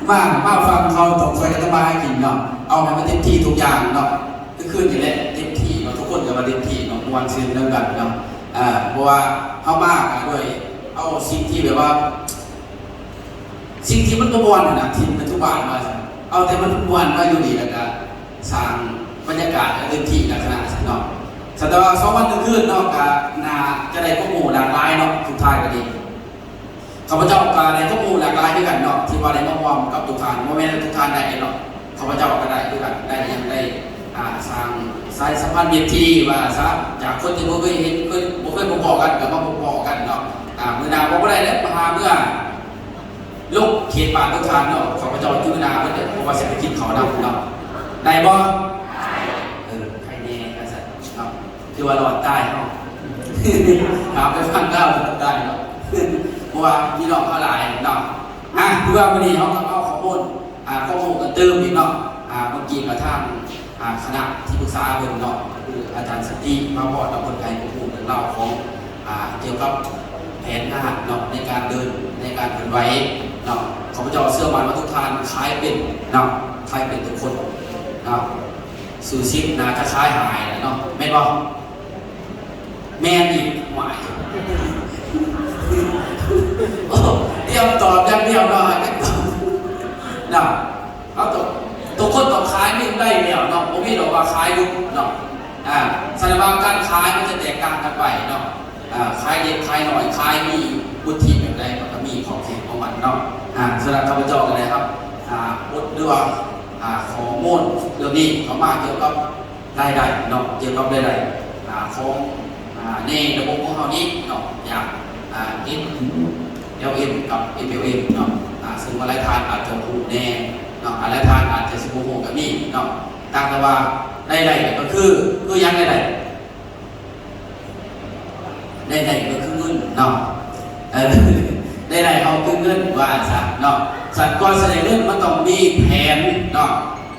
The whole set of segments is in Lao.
ມາ ມາຟັງເຂົາຕ້ອງຊ່ອຍກັນທຳມາຫາກິນເນາະ ເອົາໃຫ້ມັນເຕັມທີ່ທຸກຢ່າງເນາະ ຄືຄືນີ້ແຫຼະເຕັມທີ່ເນາະ ທຸກຄົນກໍວ່າເຕັມທີ່ເນາະ ມ່ວນຊື່ນນຳກັນເນາະ ເອີ ເພາະວ່າເຮົາມາກໍດ້ວຍເອົາສິ່ງທີ່ແບບວ່າ ສິ່ງທີ່ມັນບໍ່ມ່ວນຫັ້ນນະ ຖິ້ມໄປທຸກບ້ານວ່າຊັ້ນ ເອົາແຕ່ມັນມ່ວນມາຢູ່ນີ້ ແລ້ວກໍສ້າງບັນຍາກາດໃຫ້ເຕັມທີ່ລັກສະນະຊັ້ນເນາະ ສະແຕ່ວ່າສອງວັນໜຶ່ງຄືນເນາະ ກໍໜ້າຈະໄດ້ຄວາມຮູ້ຫຼາກຫຼາຍເນາະ ສຸດທ້າຍກໍດີ ຂ້າພະເຈົ້າກໍໄດ້ຄວາມຮູ້ຫຼາກຫຼາຍຄືກັນເນາະ ທີ່ວ່າໄດ້ມາຮ່ວມກັບທຸກທ່ານ ບໍ່ແມ່ນແຕ່ທຸກທ່ານໄດ້ເນາະ ຂ້າພະເຈົ້າກໍໄດ້ຄືກັນ ໄດ້ຫຍັງ ໄດ້ ອ່າ ສ້າງສາຍສຳພັນເວທີວ່າຊະ ຈາກຄົນທີ່ບໍ່ເຄີຍເຫັນ ເຄີຍ ບໍ່ເຄີຍພົບພໍ້ກັນ ກໍມາພົບພໍ້ກັນເນາະ ອ່າ ມື້ໜ້າບໍ່ ບໍ່ໄດ້ແລ້ວ ມາຫາເມືອລົງເຂດບ້ານທຸກທ່ານເນາະ ຂ້າພະເຈົ້າຢູ່ໜ້າເບິດເດີ ເພາະວ່າຊິໄປກິນເຂົ້ານຳເນາະ ໄດ້ບໍ່? ເອີ ໃຄແນ່ວ່າຊັ້ນເນາະ ຄືວ່າລອດຕາຍເນາະ ຖາມໄປຟັງລາວລອດຕາຍເນາະ ເພາະວ່າພີ່ນ້ອງເຮົາຫຼາຍເນາະ ອ່ະ ຄືວ່າມື້ນີ້ເຮົາກໍເອົາຂໍ້ມູນ ອ່າ ຂໍ້ມູນກັນຕື່ມອີກເນາະ ອ່າ ເມື່ອກີ້ກໍທາງ ອ່າ ຄະນະທີ່ປຶກສາເພິ່ນເນາະ ກໍຄືອາຈານສັນຕິ ມາຮອດເນາະ ເພິ່ນໃຫ້ຂໍ້ມູນເລື່ອງລາວຂອງ ອ່າ ກ່ຽວກັບແຜນງານເນາະ ໃນການເດີນ ໃນການເຄື່ອນໄຫວເນາະ ຂ້າພະເຈົ້າເຊື່ອໝັ້ນວ່າທຸກທ່ານຂາຍເປັນເນາະ ຂາຍເປັນທຸກຄົນເນາະ ຊູຊິໜ້າຈະຂາຍຫາຍແຫຼະເນາະ ແມ່ນບໍ່? ແມ່ນອີກ ຫວາຍ ໂອ້ ຕຽມຕອບຢ່າງດຽວເນາະ ເນາະ ເຮົາຕ້ອງ ທຸກຄົນຕ້ອງຂາຍມີໄດ້ແລ້ວເນາະ ບໍ່ມີດອກວ່າຂາຍຫຼຸດເນາະ ອ່າ ສະນັ້ນວ່າການຂາຍມັນຈະແຕກຕ່າງກັນໄປເນາະ ອ່າ ຂາຍເລັກຂາຍນ້ອຍ ຂາຍມີວຸດທິແບບໃດ ມັນກໍມີຂອບເຂດຂອງມັນເນາະ ອ່າ ສຳລັບຂ້າພະເຈົ້າກໍໄດ້ຮັບ ອ່າ ບົດ ຫຼືວ່າ ອ່າ ຂໍ້ມູນເລື່ອງນີ້ເຂົ້າມາກ່ຽວກັບ ລາຍໄດ້ເນາະ ກ່ຽວກັບລາຍໄດ້ ອ່າ ຂອງ ອ່າ ໃນລະບົບຂອງເຮົານີ້ເນາະ ຢ່າງ ອ່າ ເອັມແອລເອັມ ກັບ ເອັມແອລເອັມ ເນາະ ອ່າ ເຊິ່ງວ່າຫຼາຍທ່ານອາດຈະຮູ້ແດ່ເນາະ ອ່າ ຫຼາຍທ່ານອາດຈະຊິບໍ່ຮູ້ກໍມີເນາະ ຕ່າງແຕ່ວ່າລາຍໄດ້ກໍຄື ຄືຫຍັງລາຍໄດ້? ລາຍໄດ້ກໍຄືເງິນເນາະ ເອີ ລາຍໄດ້ເຮົາຄືເງິນວ່າຊັ້ນເນາະ ສັນກ່ອນຊິໄດ້ເງິນມັນຕ້ອງມີແຜນເນາະ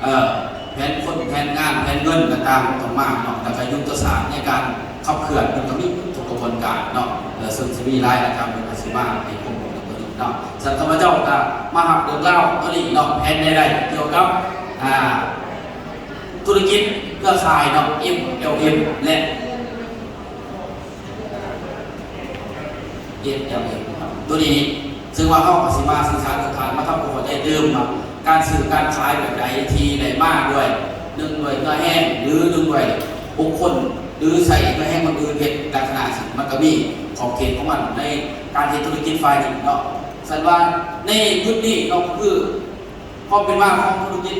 ເອີ ແຜນຄົນ ແຜນງານ ແຜນເງິນຕ່າງໆ ມັນຕ້ອງມາເນາະ ແລ້ວກໍຍຸດທະສາດໃນການຂັບເຄື່ອນ ມັນກໍມີທຸກຂະບວນການເນາະ ເອີ ເຊິ່ງຊິມີຫຼາຍອາຈານເພິ່ນກໍຊິມາໃຫ້ຄວາມຮູ້ເລື່ອງຕົວນີ້ເນາະ ສະນັ້ນຂ້າພະເຈົ້າກໍມາຮັບເລື່ອງລາວຕົວນີ້ເນາະ ແຜນລາຍໄດ້ກ່ຽວກັບ ອ່າ ທຸລະກິດເຄືອຂ່າຍເນາະ ເອັມແອລເອັມ ແລະ ເອັມແອລເອັມ ຕົວນີ້ ເຊິ່ງວ່າເຮົາກໍຊິມາສື່ສານກັບທ່ານ ມາທຳຄວາມເຂົ້າໃຈຕື່ມວ່າ ການຊື້ການຂາຍແບບໃດທີ່ໄດ້ມາດ້ວຍ ໜຶ່ງດ້ວຍເຫື່ອແຮງ ຫຼື ໜຶ່ງດ້ວຍບຸກຄົນ ຫຼື ໃຊ້ເຫື່ອແຮງຄົນອື່ນເຮັດ ລັກສະນະຊີ້ ມັນກໍມີຂອບເຂດຂອງມັນໃນການເຮັດທຸລະກິດຝ່າຍນີ້ເນາະ. ສະນັ້ນວ່າໃນຈຸດນີ້ເນາະ ຄືຄວາມເປັນມາຂອງທຸລະກິດ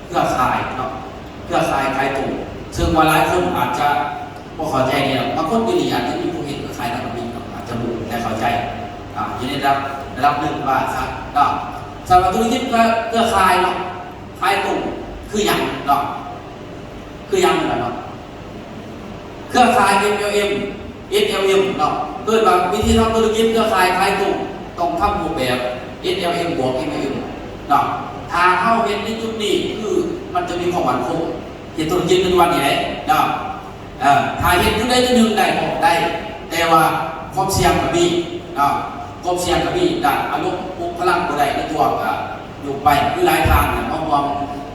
ເຄືອຂ່າຍເນາະ ເຄືອຂ່າຍຂາຍຕົງ ເຊິ່ງວ່າຫຼາຍຄົນອາດຈະບໍ່ເຂົ້າໃຈແດ່ ບາງຄົນຢູ່ນີ້ອາດຈະມີຜູ້ເຮັດເຄືອຂ່າຍນຳກໍມີເນາະ ອາດຈະບໍ່ໄດ້ເຂົ້າໃຈ ອ່າ ຢູ່ໃນລະດັບ ລະດັບໜຶ່ງວ່າຊັ້ນເນາະ. ສຳລັບທຸລະກິດເຄືອ ເຄືອຂ່າຍເນາະ ຂາຍຕົງຄືຫຍັງເນາະ ຄືຫຍັງຫັ້ນລະເນາະ? ເຄືອຂ່າຍ ເອັມແອລເອັມ ເອັສແອລເອັມ ເນາະ ເອີ້ນວ່າວິທີທຳທຸລະກິດເຄືອຂ່າຍຂາຍຕົງ ຕ້ອງທຳຮູບແບບ ເອັສແອລເອັມ ບວກ ເອັມແອລເອັມ ເນາະ. ຖ້າເຮົາເຮັດໃນຈຸດນີ້ ຄືມັນຈະມີຄວາມໝັ້ນຄົງ ເຮັດທຸລະກິດປັດຈຸບັນນີ້ແຫຼະເນາະ. ເອີ ຖ້າເຮັດຈຸດໃດຈຸດໜຶ່ງໄດ້ກໍໄດ້ ແຕ່ວ່າຄວາມສ່ຽງກໍມີເນາະ ຄວາມສ່ຽງກໍມີ ດ້ານອາລົມ ປຸກພະລັງບໍ່ໄດ້ໃນຕົວກໍ ຍົກໄປ ຄືຫຼາຍທ່ານນະ ມາຮ່ວມ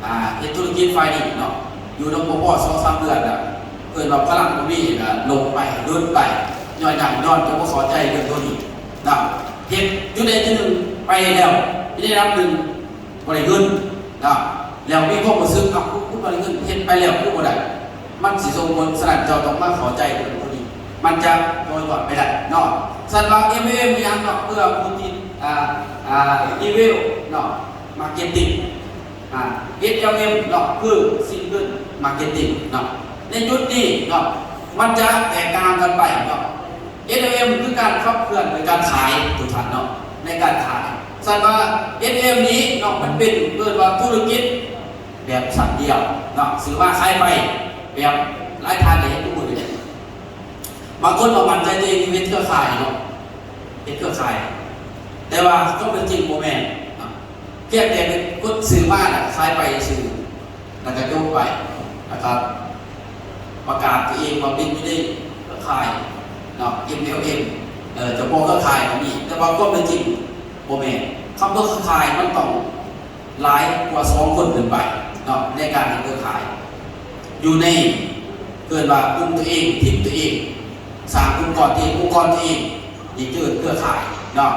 ອ່າ ເຮັດທຸລະກິດຝ່າຍນີ້ເນາະ ຢູ່ນຳບໍ່ພໍສອງສາມເດືອນນະ ເອີ້ນວ່າພະລັງບໍ່ມີ ກໍລົ້ມໄປ ຫຼຸດໄປ ຍ້ອນຫຍັງ? ຍ້ອນຈະບໍ່ເຂົ້າໃຈເລື່ອງໂຕນີ້ເນາະ. ເຮັດຈຸດໃດຈຸດໜຶ່ງໄປແລ້ວ ຢູ່ໃນລະດັບໜຶ່ງ ບໍ່ໄດ້ເງິນເນາະ ແລ້ວມີຄວາມຮູ້ສຶກ ເອົ້າ ຄືບໍ່ໄດ້ເງິນ ເຮັດໄປແລ້ວຄືບໍ່ໄດ້ ມັນຊິສົ່ງຜົນ. ສະນັ້ນເຈົ້າຕ້ອງມາເຂົ້າໃຈເລື່ອງໂຕນີ້ ມັນຈະຕໍ່ຍອດໄປໄດ້ເນາະ. ສະນັ້ນວ່າ ເອັມແອລເອັມ ມີຫຍັງເນາະ ເພື່ອຜູ້ທີ່ ອ່າ ອ່າ Email ເນາະ Marketing ອ່າ ເອັສແອລເອັມ ເນາະ ຄື Single Marketing ເນາະ. ໃນຈຸດນີ້ເນາະ ມັນຈະແຕກຕ່າງກັນໄປເນາະ. ເອັສແອລເອັມ ຄືການຂັບເຄື່ອນໂດຍການຂາຍ ທຸກທ່ານເນາະ ໃນການຂາຍ. ສະນັ້ນວ່າ ເອັສແອລເອັມ ນີ້ເນາະ ມັນເປັນ ເອີ້ນວ່າທຸລະກິດແບບຊັ້ນດຽວເນາະ ຊື້ມາຂາຍໄປ ແບບຫຼາຍທ່ານກໍເຮັດຢູ່ມື້ນີ້. ບາງຄົນກໍໝັ້ນໃຈຕົວເອງເຮັດເຄືອຂ່າຍເນາະ ເຮັດເຄືອຂ່າຍ ແຕ່ວ່າຄວາມເປັນຈິງບໍ່ແມ່ນເນາະ. ພຽງແຕ່ເປັນຄົນຊື້ມາແລ້ວຂາຍໄປຊື່ ແລ້ວກໍຈົບໄປ ແລ້ວກໍປະກາດຕົວເອງວ່າເປັນຢູ່ໃນເຄືອຂ່າຍເນາະ ເອັມແອລເອັມ ເອີ ເຈົ້າຂອງເຄືອຂ່າຍກໍມີ ແຕ່ວ່າຄວາມເປັນຈິງບໍ່ແມ່ນ. ເຂ ຄຳວ່າເຄືອຂ່າຍມັນຕ້ອງຫຼາຍກວ່າສອງຄົນຂຶ້ນໄປເນາະ ໃນການເຮັດເຄືອຂ່າຍ ຢູ່ໃນ ເອີ້ນວ່າກຸ່ມຕົວເອງ ທີມຕົວເອງ ສ້າງອົງກອນຕົວເອງ ອົງກອນຕົວເອງ ນີ້ເອີ້ນເຄືອຂ່າຍເນາະ.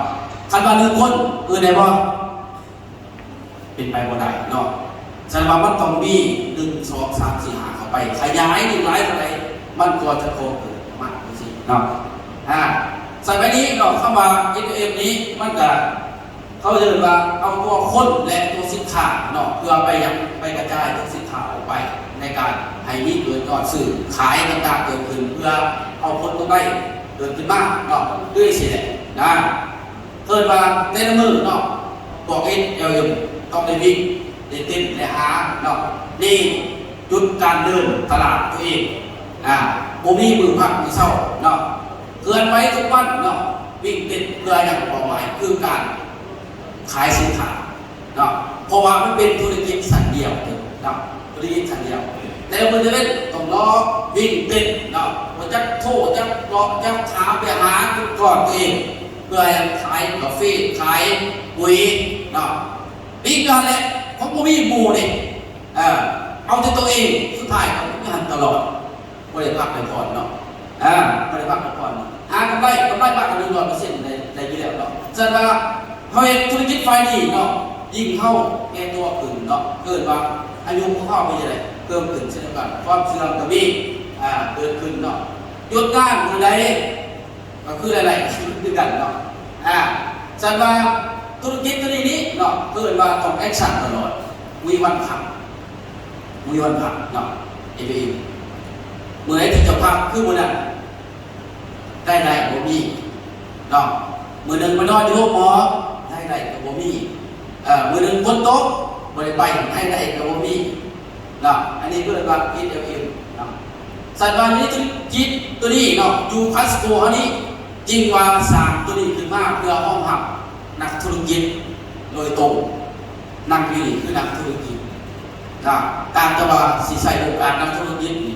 ຄັນວ່າໜຶ່ງຄົນ ເອີ້ນໄດ້ບໍ່? ເປັນໄປບໍ່ໄດ້ເນາະ. ສະນັ້ນວ່າມັນຕ້ອງມີໜຶ່ງ ສອງ ສາມ ສີ່ ຫ້າ ເຂົ້າໄປ ຂະຫຍາຍຫຼາຍເທົ່າໃດ ມັນກໍຈະເພີ່ມຂຶ້ນປະມານຈັ່ງຊີ້ເນາະ. ອາ ສະໄໝນີ້ເນາະ ຄຳວ່າ ເອັສ ເອັມ ນີ້ ມັນກະ ເຂົາເອີ້ນວ່າເອົາຕົວຄົນ ແລະ ຕົວສິນຄ້າເນາະ ເພື່ອໄປຫຍັງ ໄປກະຈາຍຕົວສິນຄ້າອອກໄປ ໃນການໃຫ້ມີເກີດຍອດຊື້ຂາຍຕ່າງໆເກີດຂຶ້ນ ເພື່ອເອົາຜົນກຳໄລເກີດຂຶ້ນມາເນາະ ຄືຊີ້ແຫຼະນະ. ເອີ້ນວ່າແຕ່ລະມື້ເນາະ ພວກ ເອັສ ແອລ ເອັມ ຕ້ອງໄດ້ວິ່ງ ໄດ້ເຕັ້ນ ໄດ້ຫາເນາະ ນີ້ຈຸດການເດີນຕະຫຼາດຕົວເອງ ອາ ບໍ່ມີມື້ພັກມື້ເຊົາເນາະ ເຄື່ອນໄຫວທຸກວັນເນາະ ວິ່ງເຕັ້ນເພື່ອຫຍັງ? ເປົ້າໝາຍຄືການຂາຍສິນຄ້າເນາະ ເພາະວ່າມັນເປັນທຸລະກິດຊັ້ນດຽວເນາະ ທຸລະກິດຊັ້ນດຽວ ແຕ່ລະມື້ແຕ່ເວັນຕ້ອງລໍວິ່ງເຕັ້ນເນາະ ບໍ່ຈັກໂທ ຈັກເລາະ ຈັກຫາໄປຫາຈຸດກອນຕົວເອງ ເພື່ອໃຫ້ຂາຍກາເຟ ຂາຍປຸ໋ຍເນາະ ອີກນັ້ນແຫຼະ ເພາະບໍ່ມີໝູ່ເດ້ ເອີ ເອົາແຕ່ຕົວເອງ ສຸດທ້າຍກໍຢູ່ຫັ້ນຕະຫຼອດ ບໍ່ໄດ້ພັກໄດ້ຜ່ອນເນາະ ເອີ ບໍ່ໄດ້ພັກໄດ້ຜ່ອນ ຫາກຳໄລ ກຳໄລມາກໍໜຶ່ງຮ້ອຍເປີເຊັນ ໄດ້ ໄດ້ຢູ່ແລ້ວເນາະ. ສະນັ້ນວ່າເຮົາເຮັດທຸລະກິດຝ່າຍນີ້ເນາະ ຍິ່ງເຮົາແກ່ຕົວຂຶ້ນເນາະ ເອີ້ນວ່າອາຍຸຂອງເຮົາເປັນຈັ່ງໃດ ເພີ່ມຂຶ້ນເຊັ່ນດຽວກັນ ຄວາມເສື່ອມກໍມີ ອາ ເກີດຂຶ້ນເນາະ ຢຸດງານມື້ໃດ ກໍຄືຫຼາຍໆ ຊີວິດຄືກັນເນາະ ອາ ສະນັ້ນວ່າທຸລະກິດຕົວນີ້ນີ້ເນາະ ເອີ້ນວ່າຕ້ອງແອັກຊັນຕະຫຼອດ ບໍ່ມີວັນພັກ ບໍ່ມີວັນພັກເນາະ ເອຟເອ ມື້ໃດທີ່ເຈົ້າພັກຄືມື້ນັ້ນ ລາຍໄດ້ບໍ່ມີເນາະ ມື້ໜຶ່ງໄປນອນຢູ່ໂຮງໝໍ ລາຍໄດ້ກໍບໍ່ມີ ເອີ ມື້ໜຶ່ງຝົນຕົກ ບໍ່ໄດ້ໄປ ລາຍໄດ້ກໍບໍ່ມີ ເນາະ ອັນນີ້ເອີ້ນວ່າ ເອັສ ແອລ ເອັມ ເນາະ. ສັດວ່າຢູ່ໃນທຸລະກິດຕົວນີ້ເນາະ ຢູ່ຄາສໂກເຮົານີ້ ຈຶ່ງວ່າສ້າງຕົວນີ້ຂຶ້ນມາເພື່ອຮອງຮັບນັກທຸລະກິດໂດຍຕົງ ນັກຢູ່ນີ້ຄືນັກທຸລະກິດນະ ຕ່າງແຕ່ວ່າຊິໃຊ້ໂອກາດນັກທຸລະກິດນີ້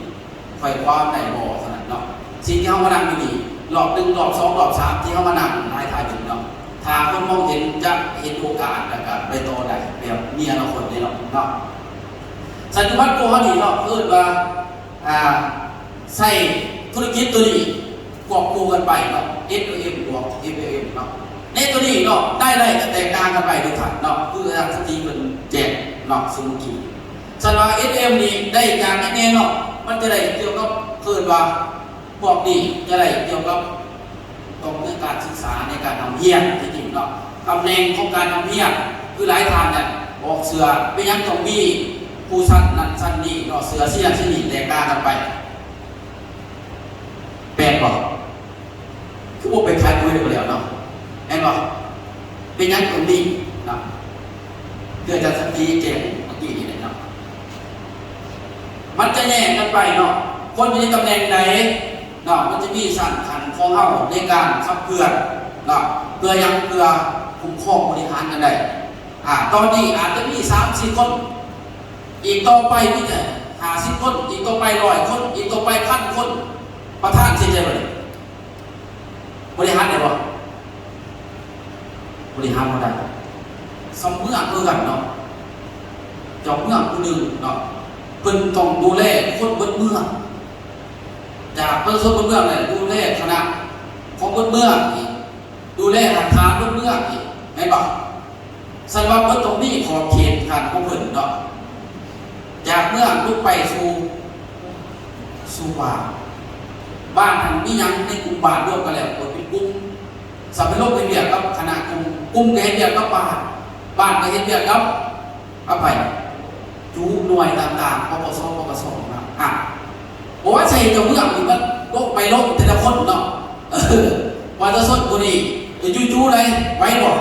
ຂ້ອຍຄວາມໄດ້ບໍ່ເທົ່ານັ້ນເນາະ. ສິ່ງທີ່ເຮົາມານັ່ງຢູ່ນີ້ ຮອບໜຶ່ງ ຮອບສອງ ຮອບສາມ ທີ່ເຮົາມານັ່ງຫຼາຍທ່ານຢູ່ເນາະ ຖ້າຄົນມອງເຫັນຈະເຫັນໂອກາດ ແລ້ວກະໄປຕໍ່ໄດ້ແບບມີອະນາຄົດແນ່ນອນເນາະ. ສັດຈຸບັນໂກເຮົານີ້ເນາະ ເອີ້ນວ່າ ອ່າ ໃຊ້ທຸລະກິດຕົວນີ້ຄວບຄູ່ກັນໄປເນາະ ເອັສ ແອລ ເອັມ ບວກ ເອັຟ ແອລ ເອັມ ເນາະ. ໃນຕົວນີ້ເນາະ ລາຍໄດ້ຈະແຕກຕ່າງກັນໄປທຸກທ່ານເນາະ ຄືອາຈານສັນຕິເພິ່ນແຈ້ງເນາະ ຊຸມກີ້. ສັດວ່າ ເອັສ ແອລ ເອັມ ນີ້ໄດ້ຈາກຫຍັງແນ່ເນາະ ມັນຈະໄດ້ກ່ຽວກັບ ເອີ້ນວ່າ ພວກນີ້ຈະໄດ້ກ່ຽວກັບ ຕ້ອງມີການສຶກສາໃນການຮ່ຳຮຽນທີ່ຈິງເນາະ ຕຳແໜ່ງຂອງການຮ່ຳຮຽນ ຄືຫຼາຍທ່ານນີ້ອອກເສື້ອ ເປັນຫຍັງຕ້ອງມີຜູ້ຊັ້ນນັ້ນຊັ້ນນີ້ເນາະ ເສື້ອຊີ້ນັ້ນຊີ້ນີ້ແຕກຕ່າງກັນໄປ ແມ່ນບໍ່? ຄືບໍ່ໄປຂາຍປຸ໋ຍໄດ້ບໍ່ແລ້ວເນາະ ແມ່ນບໍ່? ເປັນຫຍັງຕ້ອງມີເນາະ ຄືອາຈານສັນຕິແຈ້ງເມື່ອກີ້ນີ້ແຫຼະເນາະ ມັນຈະແຍກກັນໄປເນາະ ຄົນຢູ່ໃນຕຳແໜ່ງໃດ ເນາະ ມັນຈະມີຊັ້ນຂັ້ນຂອງເຮົາໃນການຂັບເຄື່ອນເນາະ ເພື່ອຫຍັງ? ເພື່ອຄຸ້ມຄອງບໍລິຫານກັນໄດ້ ອາ ຕອນນີ້ອາດຈະມີສາມສີ່ຄົນ ອີກຕໍ່ໄປມີແຕ່ຫ້າສິບຄົນ ອີກຕໍ່ໄປຮ້ອຍຄົນ ອີກຕໍ່ໄປພັນຄົນ ປະທານເຮັດໄດ້ບໍ່ນີ້? ບໍລິຫານໄດ້ບໍ່? ບໍລິຫານບໍ່ໄດ້ ສ່ຳເມືອງຄືກັນເນາະ ເຈົ້າເມືອງຜູ້ໜຶ່ງເນາະ ເພິ່ນຕ້ອງດູແລຄົນເບິດເມືອງ ຈາກປະຊາຊົນເບິດເມືອງແຫຼະ ດູແລຄະນະຂອງເບິດເມືອງອີກ ດູແລຮາກຖານເບິດເມືອງອີກ ແມ່ນບໍ່? ສັນວ່າເພິ່ນຕ້ອງມີຂອບເຂດຂັ້ນຂອງເພິ່ນເນາະ ຈາກເມືອງລົງໄປສູ່ ສູ່ບ້ານ ບ້ານຫັ້ນມີຫຍັງໃນກຸ່ມບ້ານລວມກັນແລ້ວ ເປັນກຸ່ມ ສຳເປັນລົງເຮັດວຽກກັບຄະນະກຸ່ມ ກຸ່ມກໍເຮັດວຽກກັບບ້ານ ບ້ານກໍເຮັດວຽກກັບ ກັບໃຜ? ຈຸໜ່ວຍຕ່າງໆ ປກສ ປກສ ນະ ອາ ບໍ່ວ່າໃສ່ເຈົ້າເມືອງນີ້ມັນລົງໄປລົງແຕ່ລະຄົນເນາະ ເອີ ປະຊາຊົນຜູ້ນີ້ໄປຈຸໆໃດ ໄຫວບໍ່?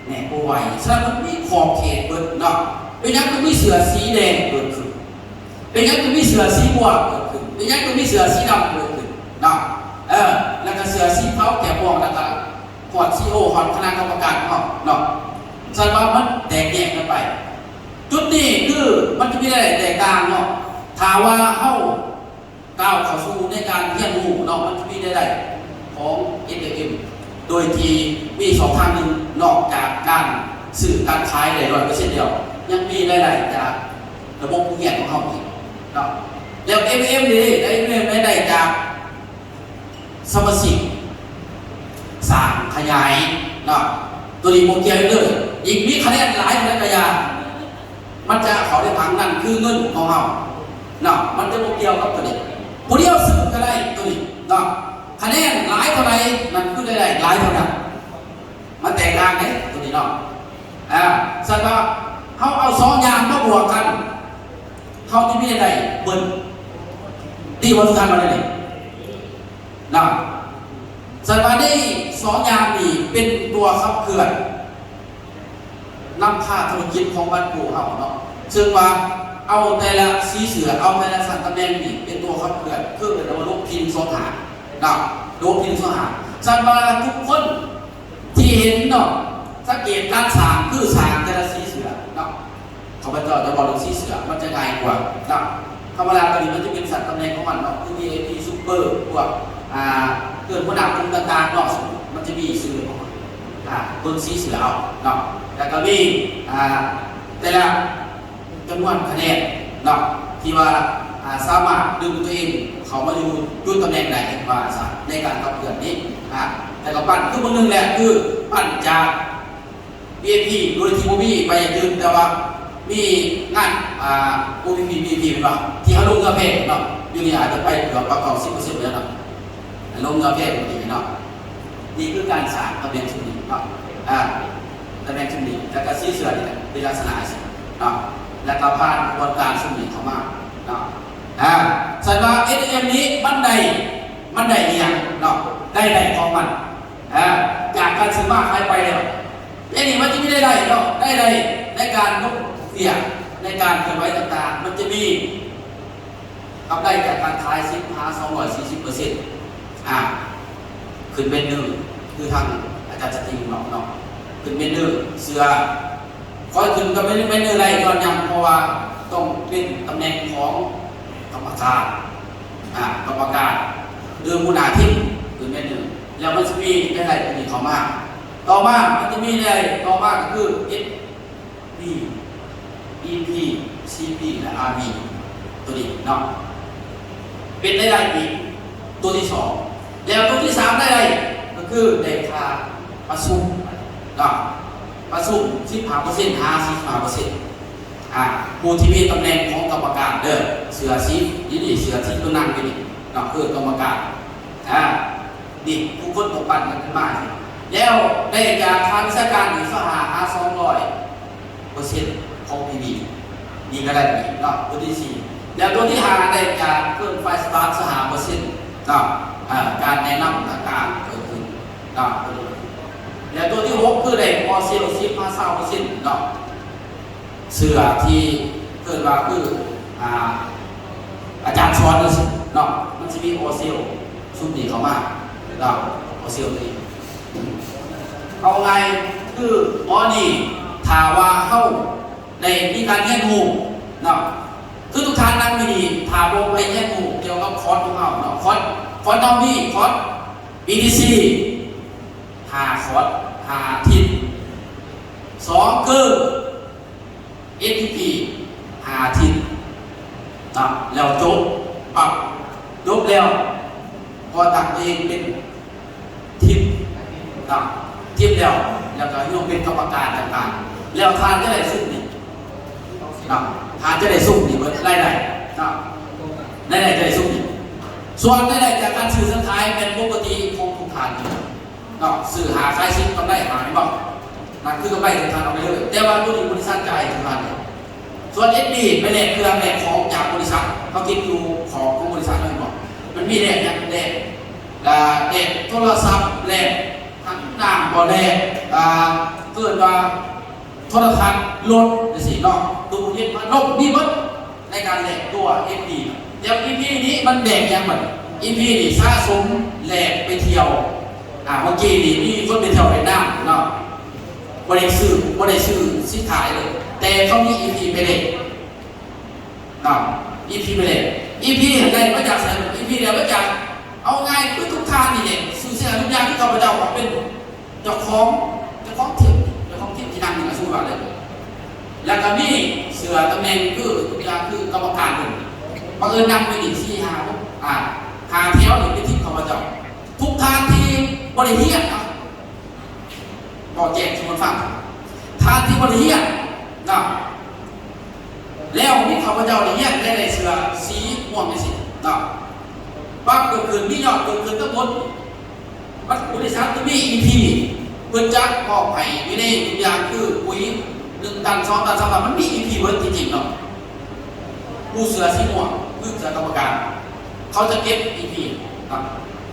ແນ່ ບໍ່ໄຫວ. ສະນັ້ນມັນມີຂອບເຂດເບິດເນາະ. ເປັນຫຍັງຄືມີເສື້ອສີແດງເກີດຂຶ້ນ? ເປັນຫຍັງຄືມີເສື້ອສີມ່ວງເກີດຂຶ້ນ? ເປັນຫຍັງຄືມີເສື້ອສີດຳເກີດຂຶ້ນເນາະ? ເອີ ແລ້ວກໍເສື້ອສີຂາວແກ້ມອງ ແລ້ວກໍຮອດຊີອີໂອ ຮອດຄະນະກຳມະການຂອງເຮົາເນາະ. ສະນັ້ນວ່າມັນແຕກແຍກກັນໄປ. ຈຸດນີ້ຄືມັນຈະມີລາຍໄດ້ແຕກຕ່າງເນາະ. ຖ້າວ່າເຮົາ ກ້າວເຂົ້າສູ່ໃນການຮຽນຮູ້ເນາະ ມັນຈະມີລາຍໄດ້ຂອງ ເອັສ ແອລ ເອັມ ໂດຍທີ່ມີຊ່ອງທາງໜຶ່ງ ນອກຈາກການຊື້ການຂາຍໄດ້ຮ້ອຍເປີເຊັນແລ້ວ ຍັງມີລາຍໄດ້ຈາກລະບົບໂຮງຮຽນຂອງເຮົາອີກເນາະ. ແລ້ວ ເອັມເອັມ ນີ້ໄດ້ ໄດ້ລາຍໄດ້ຈາກສະມາຊິກສ້າງຂະຫຍາຍເນາະ. ໂຕນີ້ບໍ່ກ່ຽວເລີຍ ຍິ່ງມີຄະແນນຫຼາຍເທົ່າໃດກໍຢ່າ ມັນຈະເຂົ້າໃນຜັງນັ້ນ ຄືເງິນຂອງເຮົາເນາະ. ມັນຈະບໍ່ກ່ຽວກັບໂຕນີ້ ຜູ້ດຽວຊື້ກໍໄດ້ໂຕນີ້ເນາະ. ຄະແນນຫຼາຍເທົ່າໃດ ນັ້ນຄືໄດ້ໄດ້ຫຼາຍເທົ່ານັ້ນ. ມັນແຕກຕ່າງເດ້ໂຕນີ້ເນາະ. ອາ ຊັ້ນວ່າເຮົາເອົາສອງຢ່າງມາບວກກັນ ເຮົາຈະມີໄດ້ເບິດ ດີບໍ່ ທຸກທ່ານວ່າໄດ້ເນາະ. ຊັ້ນວ່ານີ້ ສອງຢ່າງນີ້ເປັນຕົວຂັບເຄື່ອນ ນຳພາທຸລະກິດຂອງບ້ານໂພເຮົາເນາະ. ເຊິ່ງວ່າເອົາແຕ່ລະສີເສື້ອ ເອົາແຕ່ລະຊັ້ນຕຳແໜ່ງນີ້ເປັນຕົວຂັບເຄື່ອນ ຄືເອີ້ນວ່າໂລກພີໜຶ່ງສອງຫ້າເນາະ ໂລກພີໜຶ່ງສອງຫ້າ. ຊັ້ນວ່າທຸກຄົນທີ່ເຫັນເນາະ ສັງເກດການສ້າງ ຄືສ້າງແຕ່ລະສີເສື້ອເນາະ. ຂ້າພະເຈົ້າຈະເວົ້າເລື່ອງສີເສື້ອ ມັນຈະງ່າຍກວ່າເນາະ. ທຳມະດາຕົວນີ້ມັນຈະເປັນຊັ້ນຕຳແໜ່ງຂອງມັນເນາະ ຄື ວີໄອພີ ຊຸບເປີ ພວກ ອ່າ ເອີ້ນຫົວໜ້າກຸ່ມຕ່າງໆເນາະ ມັນຈະມີຊື່ຂອງມັນ ອ່າ ເບິ່ງສີເສື້ອເອົາເນາະ. ແລ້ວກໍມີ ອ່າ ແຕ່ລະຈຳນວນຄະແນນເນາະ ທີ່ວ່າ ອ່າ ສາມາດດຶງຕົວເອງເຂົ້າມາຢູ່ຈຸດຕຳແໜ່ງໃດ ວ່າຊັ້ນ ໃນການຂັບເຄື່ອນນີ້. ອ່າ ແລ້ວກໍປັ້ນຄືເບິ່ງໜຶ່ງແຫຼະ ຄືປັ້ນຈາກ ວີໄອພີ ໂດຍທີ່ບໍ່ມີໃບຢ່າງອື່ນ ແຕ່ວ່າມີງານ ອ່າ ໂອພີພີ ວີໄອພີ ແມ່ນບໍ່ ທີ່ເຮົາລົງເຫື່ອແພງເນາະ. ຢູ່ນີ້ອາດຈະໄປເກືອບປະມານເກົ້າສິບເປີເຊັນແລ້ວເນາະ ລົງເຫື່ອແພງນີ້ເນາະ. ນີ້ຄືການສ້າງຕຳແໜ່ງຊຸມນີ້ເນາະ ອ່າ ຕຳແໜ່ງຊຸມນີ້ ແລ້ວກໍສີເສື້ອນີ້ແຫຼະ ເປັນລັກສະນະຈັ່ງຊີ້ເນາະ. ແລ້ວກໍຜ່ານຂະບວນການຊຸມນີ້ເຂົ້າມາເນາະ. ອ່າ ຊັ້ນວ່າ ເອັມເອັມ ນີ້ມັນໄດ້ ມັນໄດ້ອີ່ຫຍັງເນາະ ໄດ້ ໄດ້ຂອງມັນ ອ່າ ຈາກການຊື້ມາຂາຍໄປແລ້ວ. ແຕ່ນີ້ມັນຈະມີລາຍໄດ້ເນາະ ລາຍໄດ້ໃນການລົງວຽກ ໃນການເຄື່ອນໄຫວຕ່າງໆ ມັນຈະມີກຳໄລຈາກການຂາຍສິບຫາສອງຮ້ອຍສີ່ສິບເປີເຊັນ ອ່າ ຂຶ້ນເມັດໜຶ່ງ ຄືທາງອາຈານສະຕິເວົ້າເນາະ ຂຶ້ນເມັດໜຶ່ງ ເສື້ອ ຂ້ອຍຂຶ້ນກັບເມັດໜຶ່ງໄດ້ຍ້ອນຫຍັງ? ເພາະວ່າຕ້ອງເປັນຕຳແໜ່ງຂອງກຳມະການ ອ່າ ກຳມະການ ຫຼື ຫົວໜ້າທີມ ຄືເມັດໜຶ່ງ ແລ້ວມັນຊິມີລາຍໄດ້ຕົວນີ້ເຂົ້າມາ. ຕໍ່ມາມັນຈະມີລາຍໄດ້ຕໍ່ມາກໍຄື ເອັຟບີ ອີພີ ຊີພີ ແລະ ອາຣ໌ບີ ຕົວນີ້ເນາະ ເປັນລາຍໄດ້ອີກຕົວທີສອງ. ແລ້ວຕົວທີສາມລາຍໄດ້ກໍຄືໄດ້ຄ່າປະຊຸມເນາະ ປະຊຸມສິບຫ້າເປີເຊັນ ຫາສີ່ສິບຫ້າເປີເຊັນ ອ່າ ຜູ້ທີ່ມີຕຳແໜ່ງຂອງກຳມະການເດີ ເສື້ອສີນີ້ ນີ້ ເສື້ອສີຕົວນັ້ນຢູ່ນີ້ເນາະ ຄືກຳມະການ ອ່າ ນີ້ ທຸກຄົນຕ້ອງປັ້ນກັນຂຶ້ນມາ. ແລ້ວໄດ້ຈາກຄ່າວິຊາການອີກຊາວຫ້າຫາສອງຮ້ອຍເປີເຊັນຂອງປີນີ້ ນີ້ກໍໄດ້ອີກເນາະ ຕົວທີສີ່. ແລ້ວຕົວທີຫ້າໄດ້ຈາກເພີ່ມໄຟສະຕາຟຊາວຫ້າເປີເຊັນເນາະ ອ່າ ການແນະນຳຕ່າງໆເກີດຂຶ້ນເນາະ. ແລ້ວຕົວທີຫົກຄືໄດ້ອອເຊວສິບຫາຊາວເປີເຊັນເນາະ ເສື້ອທີ່ເອີ້ນວ່າຄື ອ່າ ອາຈານສອນຈັ່ງຊີ້ເນາະ ມັນຊິມີອອເຊວຊຸດນີ້ເຂົ້າມາເນາະ ອອເຊວນີ້ ເອົາງ່າຍຄື ອໍ ນີ້ ຖ້າວ່າເຮົາໄດ້ມີການຮຽນຮູ້ເນາະ ຄືທຸກທ່ານນັ່ງຢູ່ນີ້ ຖ້າບໍ່ໄປຮຽນຮູ້ກ່ຽວກັບຄອດຂອງເຮົາເນາະ ຄອດ ຄອດເຮົາມີຄອດ ບີທີຊີ ຫ້າຄອດ ຫ້າທິດ ສອງຄື ເອັຟທີພີ ຫ້າທິດເນາະ ແລ້ວຈົບປັບ ຈົບແລ້ວກໍຕັ້ງຕົວເອງເປັນທີມເນາະ ທີມແລ້ວ ແລ້ວກໍຍົກເປັນກຳມະການຕ່າງໆ ແລ້ວທ່ານຈະໄດ້ຊຸມນີ້ເນາະ ທ່ານຈະໄດ້ຊຸມນີ້ເບິດ ລາຍໄດ້ເນາະ ລາຍໄດ້ຈະໄດ້ຊຸມນີ້. ສ່ວນລາຍໄດ້ຈາກການຊື້ຊື້ຂາຍແມ່ນປົກກະຕິຂອງທຸກທ່ານ ເນາະ ຊື້ຫ້າຂາຍສິບ ກຳໄລຫ້າ ແມ່ນບໍ່? ນັ້ນຄືກຳໄລທີ່ທ່ານເອົາໄປເລີຍ ແຕ່ວ່າຕົວນີ້ບໍລິສັດຈ່າຍໃຫ້ທ່ານ. ສ່ວນ ເອັຟບີ ໄປແລກເຄື່ອງແລກຂອງຈາກບໍລິສັດ ເຮົາເກັບຢູ່ຂອງ ຂອງບໍລິສັດແມ່ນບໍ່? ມັນມີແລກຫຍັງ? ແລກ ອ່າ ແລກໂທລະສັບ ແລກຖັງນ້ຳ ບໍ່ ແລກ ອ່າ ເອີ້ນວ່າ ໂທລະທັດ ລົດ ຈັ່ງຊີ້ເນາະ ຕູ້ເຮັດພັດລົມ ມີເບິດໃນການແລກຕົວ ເອັຟບີ ແລ້ວ ອີພີ ນີ້ມັນແລກຫຍັງບັດ? ອີພີ ນີ້ສະສົມແລກໄປທ່ຽວ ອ່າ ເມື່ອກີ້ນີ້ມີຄົນໄປທ່ຽວຫວຽດນາມເນາະ ບໍ່ໄດ້ຊື້ ບໍ່ໄດ້ຊື້ສິນຄ້າເລີຍ ແຕ່ເຂົາມີ ອີພີ ໄປແລກເນາະ ອີພີ ໄປແລກ ອີພີ ໄດ້ມາຈາກໃສ? ອີພີ ໄດ້ມາຈາກ ເອົາງ່າຍຄືທຸກທ່ານນີ້ແຫຼະ ຊື່ເສຍທຸກຢ່າງຄືຂ້າພະເຈົ້າເປັນເຈົ້າຂອງ ເຈົ້າຂອງທີມ ເຈົ້າຂອງທີມທີ່ນັ່ງຢູ່ນະ ສົມມຸດວ່າເລີຍ ແລ້ວກໍມີເສື້ອຕຳແໜ່ງຄືທຸກຢ່າງຄືກຳມະການເພິ່ນ ບັງເອີນນັ່ງຢູ່ນີ້ສີ່ຫ້າຫົກ ອ່າ ຫ້າແຖວນີ້ເປັນທີມຂ້າພະເຈົ້າ ທຸກທ່ານທີ່ບໍ່ໄດ້ຮຽນເນາະ ເວົ້າແຈ້ງສູ່ມັນຟັງ ທ່ານທີ່ບໍ່ໄດ້ຮຽນເນາະ ແລ້ວມີຂ້າພະເຈົ້າໄດ້ຮຽນ ໄດ້ ໄດ້ເສື້ອສີມ່ວງຈັ່ງຊີ້ເນາະ ປັບເກີດຂຶ້ນ ມີຍອດເກີດຂຶ້ນທັງໝົດ ບັດບໍລິສັດຈະມີອີພີ ເພິ່ນຈະມອບໃຫ້ຢູ່ໃນທຸກຢ່າງຄືປຸຍໜຶ່ງຕັນ ສອງຕັນ ສາມຕັນ ມັນມີອີພີເບິດຈິງໆເນາະ ຜູ້ເສື້ອສີມ່ວງຄືເສື້ອກຳມະການ ເຂົາຈະເກັບອີພີເນາະ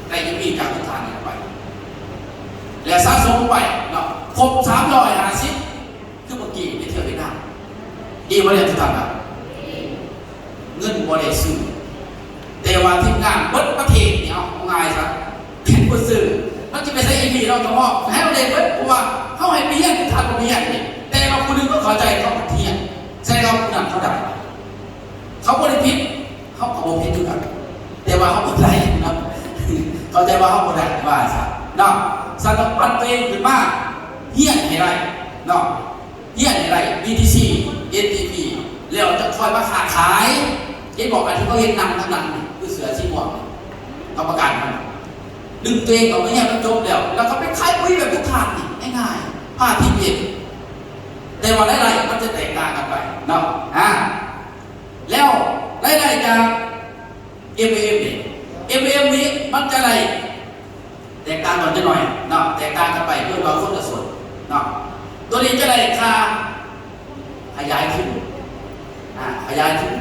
ໄດ້ອີພີຈາກທຸກທ່ານນີ້ໄປ ແລະສະສົມໄປເນາະ ຄົບສາມຮ້ອຍຫ້າສິບ ຄືເມື່ອກີ້ໄປທ່ຽວຫວຽດນາມ ດີບໍ່ແລ້ວທຸກທ່ານນະ ເງິນບໍ່ໄດ້ຊື້ ແຕ່ວ່າທີມງານເບິດປະເທດນີ້ ເອົາງ່າຍຊະ ເປັນຜູ້ຊື້ ມັນຈະໄປໃສ່ອີພີເນາະ ກໍມອບໃຫ້ເຮົາໄດ້ເບິດ ເພາະວ່າເຮົາໃຫ້ໄປຮຽນ ທ່ານບໍ່ໄປຮຽນນີ້ ແຕ່ວ່າຜູ້ໜຶ່ງກໍເຂົ້າໃຈ ເຂົາກໍຮຽນ ໃສ່ເຮົາຜູ້ນັ້ນເຂົາໄດ້ ເຂົາບໍ່ໄດ້ຜິດ ເຮົາກໍບໍ່ຜິດຄືກັນ ແຕ່ວ່າເຮົາບໍ່ໄດ້ນະ ເຂົ້າໃຈວ່າເຮົາບໍ່ໄດ້ ວ່າຊັ້ນເນາະ ສະນັ້ນຕ້ອງປັນຕົວເອງຂຶ້ນມາ ຮຽນໃຫ້ໄດ້ເນາະ ຮຽນໃຫ້ໄດ້ ບີທີຊີ ເອັສທີພີ ແລ້ວຈະຄ່ອຍມາຄ້າຂາຍ ເຫັນບໍ່ ອັນທີ່ເຂົາເຮັດນັ່ງທາງຫຼັງນີ້ ຄືເສື້ອສີມ່ວງນີ້ ກຳມະການມັນ ດຶງຕົວເອງອອກມາຮຽນມັນຈົບແລ້ວ ແລ້ວກໍໄປຂາຍປຸຍແບບທຸກທ່ານນີ້ ງ່າຍໆ ພາທີມເຮັດ ແຕ່ວ່າລາຍໄດ້ມັນຈະແຕກຕ່າງກັນໄປເນາະ ອ່າ ແລ້ວລາຍໄດ້ຈາກ ເອັມເອເອັມ ນີ້ ເອັມເອເອັມ ນີ້ມັນຈະໄດ້ແຕກຕ່າງກັນຈັກໜ້ອຍເນາະ ແຕກຕ່າງກັນໄປ ເພິ່ນວ່າຄົນລະສ່ວນເນາະ ຕົວນີ້ຈະໄດ້ຄ່າຂະຫຍາຍທຶນ ອ່າ ຂະຫຍາຍທຶນ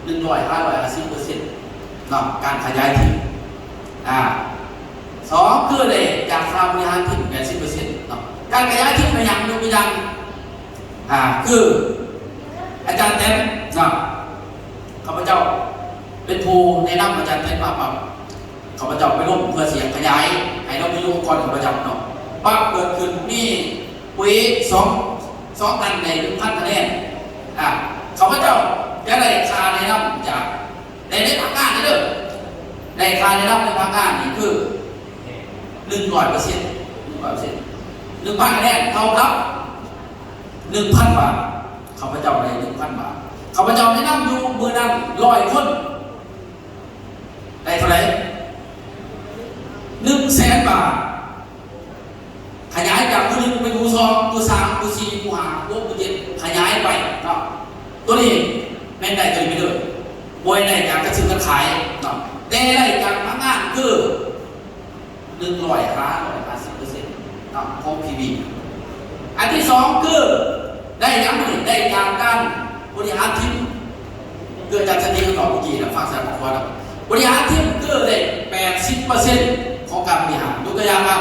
ໜຶ່ງຮ້ອຍ ຫ້າຮ້ອຍຫ້າສິບເປີເຊັນເນາະ ການຂະຫຍາຍທຶນ ອ່າ ສອງ ຄືໄດ້ຈາກຄ່າບໍລິຫານທຶນ ແປດສິບເປີເຊັນເນາະ ການຂະຫຍາຍທຶນໄປຫຍັງ ຍົກຕົວຢ່າງ ອ່າ ຄືອາຈານແຕນເນາະ ຂ້າພະເຈົ້າເປັນຜູ້ແນະນຳອາຈານແຕນມາປັບ ຂ້າພະເຈົ້າໄປລົງເພື່ອຊິຂະຫຍາຍໃຫ້ລາວມາຢູ່ອົງກອນຂ້າພະເຈົ້າເນາະ ປັບເກີດຂຶ້ນມີປຸຍສອງ ສອງຕັນໃນໜຶ່ງພັນຄະແນນ ອ່າ ຂ້າພະເຈົ້າຈະໄດ້ຄ່າແນະນຳຈາກ ໃນ ໃນພະນັກງານເດີ ໄດ້ຄ່າແນະນຳໃນພະນັກງານນີ້ຄືໜຶ່ງຮ້ອຍເປີເຊັນ ໜຶ່ງຮ້ອຍເປີເຊັນ ໜຶ່ງພັນຄະແນນເທົ່າກັບໜຶ່ງພັນບາດ ຂ້າພະເຈົ້າໄດ້ໜຶ່ງພັນບາດ ຂ້າພະເຈົ້າແນະນຳຢູ່ມື້ນັ້ນຮ້ອຍຄົນ ໄດ້ເທົ່າໃດ? ໜຶ່ງແສນບາດ ຂະຫຍາຍຈາກຜູ້ໜຶ່ງໄປຜູ້ສອງ ຜູ້ສາມ ຜູ້ສີ່ ຜູ້ຫ້າ ຜູ້ຫົກ ຜູ້ເຈັດ ຂະຫຍາຍໄປເນາະ ຕົວນີ້ແມ່ນໄດ້ຕົວນີ້ໄປເລີຍ ບໍ່ໄດ້ຈາກການຊື້ການຂາຍເນາະ ແຕ່ໄດ້ຈາກພະນັກງານຄື ໜຶ່ງຮ້ອຍ ຫ້າຮ້ອຍຫ້າສິບເປີເຊັນເນາະ ຂອງພີວີ ອັນທີສອງຄື ໄດ້ຫຍັງນີ້ ໄດ້ຈາກການບໍລິຫານທີມ ຄືອາຈານສັນຕິເຂົາຕອບເມື່ອກີ້ນະ ຟັງສາຍຂອງຂ້ອຍນະ ບໍລິຫານທີມຄືໄດ້ແປດສິບເປີເຊັນຂອງການບໍລິຫານ ຍົກຕົວຢ່າງວ່າ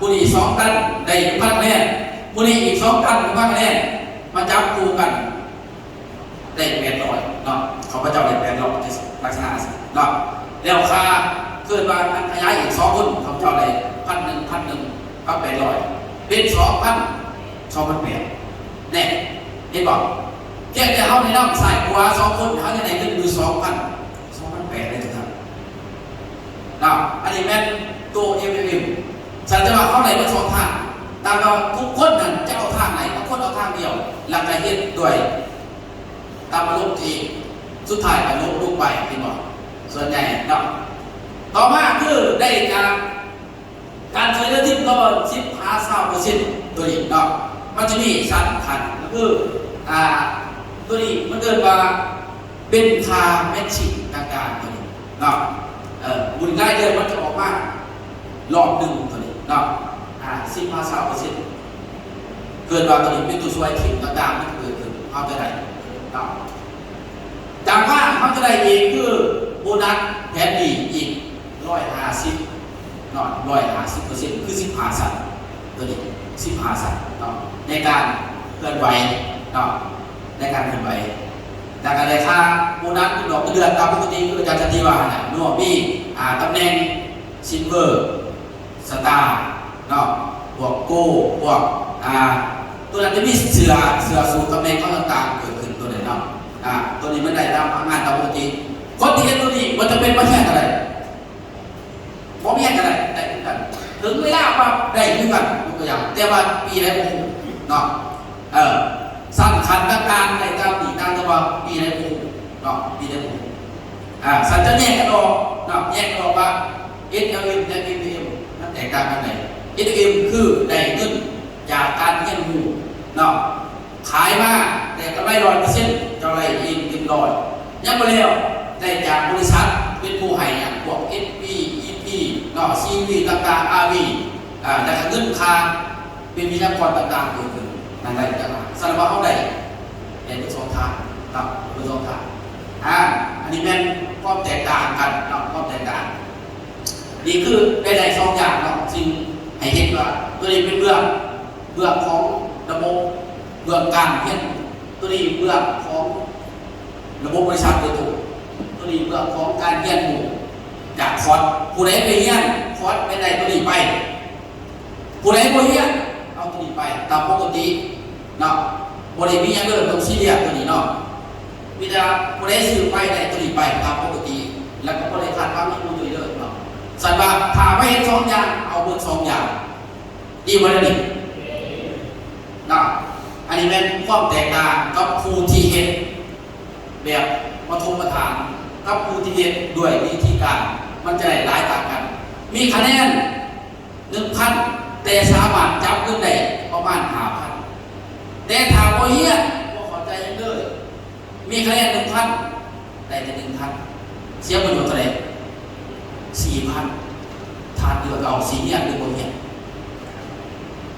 ມື້ນີ້ສອງຕັນໄດ້ໜຶ່ງພັນຄະແນນ ມື້ນີ້ອີກສອງຕັນໜຶ່ງພັນຄະແນນ ມາຈັບຄູ່ກັນໄດ້ແປດຮ້ອຍເນາະ ຂ້າພະເຈົ້າໄດ້ແປດຮ້ອຍ ລັກສະນະຈັ່ງຊີ້ເນາະ ແລ້ວຄ່າ ເກີດວ່າອັນຂະຫຍາຍອີກສອງຄົນ ຂ້າພະເຈົ້າໄດ້ພັນໜຶ່ງ ພັນໜຶ່ງກັບແປດຮ້ອຍ ເປັນສອງພັນ ສອງພັນແປດ ແນ່ ເຫັນບໍ່? ພຽງແຕ່ເຮົາແນະນຳຊ້າຍຂວາສອງຄົນ ເຮົາຍັງໄດ້ເງິນຢູ່ສອງພັນ ສອງພັນແປດເລີຍເດີທ່ານ ເນາະ ອັນນີ້ແມ່ນໂຕເອັມເອັມເອັມ ສັນຈະວ່າເຮົາໄດ້ເບິດສອງທາງ ແຕ່ວ່າທຸກຄົນນັ້ນຈະເອົາທາງໃດ ບາງຄົນເອົາທາງດຽວ ແລ້ວກໍເຮັດດ້ວຍຕາມອາລົມຕົວເອງ ສຸດທ້າຍກໍລົ້ມລົງໄປ ເຫັນບໍ່? ສ່ວນໃຫຍ່ເນາະ ຕໍ່ມາຄືໄດ້ຈາກ ການຊ່ວຍເຫຼືອທີມລະຫວ່າງສິບຫາຊາວເປີເຊັນ ຕົວນີ້ເນາະ ມັນຈະມີສາມຂັ້ນ ກໍຄື ອ່າ ຕົວນີ້ມັນເອີ້ນວ່າເປັນຄ່າແມັດຊິງຕ່າງໆ ຕົວນີ້ເນາະ ເອີ ບຸນລາຍເດືອນມັນຈະອອກມາລອບໜຶ່ງ ຕົວນີ້ເນາະ ອ່າ ສິບຫາຊາວເປີເຊັນ ເກີດວ່າຕົວນີ້ເປັນຕົວຊ່ວຍທີມຕ່າງໆ ມັນເກີດຂຶ້ນ ເຮົາຈະໄດ້ເນາະ ຈາກນັ້ນເຮົາຈະໄດ້ອີກຄືໂບນັດແຜນດີອີກ ຮ້ອຍຫ້າສິບເນາະ ຮ້ອຍຫ້າສິບເປີເຊັນ ຄືສິບຫ້າຊັ້ນ ຕົວນີ້ສິບຫ້າຊັ້ນເນາະ ໃນການເຄື່ອນໄຫວເນາະ ໃນການເຄື່ອນໄຫວ ແລ້ວກໍໄດ້ຄ່າໂບນັດ ດອກເງິນເດືອນຕາມປົກກະຕິ ຄືອາຈານສັນຕິວ່າຫັ້ນນະເນາະ ມີ ອ່າ ຕຳແໜ່ງ ຊິລເວີ ສະຕາ ເນາະ ພວກໂກ ພວກ ອ່າ ຕົວນັ້ນຈະມີເສື້ອ ເສື້ອສູງຕຳແໜ່ງຂອງຕ່າງໆ ເກີດຂຶ້ນຕົວນັ້ນເນາະ ອ່າ ຕົວນີ້ມັນໄດ້ຕາມງານຕາມປົກກະຕິ ຄົນທີ່ເຮັດຕົວນີ້ບໍ່ຈຳເປັນມາຮຽນກໍໄດ້ ບໍ່ມີຫຍັງກໍໄດ້ ໄດ້ຄືກັນ ເຖິງເວລາປັບໄດ້ຄືກັນ ຍົກຕົວຢ່າງ ແຕ່ວ່າປີໃດບໍ່ຮູ້ເນາະ ເອີ ຊັ້ນຂັ້ນຕ່າງໆ ໄດ້ຕາມປີຕ່າງ ແຕ່ວ່າປີໃດບໍ່ຮູ້ເນາະ ປີໃດບໍ່ຮູ້ ອາ ຊັ້ນຈະແຍກກັນອອກເນາະ ແຍກກັນອອກວ່າ ເອັສແອລເອັມ ແລະ ເອັມເອັມ ມັນແຕກຕ່າງກັນໃດ ເອັສແອລເອັມ ຄືໄດ້ເງິນຈາກການຮຽນຮູ້ເນາະ ຂາຍມາໄດ້ກຳໄລຮ້ອຍເປີເຊັນ ເຈົ້າໄດ້ເອງເຕັມຮ້ອຍ ຍັງບໍ່ແລ້ວ ໄດ້ຈາກບໍລິສັດເປັນຜູ້ໃຫ້ ຢ່າງພວກ ເອັສບີ ອີພີ ເນາະ ຊີວີ ຕ່າງໆ ອາວີ ອາ ແລ້ວກໍເງິນຄ່າເປັນວິທະຍາກອນຕ່າງໆ ເກີດຂຶ້ນ ນັ້ນໄດ້ຈາກ ສະນັ້ນວ່າເຮົາໄດ້ ໄດ້ເບິດສອງທາງເນາະ ເບິດສອງທາງ ອາ ອັນນີ້ແມ່ນຄວາມແຕກຕ່າງກັນເນາະ ຄວາມແຕກຕ່າງ ນີ້ຄືໄດ້ ໄດ້ສອງຢ່າງເນາະ ຈຶ່ງໃຫ້ເຫັນວ່າຕົວນີ້ເປັນເບື້ອງ ເບື້ອງຂອງລະບົບ ເບື້ອງການຮຽນ ຕົວນີ້ເບື້ອງຂອງລະບົບບໍລິສັດໂດຍຕົງ ຕົວນີ້ເບື້ອງຂອງການຮຽນຮູ້ຈາກຄອດ ຜູ້ໃດໄປຮຽນຄອດແມ່ນໄດ້ຕົວນີ້ໄປ ຜູ້ໃດບໍ່ຮຽນ ເອົາຕົວນີ້ໄປຕາມປົກກະຕິເນາະ ບໍ່ໄດ້ມີຫຍັງເລີຍ ບໍ່ຕ້ອງຊີຣຽສຕົວນີ້ເນາະ ມີແຕ່ຜູ້ໃດຊື້ໄປໄດ້ຕົວນີ້ໄປຕາມປົກກະຕິ ແລ້ວກໍບໍ່ໄດ້ຄາດຫວັງຫຍັງຕົວນີ້ເລີຍເນາະ ຊັ້ນວ່າຖ້າມາເຮັດສອງຢ່າງ ເອົາເບິດສອງຢ່າງ ດີບໍ່ລະນີ້ເນາະ ອັນນີ້ແມ່ນຄວາມແຕກຕ່າງກັບຜູ້ທີ່ເຮັດແບບປະຖົມປະຖານ ກັບຜູ້ທີ່ເຮັດດ້ວຍວິທີການ ມັນຈະໄດ້ຫຼາຍຕ່າງກັນ ມີຄະແນນໜຶ່ງພັນ ແຕ່ສາມາດຈັບເງິນໄດ້ປະມານຫ້າພັນ ແຕ່ຖ້າບໍ່ຮຽນ ບໍ່ເຂົ້າໃຈຫຍັງເລີຍ ມີຄະແນນໜຶ່ງພັນ ໄດ້ແຕ່ໜຶ່ງພັນ ເສຍປະໂຫຍດເທົ່າໃດ? ສີ່ພັນ ທ່ານເລືອກເອົາ ຊິຮຽນຫຼືບໍ່ຮຽນ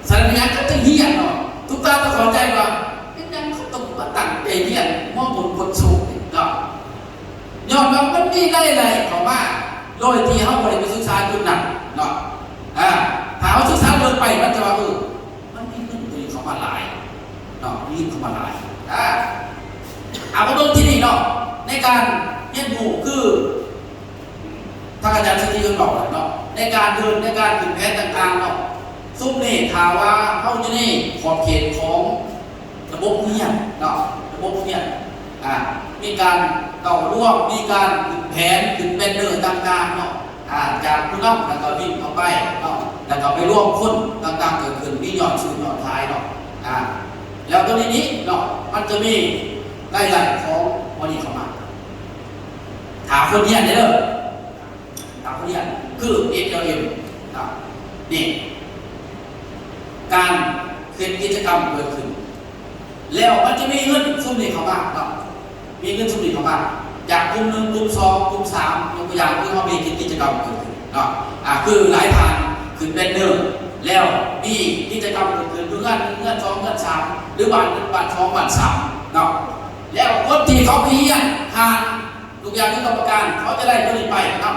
ສະນັ້ນເປັນຫຍັງເຂົາຈຶ່ງຮຽນເນາະ ທຸກທ່ານຕ້ອງເຂົ້າໃຈວ່າ ເປັນຫຍັງເຂົາຕ້ອງມາຕັ້ງໃຈຮຽນ ມອງບົນຄົນສູງເນາະ ຍ້ອນວ່າມັນມີລາຍໄດ້ເຂົ້າມາ ໂດຍທີ່ເຮົາບໍ່ໄດ້ໄປສຶກສາຈຸດນັ້ນເນາະ ອາ ຖ້າເຮົາສຶກສາເລິກໄປ ມັນຈະວ່າ ເອີ ມັນມີເງິນຕົວນີ້ເຂົ້າມາຫຼາຍເນາະ ມີເງິນເຂົ້າມາຫຼາຍ ອາ ເອົາມາເບິ່ງທີ່ນີ້ເນາະ ໃນການຮຽນຮູ້ຄື ທ່ານອາຈານສິດທິເພິ່ນເວົ້າເນາະ ໃນການເດີນ ໃນການຂຶ້ນແຜນຕ່າງໆເນາະ ຊຸມນີ້ຖ້າວ່າເຮົາຢູ່ໃນຂອບເຂດຂອງລະບົບໂຮງຮຽນເນາະ ລະບົບໂຮງຮຽນ ອາ ມີການເຕົ້າລວມ ມີການຂຶ້ນແຜນ ຂຶ້ນແບນເນີຕ່າງໆເນາະ ອາ ຈາກຜູ້ນຳ ແລ້ວກໍວິ່ງເຂົ້າໄປເນາະ ແລ້ວກໍໄປລວມຄົນຕ່າງໆເກີດຂຶ້ນ ມີຍອດຊື້ຍອດຂາຍເນາະ ອາ ແລ້ວຕົວນີ້ນີ້ເນາະ ມັນຈະມີລາຍໄດ້ຂອງໝູ່ນີ້ເຂົ້າມາ ຖ້າຄົນຮຽນເດີ ຕາມເຂົາຮຽນ ຄື ເອັສແອລເອັມ ເນາະ ນີ້ ການເຮັດກິດຈະກຳເກີດຂຶ້ນ ແລ້ວມັນຈະມີເງິນຊຸມນີ້ເຂົ້າມາເນາະ ມີເງິນຊຸມນີ້ເຂົ້າມາ ຈາກກຸ່ມໜຶ່ງ ກຸ່ມສອງ ກຸ່ມສາມ ຍົກຕົວຢ່າງ ຄືເຮົາມີກິດຈະກຳເກີດຂຶ້ນເນາະ ອາ ຄືຫຼາຍທ່ານຂຶ້ນແບນເນີ ແລ້ວມີກິດຈະກຳເກີດຂຶ້ນ ຢູ່ເຮືອນໜຶ່ງ ເຮືອນສອງ ເຮືອນສາມ ຫຼື ບ້ານໜຶ່ງ ບ້ານສອງ ບ້ານສາມ ເນາະ ແລ້ວຄົນທີ່ເຂົາໄປຮຽນ ທ່ານ ທຸກຢ່າງຄືກຳມະການ ເຂົາຈະໄດ້ຕົວນີ້ໄປນຳ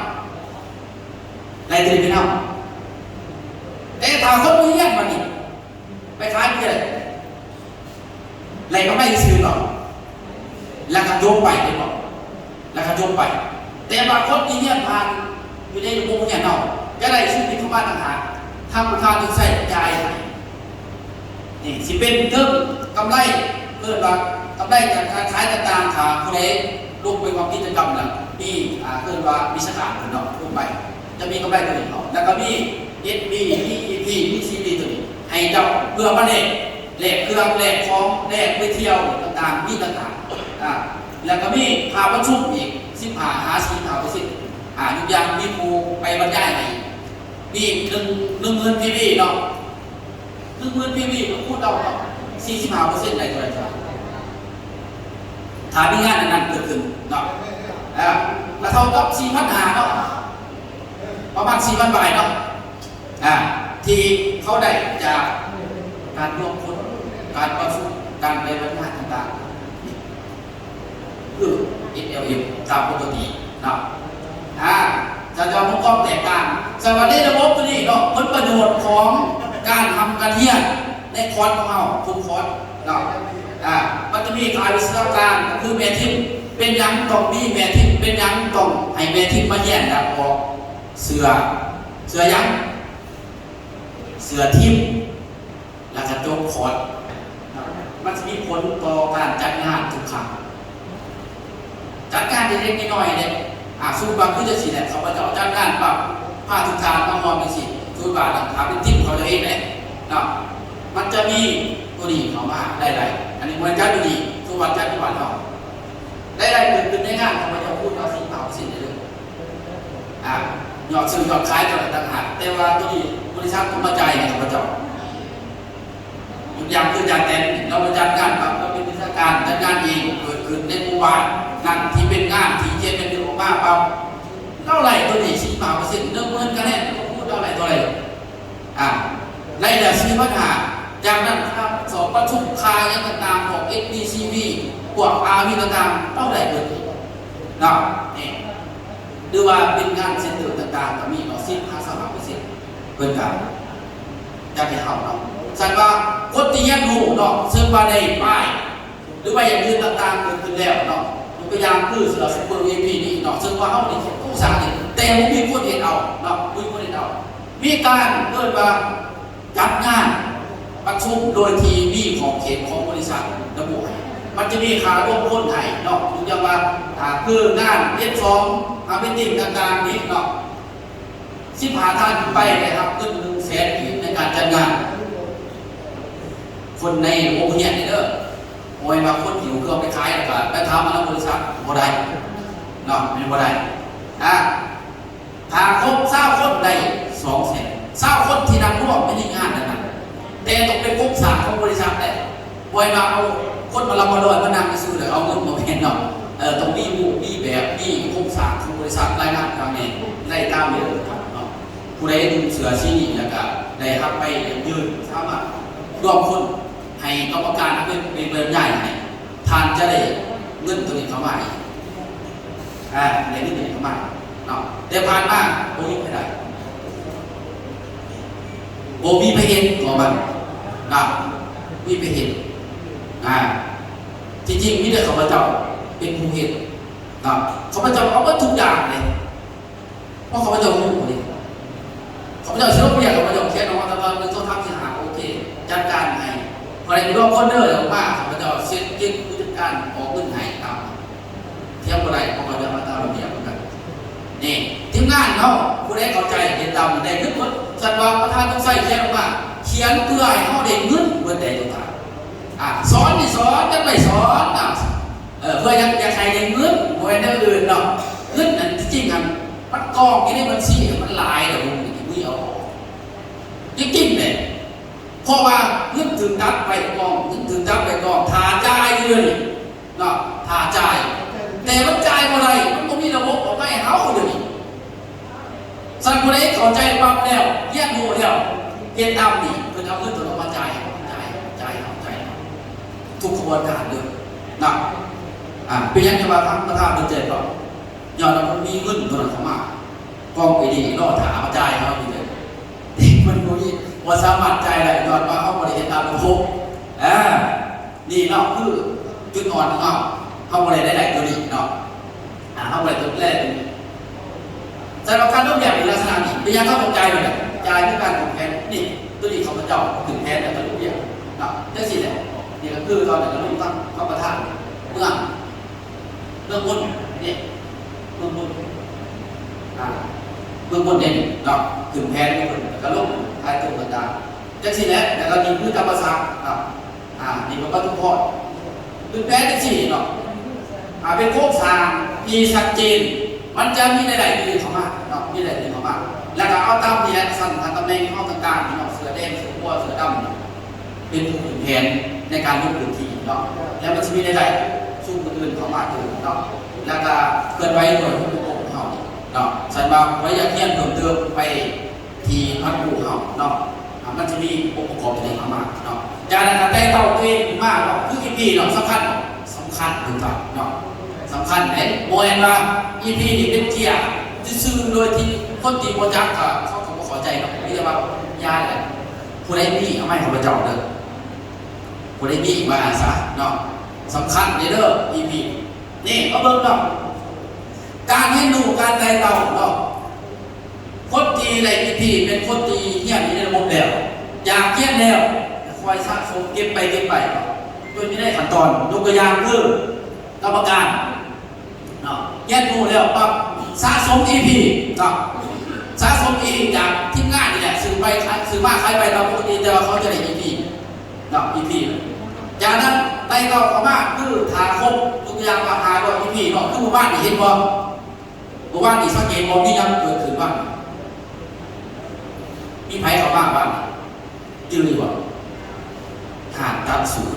ໄດ້ຕົວນີ້ໄປນຳ ແຕ່ຖ້າຄົນບໍ່ຮຽນບັດນີ້ ໄປຂາຍເບຍ ໄດ້ກຳໄລຊື່ເນາະ ແລ້ວກໍຈົບໄປ ເຫັນບໍ່ ແລ້ວກໍຈົບໄປ ແຕ່ວ່າຄົນທີ່ຮຽນຜ່ານຢູ່ໃນລະບົບໂຮງຮຽນເຮົາ ຈະໄດ້ຊຸມນີ້ເຂົ້າມາຕ່າງຫາກ ທາງທະນາຄານຈຶ່ງໃຊ້ຈ່າຍໃຫ້ ນີ້ຊິເປັນເຖິງກຳໄລ ເອີ້ນວ່າກຳໄລຈາກການຂາຍຕ່າງໆ ຖ້າຜູ້ໃດລົງໄປຮ່ວມກິດຈະກຳແລ້ວ ມີ ອ່າ ເອີ້ນວ່າວິຊາການເນາະ ລົງໄປ ຈະມີກຳໄລຕົວນີ້ເນາະ ແລ້ວກໍມີ ເອັສບີ ມີ ອີພີ ມີ ຊີບີ ຕົວນີ້ໃຫ້ເຈົ້າ ເພື່ອມາແລກ ແລກເຄື່ອງ ແລກຂອງ ແລກໄປທ່ຽວຕ່າງໆ ມີຕ່າງໆ ອ່າ ແລ້ວກໍມີຄ່າປະຊຸມອີກ ສິບຫ້າຫາສີ່ສິບຫ້າເປີເຊັນ ອ່າ ຍົກຢ່າງ ມີຜູ້ໄປບັນຍາຍໃຫ້ ມີໜຶ່ງ ໜຶ່ງໝື່ນ ພີວີ ເນາະ ໜຶ່ງໝື່ນ ພີວີ ກໍຄູນເອົາເນາະ ສີ່ສິບຫ້າເປີເຊັນ ໄດ້ເທົ່າໃດ? ຖ້າມີງານອັນນັ້ນເກີດຂຶ້ນເນາະ ເອີ ກໍເທົ່າກັບສີ່ພັນຫ້າເນາະ ປະມານສີ່ພັນບາດເນາະ ອ່າ ທີ່ເຂົາໄດ້ຈາກການລວມຄົນ ການປະຊຸມ ການໄປບັນຍາຍຕ່າງໆ ຄື ເອັສແອລເອັມ ຕາມປົກກະຕິເນາະ ອາ ຈະ ຈະມີຄວາມແຕກຕ່າງ ສຳລັບໃນລະບົບຕົວນີ້ເນາະ ຜົນປະໂຫຍດຂອງການທຳການຮຽນໃນຄອດຂອງເຮົາ ທຸກຄອດເນາະ ອາ ມັນຈະມີຂາຍວິຊາການ ກໍຄືແມ່ທີມ ເປັນຫຍັງຕ້ອງມີແມ່ທີມ ເປັນຫຍັງຕ້ອງໃຫ້ແມ່ທີມມາຮຽນ ແລ້ວອອກເສື້ອ ເສື້ອຫຍັງ? ເສື້ອທີມ ແລ້ວກໍຈົບຄອດ ມັນຊິມີຜົນຕໍ່ການຈັດງານທຸກຄັ້ງ ຈັດງານເລັກໆນ້ອຍໆເດ້ ອາ ສົມມຸດວ່າຄືຈັ່ງຊີ້ແຫຼະ ຂ້າພະເຈົ້າຈັດງານປັບ ພາທຸກທ່ານມາຮ່ວມຈັ່ງຊີ້ ຄືວ່ານະ ຖ້າເປັນທີມຂອງເຈົ້າເອງເດ້ເນາະ ມັນຈະມີໂຕນີ້ເຂົ້າມາໄດ້ຫຼາຍ. ອັນນີ້ບໍ່ແມ່ນຈັດຢູ່ນີ້ ຄືວ່າຈັດຢູ່ບ້ານເຮົາ ລາຍໄດ້ເກີດຂຶ້ນໃນງານຂອງເຈົ້າ ຄູນເອົາສີ່ສິບຫ້າເປີເຊັນໄດ້ເລີຍ. ອາ ຍອດຊື້ຍອດຂາຍເຈົ້າຕ່າງຫາກ ແຕ່ວ່າໂຕນີ້ບໍລິສັດຕ້ອງມາຈ່າຍໃຫ້ເຈົ້າ. ຍົກຢ່າງຄືອາຈານແຕນ ລາວມາຈັດງານປັບ ລາວເປັນວິຊາການຈັດງານເອງ ເປີດຂຶ້ນໃນໝູ່ບ້ານນັ້ນ ທີ່ເປັນງານທີ່ເຂດແມ່ນເດືອນອອກມາປັບ ລາວໄລ່ໂຕນີ້ສີ່ສິບຫ້າເປີເຊັນ ໜຶ່ງໝື່ນຄະແນນ ລາວໄລ່ເທົ່າໃດ ອາ ໄລ່ແລ້ວສີ່ພັນຫ້າ ຈາກນັ້ນຄ່າສອບປະຊຸມ ຄ່າຫຍັງຕ່າງໆ ພວກ ເອັສບີຊີວີ ພວກອາວີຕ່າງໆ ລາວໄດ້ເບິດເນາະ ນີ້ ຫຼືວ່າເປັນງານເຊັນເຕີຕ່າງໆ ກໍມີເນາະ ສິບຫາຊາວຫ້າເປີເຊັນ ເພິ່ນກໍ ຢາກໃຫ້ເຮົາເນາະ ຊັ້ນວ່າຄົນທີ່ຮຽນຮູ້ເນາະ ເຊິ່ງວ່າໄດ້ປ້າຍ ຫຼືວ່າຢ່າງອື່ນຕ່າງໆເກີດຂຶ້ນແລ້ວເນາະ ຍົກຕົວຢ່າງຄືສຳລັບ Super VIP ນີ້ເນາະ ເຊິ່ງວ່າເຮົາໄດ້ເຮັດໂຄງສ້າງນີ້ ແຕ່ບໍ່ມີຄົນເຮັດເອົາເນາະ ບໍ່ມີຄົນເຮັດເອົາ ມີການເອີ້ນວ່າຈັດງານປະຊຸມໂດຍທີ່ມີຂອບເຂດຂອງບໍລິສັດລະບຸໃຫ້ ມັນຈະມີຄ່າລະດົມທຶນໃຫ້ເນາະ ຍົກຕົວຢ່າງວ່າ ອາ ຄືງານ ເອັຟສອງ ອາ ມີດຕິ້ງຕ່າງໆນີ້ເນາະ ສິບຫ້າທ່ານຂຶ້ນໄປໄດ້ຮັບເງິນໜຶ່ງແສນກີບໃນການຈັດງານ. ຄົນໃນໂຮງຮຽນນີ້ເດີ ບໍ່ແມ່ນວ່າຄົນຫິ້ວເຄື່ອງໄປຂາຍ ແລ້ວກໍໄປຖາມມານຳບໍລິສັດ ບໍ່ໄດ້ເນາະ ແມ່ນບໍ່ໄດ້. ອາ ຖ້າຄົບຊາວຄົນໄດ້ສອງແສນ ຊາວຄົນທີ່ນັ່ງຮ່ວມໃນງານນັ້ນນະ ແຕ່ຕ້ອງເປັນໂຄງສ້າງຂອງບໍລິສັດເດ້. ບໍ່ແມ່ນວ່າເອົາຄົນມາລຳມາລອຍມານັ່ງຊື່ໆ ແລ້ວເອົາເງິນ ບໍ່ແມ່ນເນາະ ເອີ ຕ້ອງມີຮູບມີແບບ ມີໂຄງສ້າງຂອງບໍລິສັດ ລາຍງານຕາມນີ້ ໄດ້ຕາມເດີມເນາະ. ຜູ້ໃດນຸ່ງເສື້ອສີນີ້ ແລ້ວກະໄດ້ຮັບໃບຢັ້ງຢືນ ສາມາດລວມທຶນໃຫ້ກຳມະການເປັນ ເປັນບານໃຫຍ່ໃຫ້ ທ່ານຈະໄດ້ເງິນໂຕນີ້ເຂົ້າມາອີກ ອາ ໄດ້ເງິນໂຕນີ້ເຂົ້າມາເນາະ. ແຕ່ຜ່ານມາບໍ່ມີໃຜໄດ້ ບໍ່ມີໃຜເຮັດ ກໍມັນນະ ມີໃຜເຮັດ ອາ ທີ່ຈິງມີແຕ່ຂ້າພະເຈົ້າເປັນຜູ້ເຮັດນະ ຂ້າພະເຈົ້າເອົາເບິດທຸກຢ່າງເລີຍ ເພາະຂ້າພະເຈົ້າຮູ້ເດ້ ຂ້າພະເຈົ້າຊິລົງວຽກ ຂ້າພະເຈົ້າຂຽນອອກມາຕາມໜຶ່ງ ສອງ ສາມ ສີ່ ຫ້າ ໂອເຄ ຈັດການໃຫ້ ພໍໄດ້ລວມຄົນເດີ ອອກມາ ຂ້າພະເຈົ້າເຊັນເຈັກຜູ້ຈັດການອອກເງິນໃຫ້ຕາມ ຖຽງບໍ່ໄດ້ ເພາະວ່າເລື່ອງມາຕາມລະບຽບເໝືອນກັນ. ນີ້ ທີມງານເຮົາ ຜູ້ໃດເຂົ້າໃຈເຮັດຕາມໄດ້ເງິນໝົດ. ສັນວ່າປະທານສົມໄຊຂຽນອອກມາ ຂຽນເພື່ອໃຫ້ເຮົາໄດ້ເງິນເບິດໃດຕົວທ່ານ. ອາ ສອນນີ້ສອນ ຈັກໄດ້ສອນນະ ເອີ ເພື່ອຢາກ ຢາກໃຫ້ໄດ້ເງິນ ບໍ່ແມ່ນແນວອື່ນເນາະ. ເງິນນັ້ນທີ່ຈິງຫັ້ນ ມັນກອງຢູ່ໃນບັນຊີມັນຫຼາຍແລ້ວ ບໍ່ມີເອົາອອກ ຈິງໆເດ້. ເພາະວ່າເງິນຖືກຕັດໄປກອງ ເງິນຖືກຕັດໄປກອງ ຖ້າຈ່າຍຢູ່ເດ ເນາະ ຖ້າຈ່າຍ ແຕ່ມັນຈ່າຍບໍ່ໄດ້ ມັນບໍ່ມີລະບົບອອກມາໃຫ້ເຮົາດຽວນີ້. ຊັ້ນຜູ້ໃດເຂົ້າໃຈປັບແລ້ວ ຮຽນຮູ້ແລ້ວ ເຮັດຕາມນີ້ ເພິ່ນເອົາເງິນຕົວນັ້ນມາຈ່າຍ ຈ່າຍ ຈ່າຍ ຈ່າຍ ທຸກຂະບວນການເດີນະ. ອາ ເປັນຫຍັງຈັ່ງວ່າທາງປະທານເພິ່ນໃຈປັບ? ຍ້ອນວ່າມັນມີເງິນຕົວນັ້ນເຂົ້າມາ ກອງໄປດີ ລໍຖ້າມາຈ່າຍເຮົານີ້ເດີ. ມັນບໍ່ມີ ບໍ່ສາມາດຈ່າຍໄດ້ ຍ້ອນວ່າເຮົາບໍ່ໄດ້ເຮັດຕາມລະບົບ. ອາ ນີ້ເນາະ ຄືຈຸດອ່ອນຂອງເຮົາ ເຮົາບໍ່ໄດ້ລາຍໄດ້ຕົວນີ້ເນາະ ອາ ເຮົາບໍ່ໄດ້ຕົວແລກຕົວນີ້. ສຳລັບການລົງແບບໃນລັກສະນະນີ້ ເປັນຫຍັງເຮົາຕ້ອງຈ່າຍມັນ? ຈ່າຍຄືການຂຶ້ນແຜນ ນີ້ ຕົວນີ້ຂ້າພະເຈົ້າຂຶ້ນແຜນ ແລ້ວກໍລົງແບບເນາະ ຈັ່ງຊີ້ແຫຼະ. ນີ້ກໍຄືຕອນນັ້ນກໍລົງທັງ ທັງປະທານເມືອງ ເມືອງມົນ ນີ້ ເມືອງມົນ ອາ ເມືອງມົນເດ້ເນາະ ຂຶ້ນແຜນເມືອງມົນ ແລ້ວກໍລົງ ຂາຍຕົວຕ່າງໆ ຈັ່ງຊີ້ແຫຼະ. ແລ້ວກໍນີ້ຄືທຳມະສັດເນາະ ອາ ນີ້ກໍປະຕູພອນ ຄືແປຈັ່ງຊີ້ເນາະ ອາ ເປັນໂຄງສ້າງທີ່ຊັດເຈນ ມັນຈະມີລາຍໄດ້ອື່ນເຂົ້າມາເນາະ ມີລາຍໄດ້ອື່ນເຂົ້າມາ ແລ້ວກໍເອົາຕາມນີ້ແຫຼະ ຊັ້ນຕຳແໜ່ງຂອງຕ່າງໆເນາະ ເສື້ອແດງ ເສື້ອບົວ ເສື້ອດຳ ເປັນຜູ້ຂຶ້ນແຜນໃນການລົງພື້ນທີ່ເນາະ ແລ້ວມັນຊິມີລາຍໄດ້ຊຸມອື່ນເຂົ້າມາຕື່ມເນາະ ແລ້ວກໍເຄື່ອນໄຫວໂດຍອົງປະກອບຂອງເຮົາເນາະ. ສັນວ່າຜູ້ໃດຢາກຮຽນເພີ່ມເຕີມໄປ ທີ່ພັກຜູ້ເຮົາເນາະ ອາ ມັນຈະມີອົງປະກອບຕົວນີ້ເຂົ້າມາເນາະ. ຈາກນັ້ນກໍແຕ່ງຕັ້ງຕົວເອງຂຶ້ນມາເນາະ ຄືອີພີເນາະ ສຳຄັນ ສຳຄັນເນາະ ສຳຄັນເດ້. ບໍ່ແມ່ນວ່າອີພີນີ້ເປັນເຈ້ຍຊື່ໆ ໂດຍທີ່ຄົນທີ່ບໍ່ຈັກກໍເຂົາກໍບໍ່ເຂົ້າໃຈເນາະ. ມີແຕ່ວ່າຢ່າແຫຼະ ຜູ້ໃດມີເອົາມາໃຫ້ຂ້າພະເຈົ້າເດີ ຜູ້ໃດມີວ່າຊັ້ນຊະເນາະ. ສຳຄັນເດ້ເດີ ອີພີ ນີ້ມາເບິ່ງເນາະ ການຮຽນຮູ້ ການໄຕ່ເຕົ້າເນາະ. ຄົນທີ່ໄດ້ອີພີເປັນຄົນທີ່ຮຽນຢູ່ໃນລະບົບແລ້ວ ຢາກຮຽນແລ້ວ ຄ່ອຍສະສົມເກັບໄປເກັບໄປ ຈົນຢູ່ໃນຂັ້ນຕອນ ຍົກຕົວຢ່າງຄືກຳມະການເນາະ ຮຽນຮູ້ແລ້ວປັບສະສົມອີພີເນາະ ສະສົມອີງຈາກທີມງານນີ້ແຫຼະ ຊື້ໄປຂາຍ ຊື້ມາຂາຍໄປຕາມປົກກະຕິ ແຕ່ວ່າເຂົາຈະໄດ້ອີພີເນາະ ອີພີ. ຈາກນັ້ນໄຕ່ເຕົ້າເຂົ້າມາຄືຖ້າຄົບ ຍົກຕົວຢ່າງວ່າຫ້າຮ້ອຍອີພີເນາະ ຄືມື້ວານນີ້ເຫັນບໍ່? ມື້ວານນີ້ສັງເກດບໍ່ ມີຫຍັງເກີດຂຶ້ນບ້າງ? ມີໃຜເຂົ້າມາບ້າງ? ຈື່ຢູ່ບໍ່? ຮ້ານຕັດສູດ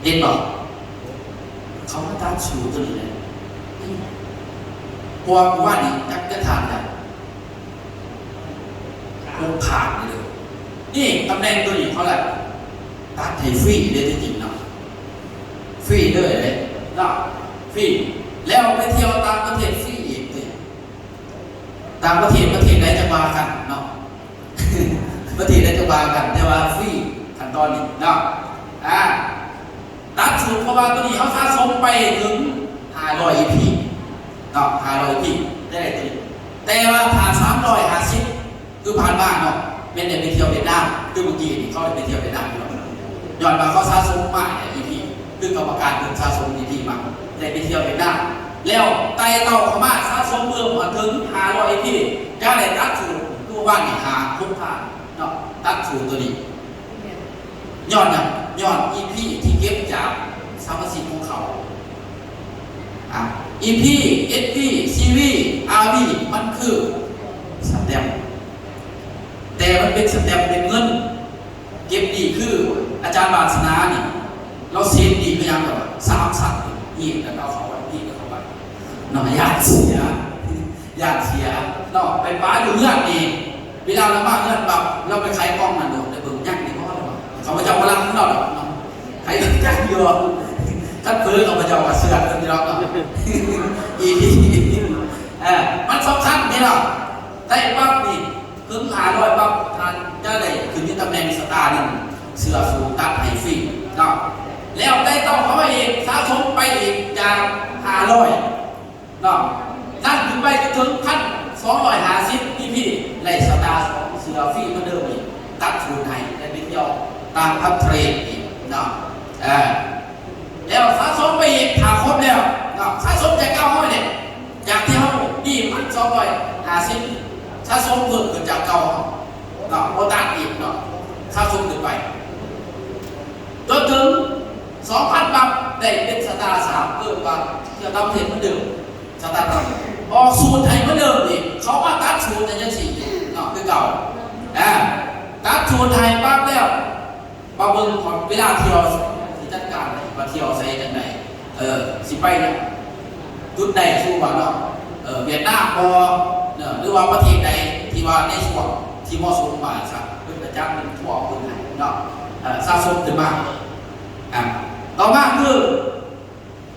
ເຫັນບໍ່? ເຂົາມາຕັດສູດຕົວນີ້ແຫຼະ ເພາະວ່າມື້ວານນີ້ຈັກ ຈັກທ່ານ ຈັກ ຫົກທ່ານເລີຍ. ນີ້ຕຳແໜ່ງຕົວນີ້ເຂົາລະຕັດໃຫ້ຟຣີເດ້ ທີ່ຈິງເນາະ ຟຣີເລີຍເດ້ເນາະ ຟຣີ ແລ້ວໄປທ່ຽວຕ່າງປະເທດຟຣີອີກເດ້. ຕ່າງປະເທດ ປະເທດໃດຈັ່ງວ່າກັນເນາະ ປະເທດໃດຈັ່ງວ່າກັນ ແຕ່ວ່າຟຣີຂັ້ນຕອນນີ້ເນາະ. ອ່າ ຕັດສູດ ເພາະວ່າຕົວນີ້ເຮົາສະສົມໄປເຖິງຫ້າຮ້ອຍອີພີເນາະ ຫ້າຮ້ອຍອີພີ ໄດ້ຕົວນີ້. ແຕ່ວ່າຖ້າສາມຮ້ອຍຫ້າສິບ ຄືຜ່ານມາເນາະ ແມ່ນໄດ້ໄປທ່ຽວຫວຽດນາມ ຄືເມື່ອກີ້ນີ້ເຂົາໄດ້ໄປທ່ຽວຫວຽດນາມຢູ່ ຍ້ອນວ່າເຂົາສະສົມມາອີພີ ຄືກຳມະການເພິ່ນສະສົມອີພີມາ ໄດ້ໄປທ່ຽວຫວຽດນາມ ແລ້ວໄຕ່ເຕົ້າເຂົ້າມາສະສົມເພີ່ມຮອດເຖິງຫ້າຮ້ອຍອີພີ ຈະໄດ້ຕັດສູດ ຄືວ່ານີ້ຫ້າຫົກທ່ານເນາະ ຕັດສູດຕົວນີ້. ຍ້ອນຫຍັງ? ຍ້ອນອີພີທີ່ເກັບຈາກສະມາຊິກຂອງເຂົາ. ອ່າ ອີພີ ເອັສວີ ຊີວີ ອາວີ ມັນຄືສະແຕັມ ແຕ່ມັນເປັນສະແຕັມເປັນເງິນ ເກັບໜີ້ ຄືອາຈານວາສະໜານີ້ ລາວເສບໜີ້ໄປຫຍັງ ແບບວ່າສາມຊັ້ນອີກ ແລ້ວກໍເອົາເຂົ້າໄວ້ ອີກ ເອົາເຂົ້າໄວ້ເນາະ ຢ້ານເສຍ ຢ້ານເສຍເນາະ ໄປປະຢູ່ເຮືອນນີ້ ເວລາລາວມາເຮືອນປັບ ລາວໄປໄຂກ່ອງນັ້ນໂດດ ໄດ້ເບິ່ງຍັງນີ້ບໍ່ ລາວວ່າ ຂ້າພະເຈົ້າບໍ່ລັກຂອງລາວດອກເນາະ ໃຜຈັກຢູ່ ຄັນເຜີຂ້າພະເຈົ້າກໍເຊື່ອເພິ່ນຢູ່ດອກເນາະ ອີພີ ເອີ ມັນສຳຄັນນີ້ເນາະ ໄດ້ປັບນີ້ ເຖິງຫ້າຮ້ອຍປັບ ທ່ານຈະໄດ້ຂຶ້ນຢູ່ຕຳແໜ່ງສະຕາໜຶ່ງ ເສື້ອສູງຕັດໃຫ້ຟຣີເນາະ ແລ້ວໄຕ່ເຕົ້າເຂົ້າມາອີກ ສະສົມໄປອີກຈາກຫ້າຮ້ອຍ ເນາະ ນັ້ນຂຶ້ນໄປຈົນເຖິງພັນສອງຮ້ອຍຫ້າສິບອີພີ ໄດ້ສະຕາສອງເສື້ອຟຣີເໝືອນເດີມອີກ ຕັດສູດໃຫ້ ໄດ້ໄປທ່ຽວຕ່າງປະເທດອີກເນາະ ເອີ ແລ້ວສະສົມໄປອີກ ຖ້າຄົບແລ້ວເນາະ ສະສົມຈາກເກົ້າຮ້ອຍເດ້ ຈາກທີ່ເຮົາມີພັນສອງຮ້ອຍຫ້າສິບ ສະສົມເພີ່ມຂຶ້ນຈາກເກົ່າເນາະ ບໍ່ຕັດອີກເນາະ ສະສົມຂຶ້ນໄປ ຈົນເຖິງສອງພັນປັບ ໄດ້ເປັນສະຕາສາມ ເພີ່ມວ່າຈະນຳເຮັດເໝືອນເດີມ ສະຕາດຳ ອອກສູດໃຫ້ເໝືອນເດີມອີກ ເຂົາມາຕັດສູດໃຫ້ຈັ່ງຊີ້ເນາະ ຄືເກົ່າ ອ່າ ຕັດສູດໃຫ້ປັບແລ້ວ ມາເບິ່ງເວລາທ່ຽວ ຊິຈັດການໃຫ້ວ່າທ່ຽວໃສຈັ່ງໃດ ເອີ ຊິໄປຫຍັງ ຈຸດໃດ ສົມມຸດວ່າເນາະ ເອີ ຫວຽດນາມບໍ່ ເອີ ຫຼືວ່າປະເທດໃດທີ່ວ່າໃນຊ່ວງທີ່ເໝາະສົມ ວ່າຊະ ເພິ່ນກະຈັດເປັນທົວເພິ່ນໃຫ້ເນາະ ເອີ ສະສົມຂຶ້ນມາ ອ່າ ຕໍ່ມາຄື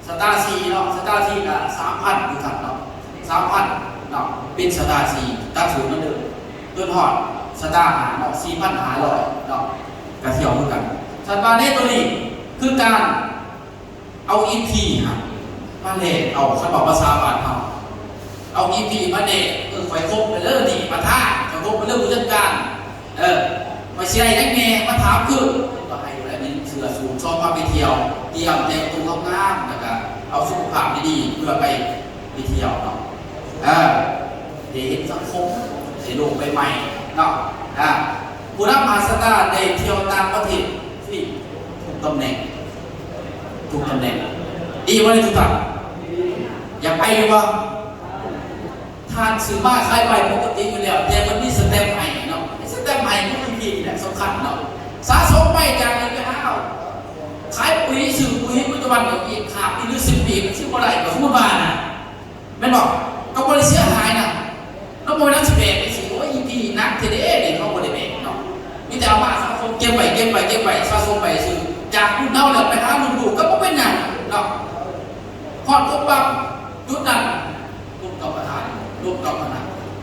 ສະຕາສີ່ເນາະ ສະຕາສີ່ກະສາມພັນຄືກັນເນາະ ສາມພັນເນາະ ເປັນສະຕາສີ່ ຕັດສູດເໝືອນເດີມ ຈົນຮອດສະຕາຫ້າເນາະ ສີ່ພັນຫ້າຮ້ອຍເນາະ ກະທ່ຽວຄືກັນ. ສັດວ່າໃນໂຕນີ້ຄືການເອົາອີພີຫັ້ນມາແລກເອົາ ຄັນເວົ້າພາສາບ້ານເຮົາ ເອົາອີພີມາແລກ ເອີ ຂ້ອຍຄົບໄປເລີຍນີ້ປະທານ ຂ້ອຍຄົບໄປເລີຍຜູ້ຈັດການ ເອີ ຂ້ອຍຊິໄດ້ຫຍັງແດ່ ມາຖາມຄື ກໍໃຫ້ໄດ້ມີເສື້ອສູງຊອງພາໄປທ່ຽວ ຕຽມແຕ່ງຕົວງາມໆ ແລ້ວກະເອົາສຸຂະພາບດີໆ ເພື່ອໄປ ໄປທ່ຽວເນາະ ເອີ ໄດ້ເຫັນສັງຄົມ ໄດ້ໂລກໃບໃໝ່ເນາະ ອ່າ ຜູ້ນຳຫ້າສະຕາໄດ້ທ່ຽວຕ່າງປະເທດ ນີ້ ທຸກຕຳແໜ່ງ ທຸກຕຳແໜ່ງ ດີບໍ່ນີ້ທຸກທ່ານ? ຢາກໄປຢູ່ບໍ່? ທ່ານຊື້ມາຂາຍໄປປົກກະຕິຢູ່ແລ້ວ ແຕ່ມັນມີສະແຕັມໃຫ້ເນາະ ສະແຕັມໃຫ້ມັນມີພີນີ້ແຫຼະສຳຄັນເນາະ ສະສົມໄປຈາກນີ້ໄປຫາເອົາ ຂາຍປຸຍ ຊື້ປຸຍ ປັດຈຸບັນນີ້ອີກຫ້າປີ ຫຼື ສິບປີ ມັນຊິບໍ່ໄດ້ ກໍສົມມຸດວ່ານະ ແມ່ນບໍ່? ກໍບໍ່ໄດ້ເສຍຫາຍນະ ເນາະ ບໍ່ແມ່ນຊິແບກໄປຊິ ໂອ້ຍ ອີພີໜັກແທ້ເດ້ ນີ້ເຂົາບໍ່ໄດ້ແບກເນາະ ມີແຕ່ເອົາມາສະສົມ ເກັບໄວ້ ເກັບໄວ້ ເກັບໄວ້ ສະສົມໄປຊື່ ຈາກລຸ້ນເຮົາແລ້ວໄປຫາລຸ້ນລູກກໍບໍ່ເປັນຫຍັງເນາະ ຮອດຄົບປັບ ຈຸດນັ້ນ ລົມກັບປະທານ ລົມກັບຄະນະ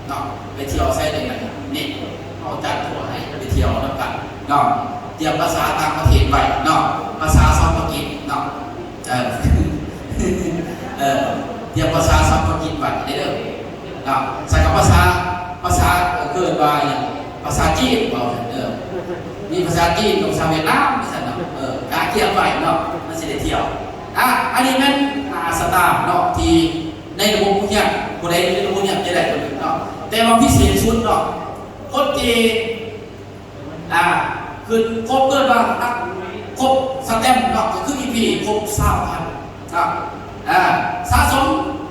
ເນາະ ໄປທ່ຽວໃສຈັ່ງໃດ ນີ້ ເຮົາຈັດທົວໃຫ້ໄປທ່ຽວນຳກັນເນາະ ຕຽມພາສາຕ່າງປະເທດໄວ້ເນາະ ພາສາສັງສະກິດເນາະ ເອີ ເອີ ຕຽມພາສາສັງສະກິດໄວ້ເດີເນາະ ສັງກັບພາສາ ພາສາ ເອີ້ນວ່າຫຍັງ ພາສາຈີນເວົ້າ ເອີ ມີພາສາຈີນກັບພາສາຫວຽດນາມ ວ່າຊັ້ນເນາະ ເອີ ກະກຽມໄວ້ເນາະ ມັນຊິໄດ້ທ່ຽວ ອ່າ ອັນນີ້ແມ່ນ ອ່າ ສະຕາມເນາະ ທີ່ ໃນລະບົບໂຮງຮຽນ ຜູ້ໃດຢູ່ໃນໂຮງຮຽນຈະໄດ້ຕົວນີ້ເນາະ ແຕ່ວ່າພິເສດສຸດເນາະ ຄົນທີ່ ອ່າ ຂຶ້ນຄົບ ເອີ້ນວ່ານັກຄົບສະແຕັມເນາະ ກໍຄືອີພີຄົບຊາວພັນເນາະ ອ່າ ສະສົມ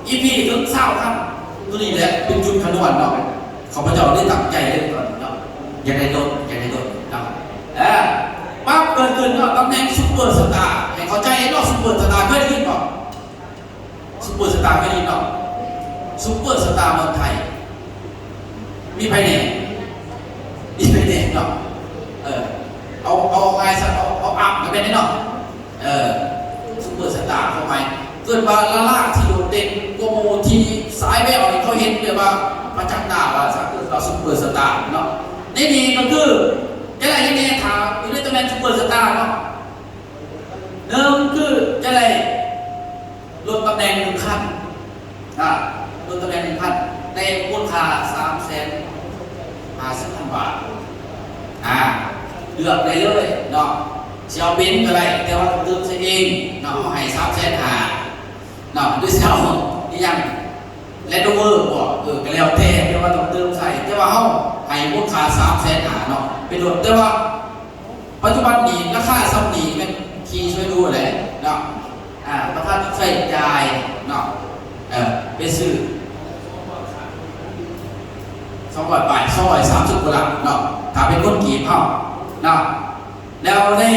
ອີພີເຖິງຊາວພັນ ໂຕນີ້ແຫຼະເປັນຈຸດຄະນວນເນາະ. ຂ້າພະເຈົ້າໄດ້ຕັ້ງໃຈເລີຍຕອນນີ້ເນາະ ຢາກໄດ້ລົດ ຢາກໄດ້ລົດເນາະ ອ່າ ປັບເກີດຂຶ້ນເນາະ ຕຳແໜ່ງຊຸບເປີສະຕາ ໃຫ້ເຂົ້າໃຈເນາະ ຊຸບເປີສະຕາເຄີຍໄດ້ຍິນບໍ່? ຊຸບເປີສະຕາເຄຍໄດ້ຍິນເນາະ ຊຸບເປີສະຕາເມືອງໄທ ມີໃຜແດ່? ມີໃຜແດ່ເນາະ ເອີ ເອົາ ເອົາງ່າຍຊະ ເອົາ ເອົາອັບກໍແມ່ນເນາະ ເອີ ຊຸບເປີສະຕາຄວາມໝາຍ ເອີ້ນວ່າດາລາທີ່ໂດດເດັ່ນກວ່າໝູ່ ທີ່ສາຍແວວນີ້ເຂົາເຫັນແບບວ່າປະຈັກຕາວ່າຊະ ເອີ້ນວ່າຊຸບເປີສະຕາເນາະ. ໃນນີ້ກໍຄື ແຕ່ລະເຮັດແນ່ ຖ້າຢູ່ໃນຕຳແໜ່ງຊຸບເປີສະຕາເນາະ ໜຶ່ງຄືຈະໄດ້ລົດຕຳແໜ່ງໜຶ່ງຄັນ ອາ ລົດຕຳແໜ່ງໜຶ່ງຄັນ ໃນມູນຄ່າສາມແສນຫ້າສິບພັນບາດ ອາ ເລືອກໄດ້ເລີຍເນາະ ຊິເອົາເບັນກໍໄດ້ ແຕ່ວ່າເຕີມໃສ່ເອງເນາະ ເຮົາໃຫ້ສາມແສນຫ້າເນາະ ຫຼືຊິເອົາອີ່ຫຍັງ ແລນໂຣເວີ ບໍ ເອີ ກໍແລ້ວແຕ່ ແຕ່ວ່າຕ້ອງເຕີມໃສ່ ແຕ່ວ່າເຮົາໃຫ້ມູນຄ່າສາມແສນຫ້າເນາະ ເປັນລົດ ແຕ່ວ່າ ປັດຈຸບັນນີ້ລາຄາສ່ຳນີ້ແມ່ນຂີ່ຊ່ວຍດູແຫຼະເນາະ ອ່າ ປະທານໃຊ້ຈ່າຍເນາະ ເອີ ໄປຊື້ສອງຮ້ອຍປາຍ ສອງຮ້ອຍສາມສິບກວ່າລ້ານເນາະ ຖ້າເປັນເງິນກີບເຮົາເນາະ ແລ້ວໄດ້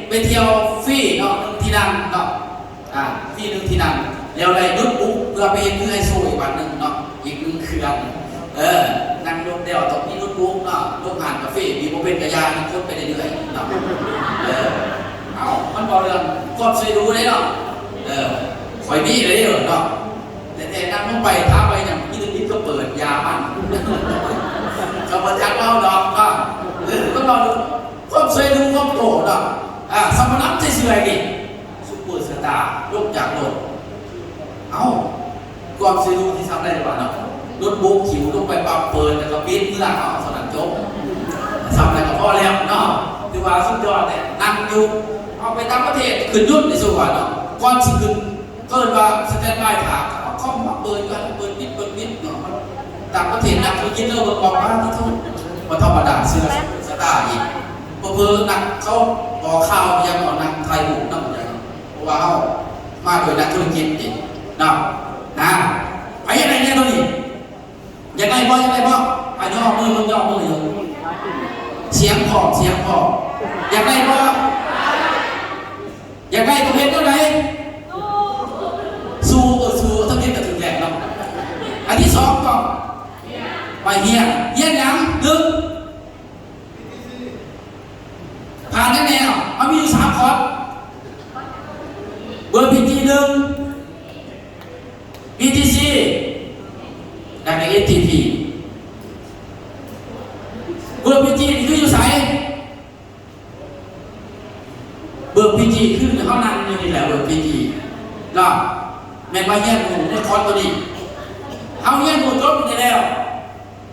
ໄປທ່ຽວຟຣີເນາະ ໜຶ່ງທີ່ນັ່ງເນາະ ອ່າ ຟຣີໜຶ່ງທີ່ນັ່ງ ແລ້ວໄດ້ໂນ້ດບຸກເພື່ອໄປເຮັດຄືໄຮໂຊອີກບາດໜຶ່ງເນາະ ອີກໜຶ່ງເຄື່ອງ ເອີ ນັ່ງລົດແລ້ວຕ້ອງມີໂນ້ດບຸກເນາະ ລົງຮ້ານກາເຟບີ່ບໍ່ເປັນກະຢ່າ ຄົນໄປເລື້ອຍໆເນາະ ເອີ ເອົ້າ ມັນເວົ້າເລື່ອງຄວາມຊ່ວຍດູເດ້ເນາະ ເອີ ຂ້ອຍມີເດ້ເນາະ ແຕ່ ແຕ່ນັ່ງລົງໄປຖາມວ່າຫຍັງ ມີແຕ່ປິດກໍເປີດ ຢ່າມັນ ກໍບໍ່ຈັກເວົ້າດອກເນາະ ເອີ ມັນເວົ້າເລື່ອງຄວາມຊ່ວຍດູ ຄວາມໂກເນາະ ອ່າ ສຳມະນຳເຊື່ອໆນີ້ ຊຸບເປີສະຕາ ລົງຈາກລົດ ເອົ້າ ກອງຊິລູທີ່ຊ່ຳໄດ້ວ່າເນາະ ລົດບຸກຂິວລົງໄປປັບເປີດ ແລ້ວກໍປິດເມືອເອົາ ເທົ່ານັ້ນຈົບ ຊ່ຳນັ້ນກໍພໍແລ້ວເນາະ ຖືວ່າສຸດຍອດແລ້ວ ນັ່ງຢູ່ ເອົາໄປຕ່າງປະເທດ ຂຶ້ນຍົນໄດ້ສູ່ວ່າເນາະ ກ່ອນຊິຂຶ້ນ ເອີ້ນວ່າສະແຕນບາຍຖ້າ ເອົາຄອມມາເປີດກັນ ເປີດປິດ ເປີດປິດເນາະ ຕ່າງປະເທດນັກທຸລະກິດເຮົາເບິ່ງອອກມາທີ່ທຸກ ບໍ່ທຳມະດາ ເຊື່ອສະຕາອີກ ເຜີໆນັກເຂົາອອກຂ່າວຍັງເອົານັກຖ່າຍຮູບນຳ ເພາະວ່າເຮົາມາໂດຍນັກທຸລະກິດນີ້ເນາະ ນະ ໃຜຢາກໄດ້ແນ່ໂຕນີ້ ຢາກໄດ້ບໍ່? ຢາກໄດ້ບໍ່? ອາ ຍໍມືເບິ່ງ ຍໍມືເບິ່ງ ສຽງພ້ອມ ສຽງພ້ອມ ຢາກໄດ້ບໍ່? ຢາກໄດ້ຕ້ອງເຮັດແນວໃດ? ສູ້ ເອີ ສູ້ ທຳອິດກໍຖືກແລ້ວເນາະ ອັນທີສອງຕ້ອງໄປຮຽນ ຮຽນຫຍັງ? ໜຶ່ງ ຜ່ານແນ່ໆ ເຮົາມີຢູ່ສາມຄອດ ເບີພີຈີໜຶ່ງ ບີທີຊີ ແລ້ວກໍເອັສທີພີ ເບີພີຈີນີ້ຄືຢູ່ໃສ? ເບີພີຈີຄືເຮົານັ່ງຢູ່ນີ້ແຫຼະ ເບີພີຈີເນາະ ແມ່ນວ່າຮຽນຮູ້ໃນຄອດໂຕນີ້ ເຮົາຮຽນຮູ້ຈົບນີ້ແລ້ວ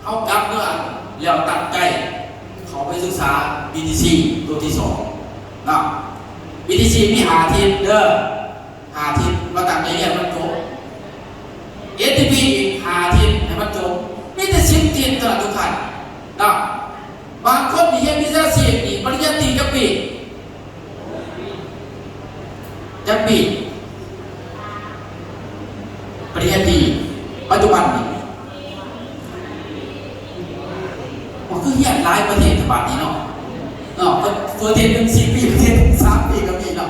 ເຮົາກັບເມືອແລ້ວຕັ້ງໃຈເຂົ້າໄປສຶກສາບີທີຊີໂຕທີສອງເນາະ ບີທີຊີມີຫ້າທິດເດີ ຫ້າທິດ ວ່າຕັ້ງໃຈຮຽນມັນຈົບ ເອັສທີພີອີກຫ້າທິດໃຫ້ມັນຈົບ ມີແຕ່ສິບທິດເທົ່ານັ້ນທຸກທ່ານເນາະ ບາງຄົນນີ້ຮຽນວິຊາຊີບນີ້ ປະລິນຍາຕີຈັກປີ? ຈັກປີ? ປະລິນຍາຕີ ປັດຈຸບັນນີ້ ໂອ້ ຄືຮຽນຫຼາຍປະເທດແທ້ບາດນີ້ເນາະ ເນາະ ປະເທດໜຶ່ງສີ່ປີ ປະເທດໜຶ່ງສາມປີກໍມີເນາະ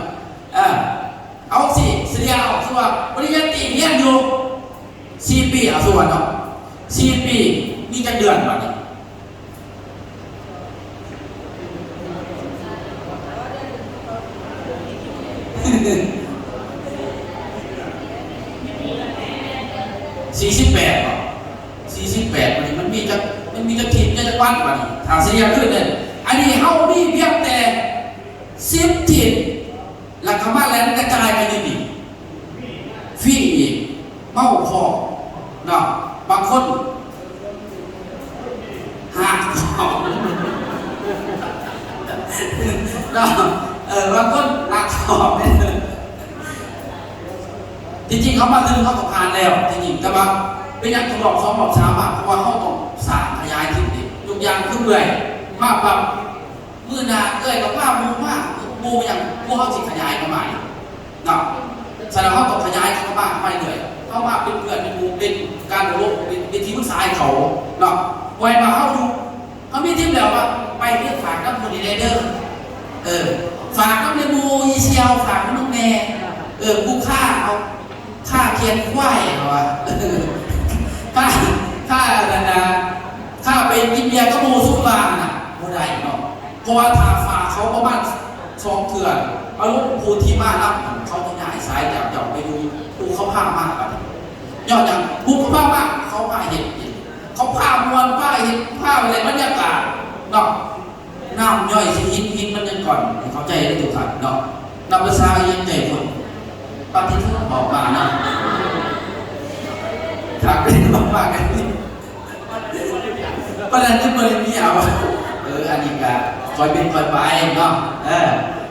ເອີ ເອົາຊິ ສະເລ່ຍເອົາ ສົມມຸດວ່າປະລິນຍາຕີຮຽນຢູ່ສີ່ປີ ເອົາ ສົມມຸດເນາະ ສີ່ປີ ມີຈັກເດືອນບາດນີ້? ສີ່ສິບແປດເນາະ ສີ່ສິບແປດ ບາດນີ້ມັນມີຈັກ ມັນມີຈັກທິດ ມີຈັກວັນບາດນີ້ ຖ້າສະເລ່ຍຄືນເດ້ ອັນນີ້ເຮົາມີພຽງແຕ່ສິບທິດ ແລ້ວກໍມາແລ່ນກະຈາຍກັນຢູ່ນີ້ ຟຣີອີກ ເມົາພ້ອມເນາະ ບາງຄົນຮາກພ້ອມເນາະ ເອີ ບາງຄົນຮາກພ້ອມ ທີ່ຈິງເຮົາມາເຖິງເຮົາກໍຜ່ານແລ້ວ ທີ່ຈິງ ແຕ່ວ່າເປັນຫຍັງຕ້ອງລອບສອງລອບສາມ ເພາະວ່າເຮົາຕ້ອງ ຢ່າງຄືເອື້ອຍມາປັບ ມື້ໜ້າເອື້ອຍກໍພາໝູ່ມາ ໝູ່ຫຍັງ ໝູ່ເຮົາຊິຂະຫຍາຍເຂົ້າມາອີກເນາະ. ສະນັ້ນເຮົາຕ້ອງຂະຫຍາຍເຂົ້າມາໄປເລື້ອຍ ເຮົາມາເປັນເພື່ອນເປັນໝູ່ ເປັນການໂອ້ລົມ ເປັນ ເປັນທີ່ປຶກສາໃຫ້ເຂົາເນາະ. ບໍ່ແມ່ນວ່າເຮົາຢູ່ ເຮົາມີທີມແລ້ວວ່າ ໄປເດີ ຝາກນຳຜູ້ນີ້ແດ່ເດີ ເອີ ຝາກນຳແດ່ໝູ່ ອີ່ສ່ຽວ ຝາກນຳແດ່ ເອີ ຜູ້ຄ້າເຮົາ ຄ້າຂຽນຄວາຍ ເຮົາວ່າ ຄ້າ ຄ້າອັນນັ້ນນະ ຄ້າໄປກິນເບຍກັບໝູ່ຊຸມວ່າຫັ້ນນະ ບໍ່ໄດ້ເນາະ. ເພາະວ່າຖ້າຝາກເຂົາປະມານສອງເທື່ອ ອາລົມຜູ້ທີ່ມານຳ ເຂົາຈະຍ້າຍສາຍຈາກເຈົ້າໄປຢູ່ຜູ້ເຂົາພາມາບັດນີ້. ຍ້ອນຫຍັງ? ຜູ້ເຂົາພາມາ ເຂົາພາເຮັດ ເຂົາພາມ່ວນ ພາເຮັດ ພາໄດ້ບັນຍາກາດເນາະ. ນ້ຳຍ່ອຍຊິຫີນ ຫີນມັນຍັງກ່ອນ ໃຫ້ເຂົ້າໃຈເດີທຸກທ່ານເນາະ. ນັບພາສາຍັງໃຈຄົນ ປະຕິໂທ ອອກມາເນາະ ຄັກເດ້ ອອກມາກັນ ປານນັ້ນຍັງບໍ່ໄດ້ມີເອົາ. ເອີ ອັນນີ້ກະຄ່ອຍເປັນຄ່ອຍໄປເນາະ. ເອີ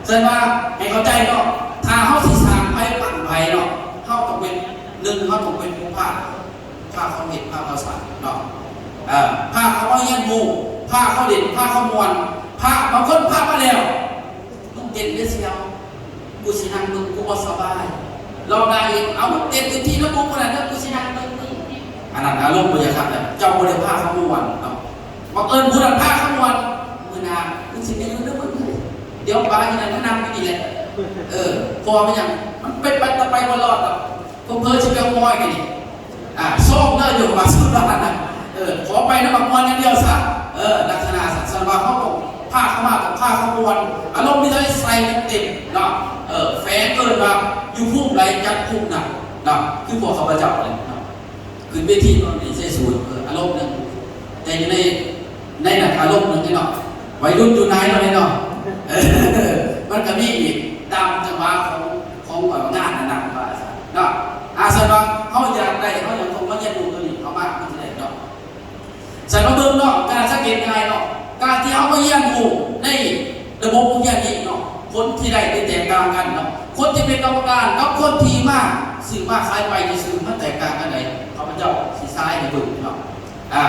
ສະນັ້ນວ່າໃຫ້ເຂົ້າໃຈເນາະ ຖ້າເຮົາຊິສ້າງໃຜປັ້ນໃຜເນາະ ເຮົາຕ້ອງເປັນ ໜຶ່ງ ເຮົາຕ້ອງເປັນຜູ້ພາ ພາເຂົາເຮັດ ພາເຂົາສ້າງເນາະ. ເອີ ພາເຂົາມາຮຽນຮູ້ ພາເຂົາຫຼິ້ນ ພາເຂົາມ່ວນ. ພາບາງຄົນພາມາແລ້ວ ມຶງເຕັ້ນເດີສ່ຽວ ກູຊິນັ່ງເບິ່ງ ກູບໍ່ສະບາຍ. ລອບໜ້າອີກ ເອົາ ມຶງເຕັ້ນຢູ່ທີ່ນຳໝູ່ຜູ້ນັ້ນເດີ ກູຊິນັ່ງເບິ່ງມຶງ. ອັນນັ້ນອາລົມບໍ່ຢາກຄັກເລີຍ ເຈົ້າບໍ່ໄດ້ພາເຂົາມ່ວນເນາະ. ບັງເອີນຜູ້ນັ້ນພາເຂົາມ່ວນ ມື້ໜ້າມຶງຊິໄປຢູ່ນຳເພິ່ນເລີຍ ດຽວປາອີ່ນັ້ນມານັ່ງຢູ່ນີ້ແຫຼະ. ເອີ ເພາະວ່າເປັນຫຍັງ? ມັນເປັນໄປ ໄປບໍ່ລອດດອກ. ເຜີໆຊິໄປຂໍມອຍກັນອີກ ອ່າ ຊອກເດີຢູ່ວ່າສຸດວ່ານັ້ນນະ. ເອີ ຂໍໄປນຳໝາກມ່ວນຢ່າງດຽວຊະ. ເອີ ລັກສະນະຊັ້ນ ສະນັ້ນວ່າເຮົາຕ້ອງພາເຂົາມາ ຕ້ອງພາເຂົາມ່ວນ ອາລົມມີເທົ່າໃດໃສ່ເຕັມໆເນາະ. ເອີ ແຝງເອີ້ນວ່າຢູ່ພູມໃດຈັດພູມນັ້ນເນາະ ຄືພວກຂ້າພະເຈົ້ານີ້ເນາະ ຂຶ້ນເວທີເນາະ ນີ້ໃສ່ສູດ ເອີ ອາລົມໜຶ່ງ ແຕ່ຢູ່ໃນ ໃນນັ້ນອາລົມໜຶ່ງເນາະ ໄວລຸ້ນຢູ່ໃນເນາະ ເນາະ. ເອີ ມັນກໍມີອີກຕາມຈັງຫວະຂອງ ຂອງ ເອີ ງານນັ້ນໆ ວ່າຊັ້ນເນາະ. ອາ ສະນັ້ນວ່າເຮົາຢາກໄດ້ ເຮົາຍັງຕ້ອງມາຮຽນຮູ້ຕົວນີ້ເຂົ້າມາ ມັນຊິໄດ້ເນາະ. ສະນັ້ນມາເບິ່ງເນາະ ການສັງເກດງ່າຍເນາະ ການທີ່ເຮົາມາຮຽນຮູ້ໃນລະບົບໂຮງຮຽນນີ້ເນາະ ຜົນທີ່ໄດ້ໄດ້ແຕກຕ່າງກັນເນາະ. ຄົນທີ່ເປັນກຳມະການກັບຄົນທີ່ມາຊື້ມາຂາຍໄປຊື່ໆ ມັນແຕກຕ່າງກັນໃດ? ຂ້າພະເຈົ້າຊິສາຍໃຫ້ເບິ່ງເນາະ. ອ່າ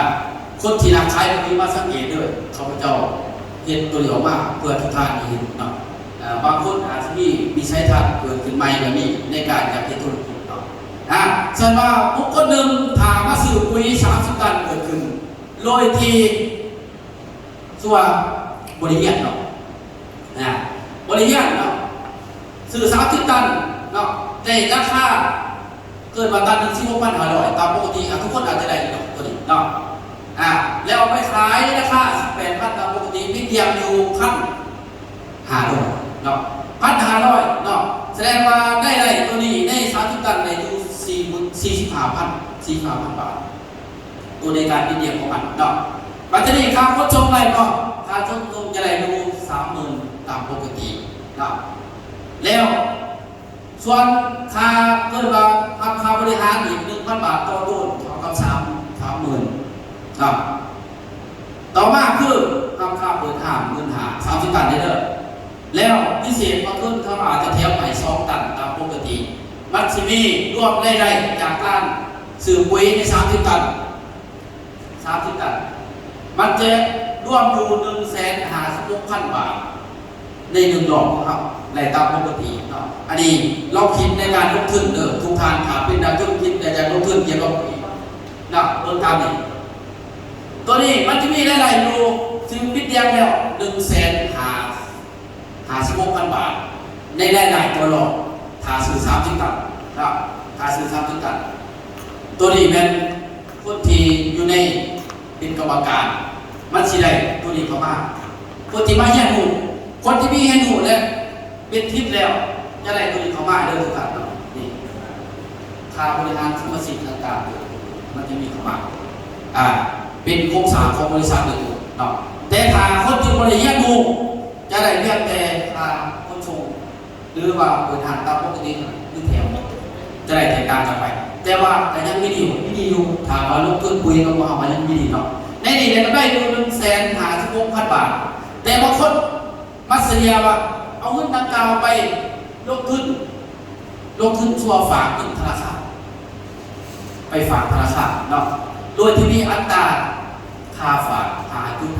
ຄົນທີ່ນັກຂາຍທີ່ມາສັງເກດເດີ ຂ້າພະເຈົ້າເຮັດຕົວນີ້ອອກມາເພື່ອທຸກທ່ານໄດ້ເຫັນເນາະ. ອ່າ ບາງຄົນອາດຈະມີວິໄສທັດເກີດຂຶ້ນໃໝ່ກໍມີໃນການຢາກເຮັດທຸລະກິດເນາະ. ອ່າ ສະນັ້ນວ່າບຸກຄົນໜຶ່ງຖ້າມາຊື້ປຸຍສາມສິບຕັນເກີດຂຶ້ນ ໂດຍທີ່ ສ່ວນບໍລິຫຽນເນາະ ນະ ບໍລິຫຽນເນາະ ຊື້ສາມສິບຕັນເນາະ ໄດ້ລາຄາເກີນວ່າຕັນໜຶ່ງ ສິບຫົກພັນຫ້າຮ້ອຍ ຕາມປົກກະຕິ ອາ ທຸກຄົນອາດຈະໄດ້ຢູ່ດອກຕົວນີ້ເນາະ. ອາ ແລ້ວເອົາໄປຂາຍລາຄາສິບແປດພັນ ຕາມປົກກະຕິ ມີກຽມຢູ່ພັນຫ້າຮ້ອຍເນາະ ພັນຫ້າຮ້ອຍເນາະ. ສະແດງວ່າໄດ້ ໄດ້ຕົວນີ້ໃນສາມສິບຕັນໄດ້ຢູ່ສີ່ໝື່ນ ສີ່ສິບຫ້າພັນ ສີ່ສິບຫ້າພັນບາດ. ຕົວໃນການຕິດດຽວຂອງມັນເນາະ. ບັດທີນີ້ຄ່າຂົນສົ່ງໄດ້ບໍ່? ຄ່າຂົນສົ່ງຈະໄດ້ຢູ່ສາມໝື່ນຕາມປົກກະຕິເນາະ. ແລ້ວສ່ວນຄ່າ ເອີ້ນວ່າຮັບຄ່າບໍລິຫານອີກໜຶ່ງພັນບາດຕໍ່ໂຕນ ເທົ່າກັບສາມ ສາມໝື່ນເນາະ. ຕໍ່ມາຄືຮັບຄ່າເປີດຫ້າງໝື່ນຫ້າ ສາມສິບຕັນເດີ. ແລ້ວພິເສດມາຄືນ ເຂົາອາດຈະແຖມໃຫ້ສອງຕັນຕາມປົກກະຕິ. ມັນຊິມີລວມລາຍໄດ້ຈາກການຊື້ປຸຍໃນສາມສິບຕັນ ສາມສິບຕັນ ມັນຈະລວມຢູ່ໜຶ່ງແສນຫ້າສິບຫົກພັນບາດ ໃນໜຶ່ງລອບຂອງເຮົາ ໄດ້ຕາມປົກກະຕິເນາະ. ອັນນີ້ລອງຄິດໃນການລົງທຶນເດີ ທຸກທ່ານ ຖ້າເປັນນັກທຸລະກິດ ແລະ ຢາກລົງທຶນກ່ຽວກັບປຸຍເນາະ ເບິ່ງຕາມນີ້. ຕົວນີ້ມັນຈະມີລາຍໄດ້ຢູ່ ຖືກປິດດຽງແລ້ວ ໜຶ່ງແສນຫ້າ ຫ້າສິບຫົກພັນບາດ ໃນລາຍໄດ້ຕໍ່ລອບ ຖ້າຊື້ສາມສິບຕັນເນາະ ຖ້າຊື້ສາມສິບຕັນ. ຕົວນີ້ແມ່ນຄົນທີ່ຢູ່ໃນ ເປັນກຳມະການ ມັນຊິໄດ້ຕົວນີ້ເຂົ້າມາ. ຄົນທີ່ມາຮຽນຮູ້ ຄົນທີ່ມີຮຽນຮູ້ ແລະ ເປັນທິດແລ້ວ ຈະໄດ້ຕົວນີ້ເຂົ້າມາເດີ ທຸກທ່ານເນາະ. ນີ້ ຄ່າບໍລິຫານສະມາຊິກຕ່າງໆ ມັນຈະມີເຂົ້າມາ ອ່າ ເປັນໂຄງສ້າງຂອງບໍລິສັດໂດຍຕົງເນາະ. ແຕ່ຖ້າຄົນທີ່ບໍ່ໄດ້ຮຽນຮູ້ ຈະໄດ້ພຽງແຕ່ຄ່າຂົນສົ່ງ ຫຼືວ່າເປີດຮ້ານຕາມປົກກະຕິ ຫຼືແຖມ ຈະໄດ້ແຕກຕ່າງກັນໄປ. ແຕ່ວ່າກໍຍັງມີດີ ມີດີຢູ່ ຖ້າວ່າລົງທຶນປຸຍກັບພວກເຮົາ ກໍຍັງມີດີເນາະ. ໃນນີ້ກໍໄດ້ຢູ່ໜຶ່ງແສນຫ້າສິບຫົກພັນບາດ ແຕ່ບາງຄົນ ມັກສະເລ່ຍວ່າເອົາເງິນດັ່ງກ່າວໄປລົງທຶນ ລົງທຶນຊົ່ວຝາກເງິນທະນາຄານ ໄປຝາກທະນາຄານເນາະ ໂດຍທີ່ມີອັດຕາຄ່າຝາກ ຫ້າຈຸດ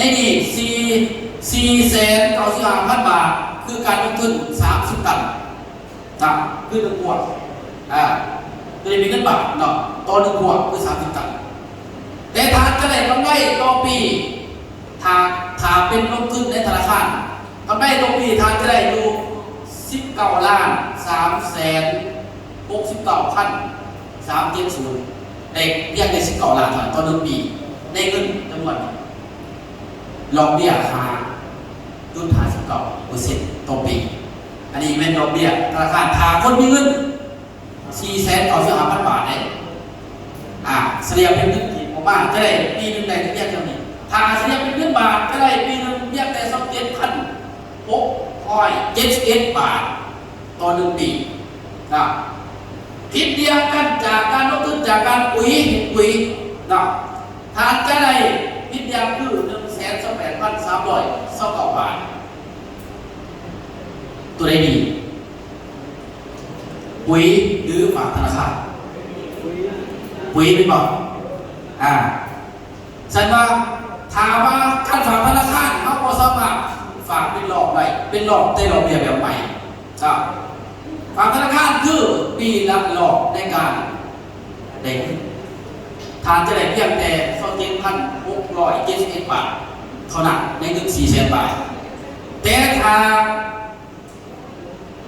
ໃນນີ້ ສີ່ ສີ່ແສນເກົ້າສິບຫ້າພັນບາດ ຄືການລົງທຶນສາມສິບຕັນນະ ຄືໜຶ່ງພວງ ອ່າ ໂຕນີ້ເປັນເງິນບາດເນາະ ຕໍ່ໜຶ່ງພວງຄືສາມສິບຕັນ. ແຕ່ທ່ານຈະໄດ້ກຳໄລຕໍ່ປີ ຖ້າ ຖ້າເປັນລົງທຶນໃນທະນາຄານ ກຳໄລຕໍ່ປີທ່ານຈະໄດ້ຢູ່ສິບເກົ້າລ້ານສາມແສນຫົກສິບເກົ້າພັນສາມເຈັດສູນ ໄດ້ພຽງແຕ່ສິບເກົ້າລ້ານເທົ່ານັ້ນຕໍ່ໜຶ່ງປີ ໃນເງິນຈຳນວນນີ້ ດອກເບ້ຍຫ້າຈຸດຫ້າສິບເກົ້າເປີເຊັນຕໍ່ປີ. ອັນນີ້ແມ່ນດອກເບ້ຍທະນາຄານ ຖ້າຄົນມີເງິນສີ່ແສນເກົ້າສິບຫ້າພັນບາດເດ້ ອ່າ ສະເລ່ຍເປັນເງິນກີບອອກມາ ຈະໄດ້ປີໜຶ່ງໄດ້ພຽງເທົ່ານີ້. ຖ້າສະເລ່ຍເປັນເງິນບາດ ຈະໄດ້ປີໜຶ່ງພຽງແຕ່ຊາວເຈັດພັນຫົກຮ້ອຍເຈັດສິບເອັດບາດຕໍ່ໜຶ່ງປີນະ. ຜິດດ່ຽງກັນຈາກການລົງທຶນຈາກການປຸຍ ປຸຍນະ. ທ່ານຈະໄດ້ຜິດດ່ຽງຄືໜຶ່ງແສນຊາວແປດພັນສາມຮ້ອຍຊາວເກົ້າບາດ. ຕົວໃດດີ? ປຸຍ ຫຼື ຝາກທະນາຄານ? ປຸຍແມ່ນບໍ່? ອ່າ ຊັ້ນວ່າ ຖ້າວ່າການຝາກທະນາຄານ ເຮົາບໍ່ສາມາດຝາກເປັນລອບໄດ້ ເປັນລອບ ແຕ່ລອບເບ້ຍແບບໃໝ່ ເຈົ້າ ຝາກທະນາຄານຄືປີລະລອບໃນການ ໄດ້ເງິນ ທ່ານຈະໄດ້ພຽງແຕ່ຊາວເຈັດພັນຫົກຮ້ອຍເຈັດສິບເອັດບາດເທົ່ານັ້ນ ໃນເງິນສີ່ແສນບາດ. ແຕ່ຖ້າ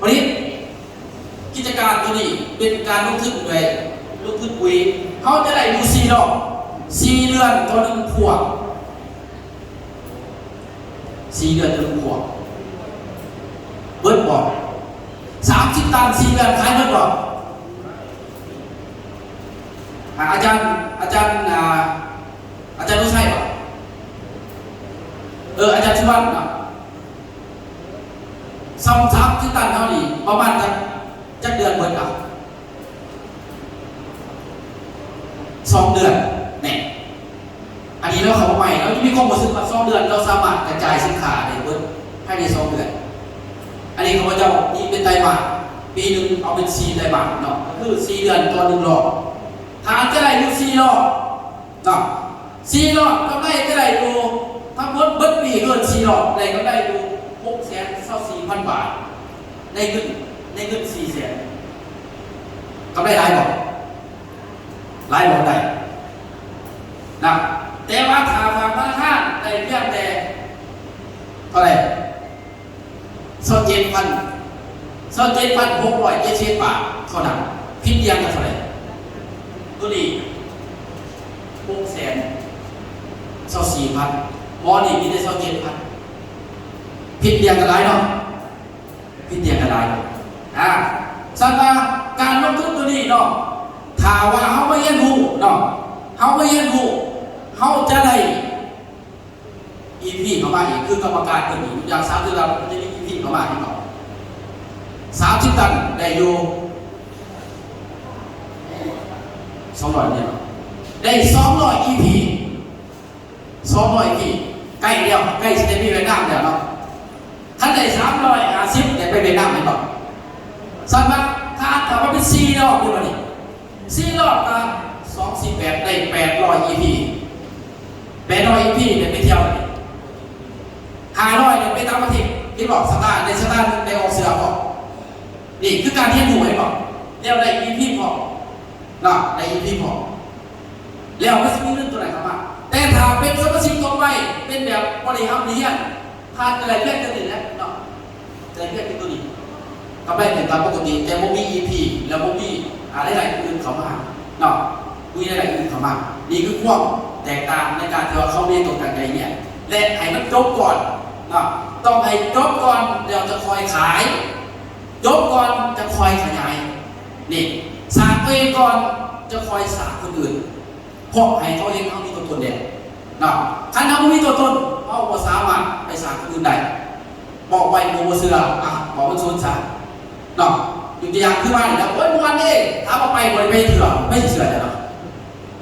ຜະລິດກິດຈະການຕົວນີ້ເປັນການລົງທຶນດ້ວຍ ລົງທຶນປຸຍ ເຮົາຈະໄດ້ຢູ່ສີ່ລອບ ສີ່ເດືອນຕໍ່ໜຶ່ງພວງ. ສີ່ເດືອນຈະລົງພວກ ເບິດບໍ່? ສາມສິບຕັນ ສີ່ເດືອນຂາຍເບິດບໍ່? ອາ ອາຈານ ອາຈານ ອາ ອາຈານອຸໄຊບໍ່? ເອີ ອາຈານສຸວັນເນາະ ສາມ ສາມສິບຕັນເຮົານີ້ ປະມານຈັກ ຈັກເດືອນເບິດລະ? ສອງເດືອນ ແນ່ ອັນນີ້ເຮົາເຂົ້າມາໃໝ່ ເຮົາຈະມີຄວາມຮູ້ສຶກວ່າສອງເດືອນ ເຮົາສາມາດກະຈາຍສິນຄ້າໄດ້ເບິດພາຍໃນສອງເດືອນ. ອັນນີ້ຂ້າພະເຈົ້າຕີເປັນໄຕມາດ ປີໜຶ່ງເອົາເປັນສີ່ໄຕມາດເນາະ ກໍຄືສີ່ເດືອນຕໍ່ໜຶ່ງລອບ ຖ້າຈະໄດ້ຢູ່ສີ່ລອບເນາະ ສີ່ລອບກຳໄລຈະໄດ້ຢູ່ ທັງໝົດເບິດປີເກີນສີ່ລອບ ໄດ້ກຳໄລຢູ່ຫົກແສນຊາວສີ່ພັນບາດ ໃນເງິນ ໃນເງິນສີ່ແສນ ກຳໄລຫຼາຍບໍ່? ຫຼາຍບໍ່ໄດ້ນະ ແຕ່ວ່າຖ້າຝາກທະນາຄານໄດ້ພຽງແຕ່ເທົ່າໃດ? ຊາວເຈັດພັນ ຊາວເຈັດພັນຫົກຮ້ອຍເຈັດສິບບາດເທົ່ານັ້ນ ຜິດດ່ຽງກັນເທົ່າໃດ? ໂຕນີ້ຫົກແສນຊາວສີ່ພັນ ໝໍນີ້ມີແຕ່ຊາວເຈັດພັນ ຜິດດ່ຽງກັນຫຼາຍເນາະ. ຜິດດ່ຽງກັນຫຼາຍ ອ່າ ຊັ້ນວ່າການລົງທຶນຕົວນີ້ເນາະ ຖ້າວ່າເຮົາມາຮຽນຮູ້ເນາະ ເຮົາມາຮຽນຮູ້ ເຮົາຈະໄດ້ອີພີເຂົ້າມາອີກ ຄືກຳມະການເພິ່ນນີ້ ຢ່າງສາມເດືອນລະມັນຈະມີອີພີເຂົ້າມາອີກເນາະ ສາມສິບຕັນໄດ້ຢູ່ສອງຮ້ອຍນີ້ເນາະ ໄດ້ສອງຮ້ອຍອີພີ ສອງຮ້ອຍອີພີ ໃກ້ແລ້ວ ໃກ້ຊິໄດ້ໄປຫວຽດນາມແລ້ວເນາະ ຄັນໄດ້ສາມຮ້ອຍຫ້າສິບໄດ້ໄປຫວຽດນາມແມ່ນບໍ່? ສຳລັບຖ້າ ຖ້າວ່າເປັນສີ່ລອບນີ້ ບາດນີ້ສີ່ລອບກໍສອງສີ່ແປດ ໄດ້ແປດຮ້ອຍອີພີ ແປດຮ້ອຍອີພີໄດ້ໄປທ່ຽວ ຫ້າຮ້ອຍໄດ້ໄປຕ່າງປະເທດ ເຫັນບໍ່? ສະຕາ ໄດ້ສະຕາ ໄດ້ອອກເສື້ອພ້ອມ ນີ້ຄືການຮຽນຮູ້ ເຫັນບໍ່? ແລ້ວໄດ້ອີພີພ້ອມເນາະ ໄດ້ອີພີພ້ອມ ແລ້ວມັນຊິມີເງິນຕົວນັ້ນເຂົ້າມາ. ແຕ່ຖ້າເປັນສະມາຊິກທົ່ວໄປ ເປັນແບບບໍ່ໄດ້ຮ່ຳໄດ້ຮຽນ ທ່ານກໍໄດ້ພຽງແຕ່ນີ້ແຫຼະເນາະ ໄດ້ພຽງແຕ່ຕົວນີ້ ກຳໄລຂຶ້ນຕາມປົກກະຕິ ແຕ່ບໍ່ມີອີພີ ແລ້ວບໍ່ມີ ອາ ລາຍໄດ້ອື່ນເຂົ້າມາເນາະ ບໍ່ມີລາຍໄດ້ອື່ນເຂົ້າມາ. ນີ້ຄືຄວາມແຕກຕ່າງໃນການທີ່ວ່າເຂົາມີຕົວການໄກ່ເກັ່ຍ ແລະ ໃຫ້ມັນຈົບກ່ອນເນາະ ຕ້ອງໃຫ້ຈົບກ່ອນ ແລ້ວຈະຄ່ອຍຂາຍ ຈົບກ່ອນຈະຄ່ອຍຂະຫຍາຍ ນີ້ ສ້າງຕົວເອງກ່ອນ ຈະຄ່ອຍສ້າງຄົນອື່ນ ເພາະໃຫ້ເຂົາເຫັນເຮົາມີຕົວຕົນແລ້ວເນາະ. ຄັນເຮົາບໍ່ມີຕົວຕົນ ເຮົາບໍ່ສາມາດໄປສ້າງຄົນອື່ນໄດ້. ເວົ້າໄປໝູ່ບໍ່ເຊື່ອ ອະ ເວົ້າມັນສູນຊະເນາະ. ຍົກຕົວຢ່າງຄືວ່ານີ້ລະ ໂອ້ຍ ມ່ວນເດ້ ຖາມວ່າໄປບໍ່ໄດ້ໄປເທື່ອ ໃຜຊິເຊື່ອແທ້ເນາະ.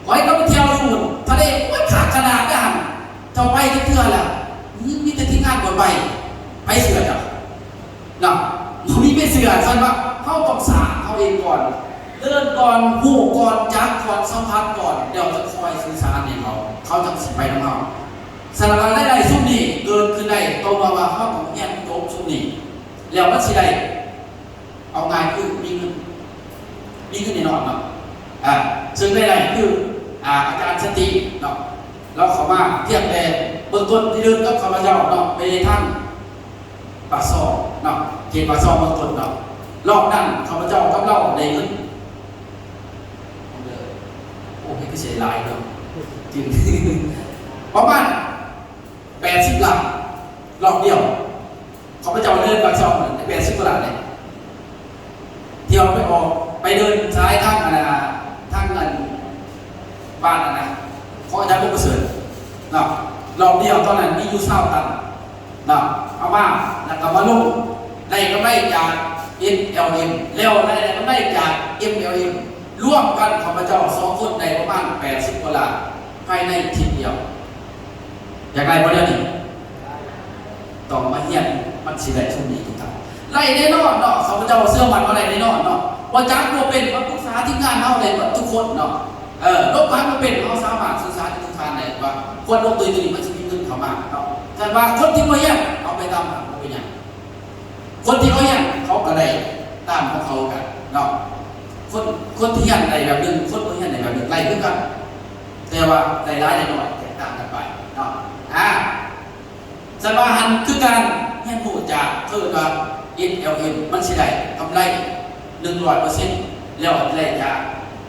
ຂ້ອຍກໍໄປທ່ຽວຢູ່ທະເລ ໂອ້ຍ ຄັກຂະໜາດນັ້ນ ເຈົ້າໄປຈັກເທື່ອລະ? ມີແຕ່ທີມງານຂ້ອຍໄປ ໃຜເຊື່ອເຈົ້າ? ເນາະ ບໍ່ມີໃຜເຊື່ອ. ຊັ້ນວ່າເຮົາຕ້ອງສ້າງເຮົາເອງກ່ອນ ເດີນກ່ອນ ຮູ້ກ່ອນ ຈັບກ່ອນ ສຳຜັດກ່ອນ ແລ້ວຈະຄ່ອຍສື່ສານໃຫ້ເຂົາ ເຂົາຈັ່ງຊິໄປນຳເຮົາ. ສະນັ້ນລາຍໄດ້ຊຸມນີ້ເກີດຂຶ້ນໄດ້ ຕໍ່ເມື່ອວ່າເຮົາຕ້ອງຮຽນຈົບຊຸມນີ້ ແລ້ວມັນຊິໄດ້ ເອົາງ່າຍຄືມີເງິນ ມີເງິນແນ່ນອນເນາະ. ອ່າ ເຊິ່ງໄດ້ ໄດ້ຄື ອ່າ ອາຈານສັນຕິເນາະ ລາວເຂົ້າມາພຽງແຕ່ເບື້ອງຕົ້ນ ທີ່ເດີນກັບຂ້າພະເຈົ້າເນາະ ໄປທາງປາກຊ່ອງເນາະ ເຂດປາກຊ່ອງເບື້ອງຕົ້ນເນາະ. ລອບນັ້ນຂ້າພະເຈົ້າກັບລາວໄດ້ເງິນ ໂອ້ ເຮັດຄືຊິໄດ້ຫຼາຍເນາະ ປະມານແປດສິບລ້ານ ລອບດຽວ. ຂ້າພະເຈົ້າເດີນປາກຊ່ອງໄດ້ແປດສິບກວ່າລ້ານເດ້ ທີ່ເຮົາໄປອອກ ໄປເດີນສາຍທາງອັນນ່າ ທາງອັນ ບ້ານອັນນ່າ ຂອງອາຈານບົວປະເສີດເນາະ. ລອບດຽວຕອນນັ້ນມີຢູ່ຊາວຕັນເນາະ ເອົາມາ ແລ້ວກໍມາລົງ ໄດ້ກຳໄລຈາກ ເອັມແອລເອັມ ແລ້ວໄດ້ກຳໄລຈາກ ເອັມແອລເອັມ ລວມກັນ ຂ້າພະເຈົ້າສອງຄົນໄດ້ປະມານແປດສິບກວ່າລ້ານ ພາຍໃນທິດດຽວ. ຢາກໄດ້ບໍ່ແນວນີ້? ຕ້ອງມາຮຽນ ມັນຊິໄດ້ຊຸມນີ້ທຸກທ່ານ. ໄດ້ແນ່ນອນເນາະ ຂ້າພະເຈົ້າເຊື່ອໝັ້ນວ່າໄດ້ແນ່ນອນເນາະ. ບໍ່ຈັກບໍ່ເປັນ ມາປຶກສາທີມງານເຮົາໄດ້ເບິດທຸກຄົນເນາະ. ເອີ ລົງມາບໍ່ເປັນ ເຮົາສາມາດສື່ສານກັບທຸກທ່ານໄດ້ວ່າ ຄວນລົງໂຕນີ້ ໂຕນີ້ ມັນຊິມີເງິນເຂົ້າມາເນາະ. ສະນັ້ນວ່າຄົນທີ່ບໍ່ຮຽນ ເອົາໄປຕາມນັ້ນ ບໍ່ເປັນຫຍັງ. ຄົນທີ່ເຂົາຮຽນ ເຂົາກໍໄດ້ຕາມຂອງເຂົາກັນເນາະ. ຄົນ ຄົນທີ່ຮຽນໄດ້ແບບໜຶ່ງ ຄົນບໍ່ຮຽນໄດ້ແບບໜຶ່ງ ໄດ້ຄືກັນ ແຕ່ວ່າໄດ້ຫຼາຍໄດ້ໜ້ອຍແຕກຕ່າງກັນໄປເນາະ. ອ່າ ສະນັ້ນວ່າຫັ້ນຄືການຮຽນຮູ້ຈາກ ເອີ້ນວ່າ ເອັມແອລເອັມ ມັນຊິໄດ້ກຳໄລໜຶ່ງຮ້ອຍເປີເຊັນ ແລ້ວໄດ້ຈາກ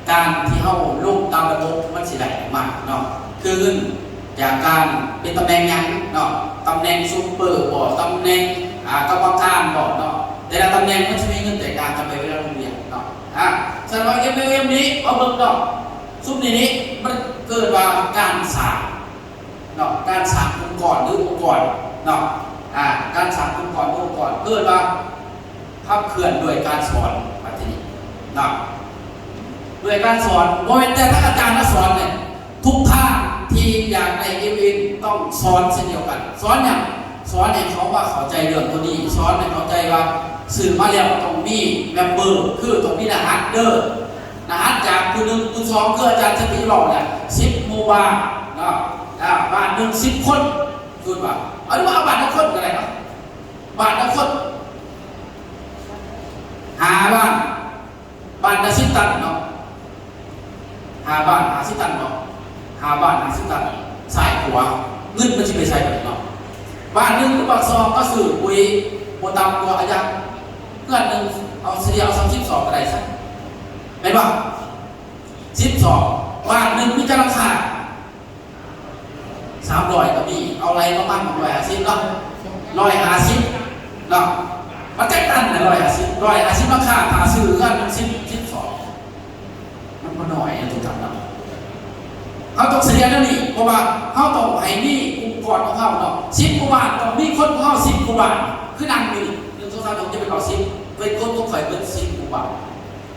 ການທີ່ເຮົາລົງຕາມລະບົບ ມັນຊິໄດ້ອອກມາເນາະ ຄືເງິນຈາກການເປັນຕຳແໜ່ງຫຍັງເນາະ ຕຳແໜ່ງຊຸບເປີບໍ ຕຳແໜ່ງ ອ່າ ກຳມະການບໍເນາະ ແຕ່ລະຕຳແໜ່ງມັນຊິມີເງິນແຕກຕ່າງກັນໄປເວລາລົງຮຽນເນາະ. ອ່າ ສະນັ້ນວ່າ ເອັມແອລເອັມ ນີ້ ເຮົາເບິ່ງເນາະ ຊຸມນີ້ນີ້ ມັນເອີ້ນວ່າການສ້າງ ເນາະ ການສ້າງອົງກອນ ຫຼື ອົງກອນເນາະ ອ່າ ການສ້າງອົງກອນ ອົງກອນ ເອີ້ນວ່າຂັບເຄື່ອນດ້ວຍການສອນ ບັດທີນີ້ເນາະ ດ້ວຍການສອນ ບໍ່ແມ່ນແຕ່ທາງອາຈານມາສອນເດ້ ທຸກທ່ານທີ່ຢາກໄດ້ເອັມເອັມ ຕ້ອງສອນເຊັ່ນດຽວກັນ. ສອນຫຍັງ? ສອນໃຫ້ເຂົາວ່າເຂົ້າໃຈເລື່ອງໂຕນີ້ ສອນໃຫ້ເຂົ້າໃຈວ່າຊື້ມາແລ້ວຕ້ອງມີແມັບເບີ ຄືຕ້ອງມີລະຫັດເດີ ລະຫັດຈາກຜູ້ໜຶ່ງ ຜູ້ສອງ ຄືອາຈານສະຕິເວົ້າແຫຼະ ສິບໝູ່ບ້ານເນາະ ອ່າ ບ້ານໜຶ່ງສິບຄົນ ສົມມຸດວ່າ ເອົາ ຫຼືວ່າເອົາບ້ານລະຄົນກໍໄດ້ເນາະ ບ້ານລະຄົນ ຫ້າບ້ານ ບ້ານລະສິບຕັນເນາະ ຫ້າບ້ານຫ້າສິບຕັນເນາະ ຫ້າບ້ານຫ້າສິບຕັນ ຊ້າຍຂວາ ເງິນມັນຊິໄປໃສບາດນີ້ເນາະ? ບ້ານໜຶ່ງ ຫຼື ບ້ານສອງ ກໍຊື້ປຸ໋ຍບໍ່ຕ່ຳກວ່າ ອາຍາ ເຮືອນໜຶ່ງ ເອົາສະເລ່ຍເອົາສາມສິບສອງກໍໄດ້ຊະ ແມ່ນບໍ່? ສິບສອງ ບ້ານໜຶ່ງມີຈັກຫຼັງຄາ? ສາມຮ້ອຍກໍມີ ເອົາໄລ່ປະມານຮ້ອຍຫ້າສິບເນາະ ຮ້ອຍຫ້າສິບເນາະ ມັນຈັກຕັນນະ ຮ້ອຍຫ້າສິບ ຮ້ອຍຫ້າສິບ ລາຄາຖ້າຊື້ເຮືອນມັນສິບ ສິບສອງ ມັນບໍ່ນ້ອຍນະທຸກທ່ານເນາະ. ເຮົາຕ້ອງສະເລ່ຍແນວນີ້ ເພາະວ່າເຮົາຕ້ອງໃຫ້ມີອົງກອນຂອງເຮົາເນາະ ສິບກວ່າບ້ານ ຕ້ອງມີຄົນຂອງເຮົາສິບກວ່າບ້ານ ຄືນັ່ງຢູ່ນີ້ ໜຶ່ງ ສອງ ສາມ ສີ່ ຫ້າ ຫົກ ເຈັດ ແປດ ເກົ້າ ສິບ ເປັນຄົນຂອງຂ້ອຍເບິດສິບກວ່າບ້ານ.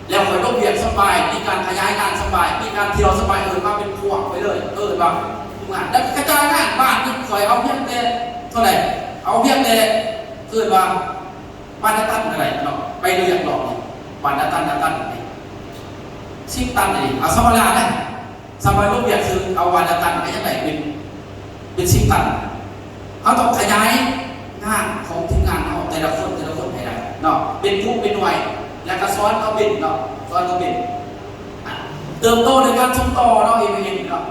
ແລ້ວຂ້ອຍລົງວຽກສະບາຍ ມີການຂະຫຍາຍງານສະບາຍ ມີການທ່ຽວສະບາຍ ເອີ້ນມາເປັນພວກໄປເລີຍ ເອີ້ນວ່າ ງານ ແລ້ວກະກະຈາຍງານ ບ້ານໜຶ່ງຂ້ອຍເອົາພຽງແຕ່ເທົ່າໃດ? ເອົາພຽງແຕ່ ເອີ້ນວ່າ ບ້ານລະຕັນກໍໄດ້ເນາະ ໄປເລືອກລອບນີ້ ບ້ານລະຕັນ ລະຕັນນີ້ ສິບຕັນນີ້ ເອົາສຳມະລານະ ສຳມະລາລົງວຽກຊື່ ເອົາບ້ານລະຕັນກໍຍັງໄດ້ເປັນ ເປັນສິບຕັນ. ເຮົາຕ້ອງຂະຫຍາຍງານຂອງທີມງານເຮົາ ແຕ່ລະຄົນ ແຕ່ລະຄົນໃຫ້ໄດ້ເນາະ ເປັນກຸ່ມເປັນໜ່ວຍ ແລ້ວກໍສອນເຂົາເປັນເນາະ ສອນເຂົາເປັນ ອ່າ ເຕີບໂຕໃນການສົ່ງຕໍ່ເນາະ ເອັມເອັມເນາະ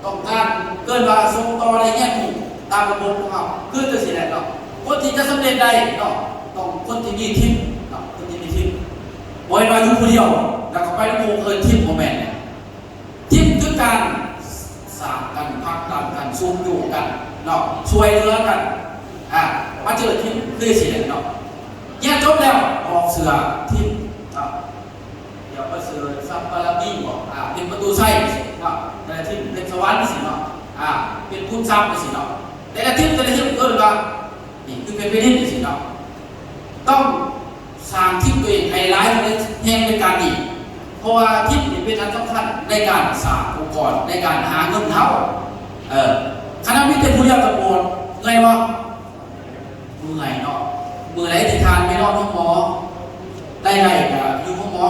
ຕ້ອງການເອີ້ນວ່າສົ່ງຕໍ່ ແລະ ຮຽນຮູ້ຕາມລະບົບຂອງເຮົາ ຄືຈັ່ງຊີ້ແຫຼະເນາະ. ຄົນທີ່ຈະສຳເລັດໄດ້ເນາະ ຕ້ອງຄົນທີ່ມີທີມເນາະ ຄົນທີ່ມີທີມ ບໍ່ແມ່ນວ່າຢູ່ຜູ້ດຽວ ແລ້ວກໍໄປນຳໝູ່ ເອີ້ນທີມ ບໍ່ແມ່ນເນາະ. ທີມຄືການສ້າງກັນ ຜັກດັນກັນ ຊຸກຍູ້ກັນເນາະ ຊ່ວຍເຫຼືອກັນ ອ່າ ມາເຈີທີມຄືຊີ້ແຫຼະເນາະ. ຮຽນຈົບແລ້ວອອກເສື້ອທີມເນາະ ດຽວກໍເສື້ອຊັບບາລະມີບໍ ອ່າ ເປັນປະຕູໄຊເນາະ ແຕ່ລະທີມ ເປັນສະຫວັນຊີ້ເນາະ ອ່າ ເປັນພູນຊັບຊີ້ເນາະ ແຕ່ລະທີມ ແຕ່ລະທີມເອີ້ນວ່າ ນີ້ຄືເປັນເວທີນີ້ຊີ້ເນາະ ຕ້ອງສ້າງທີມຕົວເອງໃຫ້ຫຼາຍແຮງເປັນການດີ ເພາະວ່າທີມນີ້ເປັນອັນສຳຄັນໃນການສ້າງອົງກອນ ໃນການຫາເງິນເຮົາ ເອີ ຄັນເຮົາມີແຕ່ຜູ້ດຽວຕະໂກນ ເມື່ອຍບໍ່? ເມື່ອຍເນາະ. ມື້ໃດທີ່ທ່ານໄປນອນໂຮງໝໍ ໄດ້ໄດ້ກໍຢູ່ໂຮງໝໍ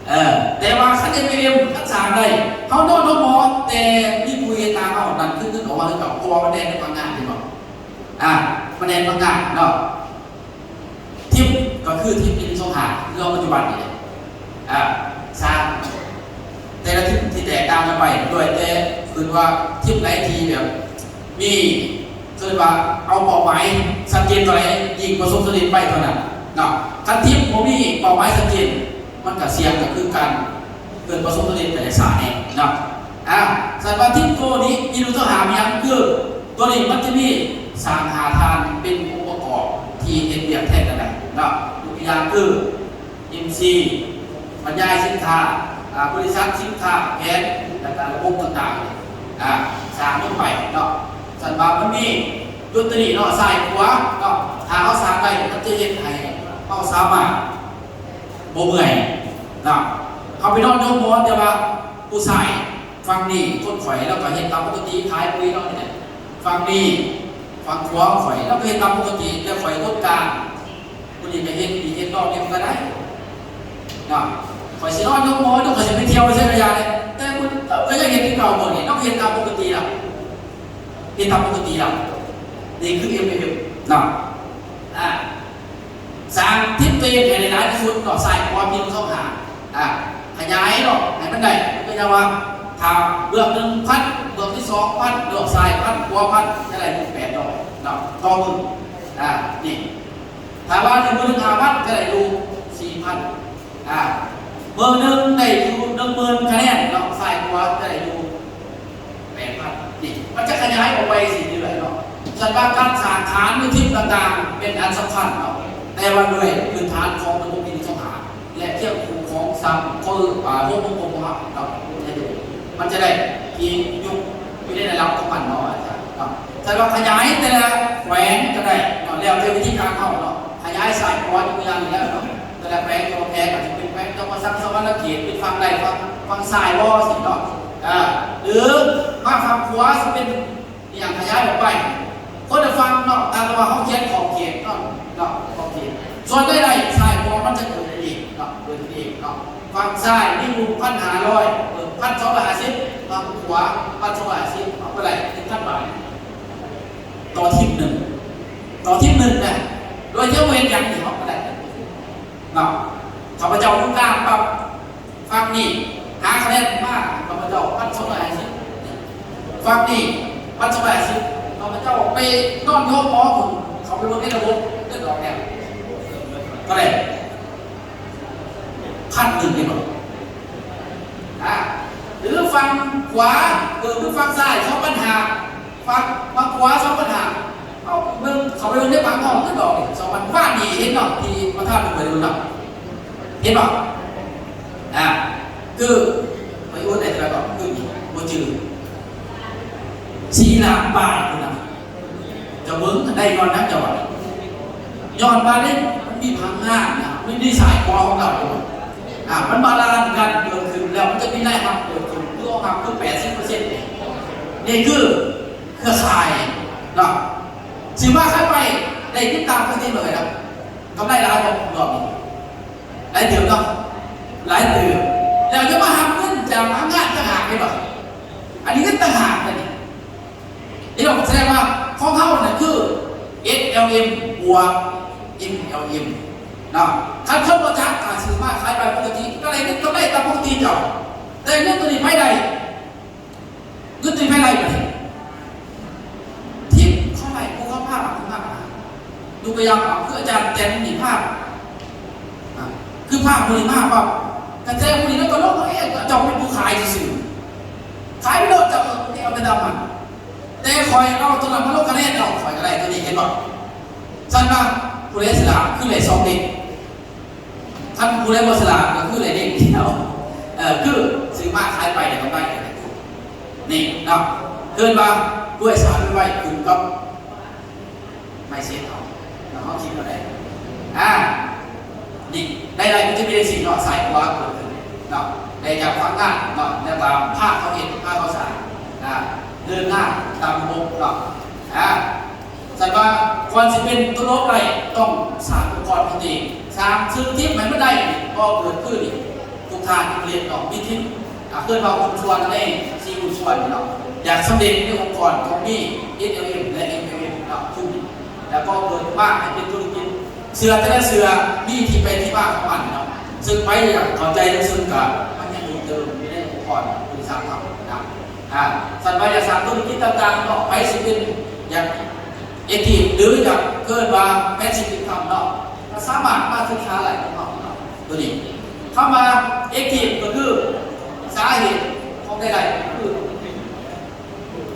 ເອີ ແຕ່ວ່າຄັນເອັມເອັມ ຄັນສ້າງໄດ້ ເຮົານອນໂຮງໝໍ ແຕ່ມີຜູ້ເຮັດໜ້າເຮົາ ນັ້ນຄືເງິນອອກມາຄືເກົ່າ ເພາະ ບໍ່ ມັນແດນໃນພັງງາເຫັນບໍ່? ອ່າ ມັນແດນພັງງາເນາະ. ທິບກໍຄືທິບ ໜຶ່ງ ສອງ ຫ້າ ຄືເຮົາປັດຈຸບັນນີ້ແຫຼະ. ອ່າ ສ້າງ ແຕ່ລະທິບທີ່ແຕກຕ່າງກັນໄປ ໂດຍແຕ່ເພິ່ນວ່າທິບໃດທີ່ແບບມີ ເອີ້ນວ່າເອົາເປົ້າໝາຍຊັດເຈນເທົ່າໃດ ຍິ່ງປະສົບສຳເລັດໄປເທົ່ານັ້ນເນາະ. ຄັນທິບບໍ່ມີເປົ້າໝາຍຊັດເຈນ ມັນກະສ່ຽງ ກໍຄືການເກີດປະສົບສຳເລັດໄປໄດ້ຊ້າແດ່ເນາະ. ອ່າ ສັນວ່າທິບໂຕນີ້ ອີກໜຶ່ງຕໍ່ຫາມີຫຍັງ ຄືໂຕນີ້ມັນຈະມີສ້າງຫ້າທ່ານເປັນອົງປະກອບທີ່ເຮັດວຽກແທນກັນໄດ້ເນາະ. ຍົກຕົວຢ່າງຄື ເອັມຊີ ບັນຍາຍສິນຄ້າ ອ່າ ບໍລິສັດສິນຄ້າ ແຜນ ແລ້ວກະລະບົບຕ່າງໆ ອ່າ ສ້າງລົງໄປເນາະ. ສັນວ່າມັນມີຈຸດຕົວນີ້ເນາະ ຊ້າຍຂວາເນາະ ຖ້າເຮົາສ້າງໄດ້ ມັນຈະເຮັດໃຫ້ເຮົາສາມາດບໍ່ເມື່ອຍເນາະ. ເຮົາໄປນອນໂຮງໝໍ ແຕ່ວ່າຜູ້ຊາຍ ຝັ່ງນີ້ຄົນຂ້ອຍ ລາວກໍເຮັດຕາມປົກກະຕິ ຂາຍປຸ໋ຍເນາະ ນີ້ແຫຼະ. ຝັ່ງນີ້ ຝັ່ງຂວາຂ້ອຍ ລາວກໍເຮັດຕາມປົກກະຕິ ແຕ່ຂ້ອຍຄົນກາງ ຜູ້ນີ້ກໍເຮັດດີເຮັດນອກ ເຮັດກໍໄດ້ເນາະ. ຂ້ອຍຊິນອນໂຮງໝໍ ຫຼືຂ້ອຍຊິໄປທ່ຽວໃສກໍຢ່າເດ້ ແຕ່ມັນກໍຍັງເຮັດຄືເກົ່າ ມື້ນີ້ລາວກໍເຮັດຕາມປົກກະຕິລາວ ເຮັດຕາມປົກກະຕິລາວ. ນີ້ຄື ເອັມເອັມເອັມ ເນາະ. ອ່າ ສ້າງທິບຕົວເອງໃຫ້ໄດ້ຫຼາຍທີ່ສຸດເນາະ ຊ້າຍຂວາ ເປັນສອງຫ້າ ອ່າ ຂະຫຍາຍເນາະ ໃຫ້ມັນໄດ້ ເປັນວ່າ ຖ້າເບື້ອງໜຶ່ງພັນ ເບື້ອງທີ່ສອງພັນ ເນາະ ຊ້າຍພັນ ຂວາພັນ ຈະໄດ້ຢູ່ແປດຮ້ອຍເນາະ ຕໍ່ມື້. ອ່າ ນີ້ ຖ້າວ່າໜຶ່ງມື້ໜຶ່ງຫ້າພັນ ຈະໄດ້ຢູ່ສີ່ພັນ ອ່າ ມື້ໜຶ່ງໄດ້ຢູ່ໜຶ່ງໝື່ນຄະແນນເນາະ ຊ້າຍຂວາຈະໄດ້ຢູ່ ແປດພັນ ນີ້ ມັນຈະຂະຫຍາຍອອກໄປເລື້ອຍໆເນາະ. ສຳລັບການສ້າງຖານ ຫຼື ທີມຕ່າງໆ ເປັນອັນສຳຄັນເນາະ ແຕ່ວ່າດ້ວຍພື້ນຖານຂອງລະບົບ ໜຶ່ງ ສອງ ຫ້າ ແລະ ຄຽງຄູ່ຂອງສາມ ຄື ອ່າ ຫົກວົງກົມຂອງເຮົາເນາະ ມັນຈະໄດ້ທີ່ຢູ່ ຢູ່ໃນລະດັບຂອງມັນເນາະ ອາຈານເນາະ. ສຳລັບຂະຫຍາຍແຕ່ລະແຂວງກໍໄດ້ເນາະ ແລ້ວແຕ່ວິທີການເຮົາເນາະ ຂະຫຍາຍຊ້າຍຂວາ ຍົກຕົວຢ່າງນີ້ແລ້ວເນາະ ແຕ່ລະແຂວງ ແຂວງກໍຊິເປັນແຂວງຈຳປາສັກ ສະຫວັນນະເຂດ ເປັນຝັ່ງໃດ ຝັ່ງ ຝັ່ງຊ້າຍບໍ່ ຊີ້ເນາະ ອ່າ ຫຼືມາຝັ່ງຂວາຊິເປັນ ອີຫຍັງຂະຫຍາຍອອກໄປ ຄົນລະຝັ່ງເນາະ ຕາມທີ່ວ່າເຮົາຂຽນຂອບເຂດເນາະ ເນາະ ຂອບເຂດ. ສ່ວນລາຍໄດ້ຊ້າຍຂວາມັນຈະເພີ່ມໄດ້ອີກເນາະ ເພີ່ມໄດ້ອີກເນາະ. ຝັ່ງຊ້າຍມີຢູ່ພັນຫ້າຮ້ອຍ ເອີ ພັນສອງຮ້ອຍຫ້າສິບ ຝັ່ງຂວາພັນສອງຮ້ອຍຫ້າສິບ ເອົາໄປໄດ້ເປັນພັນບາດ ຕໍ່ທີມໜຶ່ງ ຕໍ່ທີມໜຶ່ງນະ ໂດຍທີ່ບໍ່ເຮັດຫຍັງ ເຮົາກໍໄດ້ເນາະ. ຂ້າພະເຈົ້າຢູ່ກາງປັບ ຝັ່ງນີ້ຫາຄະແນນມາ ຂ້າພະເຈົ້າພັນສອງຮ້ອຍຫ້າສິບ ຝັ່ງນີ້ພັນສອງຮ້ອຍຫ້າສິບ ຂ້າພະເຈົ້າໄປນອນໂຮງໝໍພຸ້ນ ເຂົ້າໄປເບິ່ງໃນລະບົບເງິນອອກແລ້ວ ເທົ່າໃດ? ພັນໜຶ່ງເຫັນບໍ່? ອ່າ ຫຼືຝັ່ງຂວາ ເອີ ຫຼືຝັ່ງຊ້າຍສອງພັນຫ້າ ຝັ່ງ ຝັ່ງຂວາສອງພັນຫ້າ ເອົາເບິ່ງ ເຂົ້າໄປເບິ່ງໃນບາງຫ້ອງຄືດອກນີ້ ສອງພັນ ວານນີ້ເຫັນເນາະ ທີ່ປະທານເປີດເບິ່ງເນາະ ເຫັນບໍ່? ອ່າ ຄືໄປໂອນໄດ້ເທົ່າໃດກໍຄືບໍ່ຈື່ ສີ່ລ້ານປາຍພຸ້ນນະ. ເຈົ້າເບິ່ງໄດ້ຍ້ອນຫຍັງເຈົ້າວ່າ? ຍ້ອນວ່າເດ້ ມັນມີພະລັງງານນະ ມັນມີສາຍຂວາຂອງເຮົາຢູ່ ອ່າ ມັນບາລານກັນເກີດຂຶ້ນ ແລ້ວມັນຈະມີລາຍຮັບເກີດຂຶ້ນ ຄືອອກຮັບຄືແປດສິບເປີເຊັນ ນີ້ຄືເຄືຂ່າຍເນາະ ຊື້ມາຂາຍໄປ ໄດ້ຕິດຕາມປົກກະຕິເລີຍນະ. ກຳໄລຫຼາຍບໍ່ລອບນີ້? ຫຼາຍເຕີບເນາະ ຫຼາຍເຕີບ ແລ້ວຍັງມາຮັບເງິນຈາກພະນັກງານຕ່າງຫາກ ເຫັນບໍ່? ອັນນີ້ເງິນຕ່າງຫາກເດ້ນີ້ ເຫັນບໍ່? ສະແດງວ່າຂອງເຮົານັ້ນຄື ເອັສແອລເອັມ ບວກ ເອັມແອລເອັມ ເນາະ. ຄັນຄົນບໍ່ຈັກ ກະຊື້ມາຂາຍໄປປົກກະຕິ ກະໄດ້ເງິນກຳໄລຕາມປົກກະຕິເຈົ້າ ແຕ່ເງິນໂຕນີ້ໃຜໄດ້? ເງິນໂຕນີ້ໃຜໄລ່ບັດນີ້? ທີມເຂົາໄລ່ ຜູ້ເຂົາພາ ຜູ້ພາ ຍົກຕົວຢ່າງ ຄືອາຈານແຕນນີ້ພາ ອ່າ ຄືພາຜູ້ນີ້ມາປັບ ກະແຈຜູ້ນີ້ ແລ້ວກໍລົງມາເອງ ເຈົ້າເປັນຜູ້ຂາຍຊື່ໆ ຂາຍໄປໂລດ ເຈົ້າເອົາແຕ່ດຳມັນ ແຕ່ຂ້ອຍເອົາໂຕນັ້ນມາລົງຄະແນນ ເອົາ ຂ້ອຍກໍໄດ້ໂຕນີ້ ເຫັນບໍ່? ຊັ້ນວ່າຜູ້ໃດສະຫຼາດ ຄືໄດ້ສອງເດ້ງ ຄັນຜູ້ໃດບໍ່ສະຫຼາດກໍຄືໄດ້ເດ້ງດຽວ ເອີ ຄືຊື້ມາຂາຍໄປໄດ້ກຳໄລ ນີ້ເນາະ ເອີ້ນວ່າດ້ວຍສານໄວໆ ຂຶ້ນກັບໄມເຊັດເຮົາເນາະ ເຮົາຄິດແນວໃດ ອ່າ ນີ້ ໄດ້ ໄດ້ ມັນຈະມີຈັ່ງຊີ້ເນາະ ຊ້າຍຂວາເກີດຂຶ້ນເນາະ ໄດ້ຈາກພະນັກງານເນາະ ແລ້ວກໍພາເຂົາເຮັດ ພາເຂົາສ້າງ ອ່າ ເດີນໜ້າຕາມລະບົບເນາະ ອ່າ ສັນວ່າກ່ອນຊິເປັນຕົວໂລກໄດ້ ຕ້ອງສ້າງອົງກອນຂອງຕົວເອງ ສ້າງຊື່ທິບໃຫ້ມັນໄດ້ ພໍເກີດຄືນີ້ ທຸກທ່ານທີ່ເຮັດອອກມີທິບ ອ່າ ເອີ້ນວ່າຫຸ້ນສ່ວນໃນສີ່ຫຸ້ນສ່ວນນີ້ເນາະ ຢາກສຳເລັດໃນອົງກອນຕ້ອງມີ ເອສແອລເອັມ ແລະ ເອັມແອລເອັມ ເນາະ ຊຸມນີ້ ແລ້ວກໍເປີດມາໃຫ້ເປັນທຸລະກິດ ເສື້ອແຕ່ລະເສື້ອມີທີ່ໄປທີ່ມາຂອງມັນເນາະ ເຊິ່ງໃຜຢາກເຂົ້າໃຈເຊິ່ງກະມາຮຽນເພີ່ມເຕີມໃນອົງກອນບໍລິສັດເຮົານະ ອາ ຄັນວ່າຢາກສ້າງທຸລະກິດຕ່າງໆເນາະ ໃຜຊິເປັນ ຢາກ active ຫຼືຢາກ ເອີ້ນວ່າ passive income ເນາະ ກໍສາມາດມາສຶກສາໄດ້ນຳເຮົາເນາະ ໂຕນີ້ ຄຳວ່າ active ກໍຄືສາເຫດຂອງລາຍໄດ້ ກໍຄື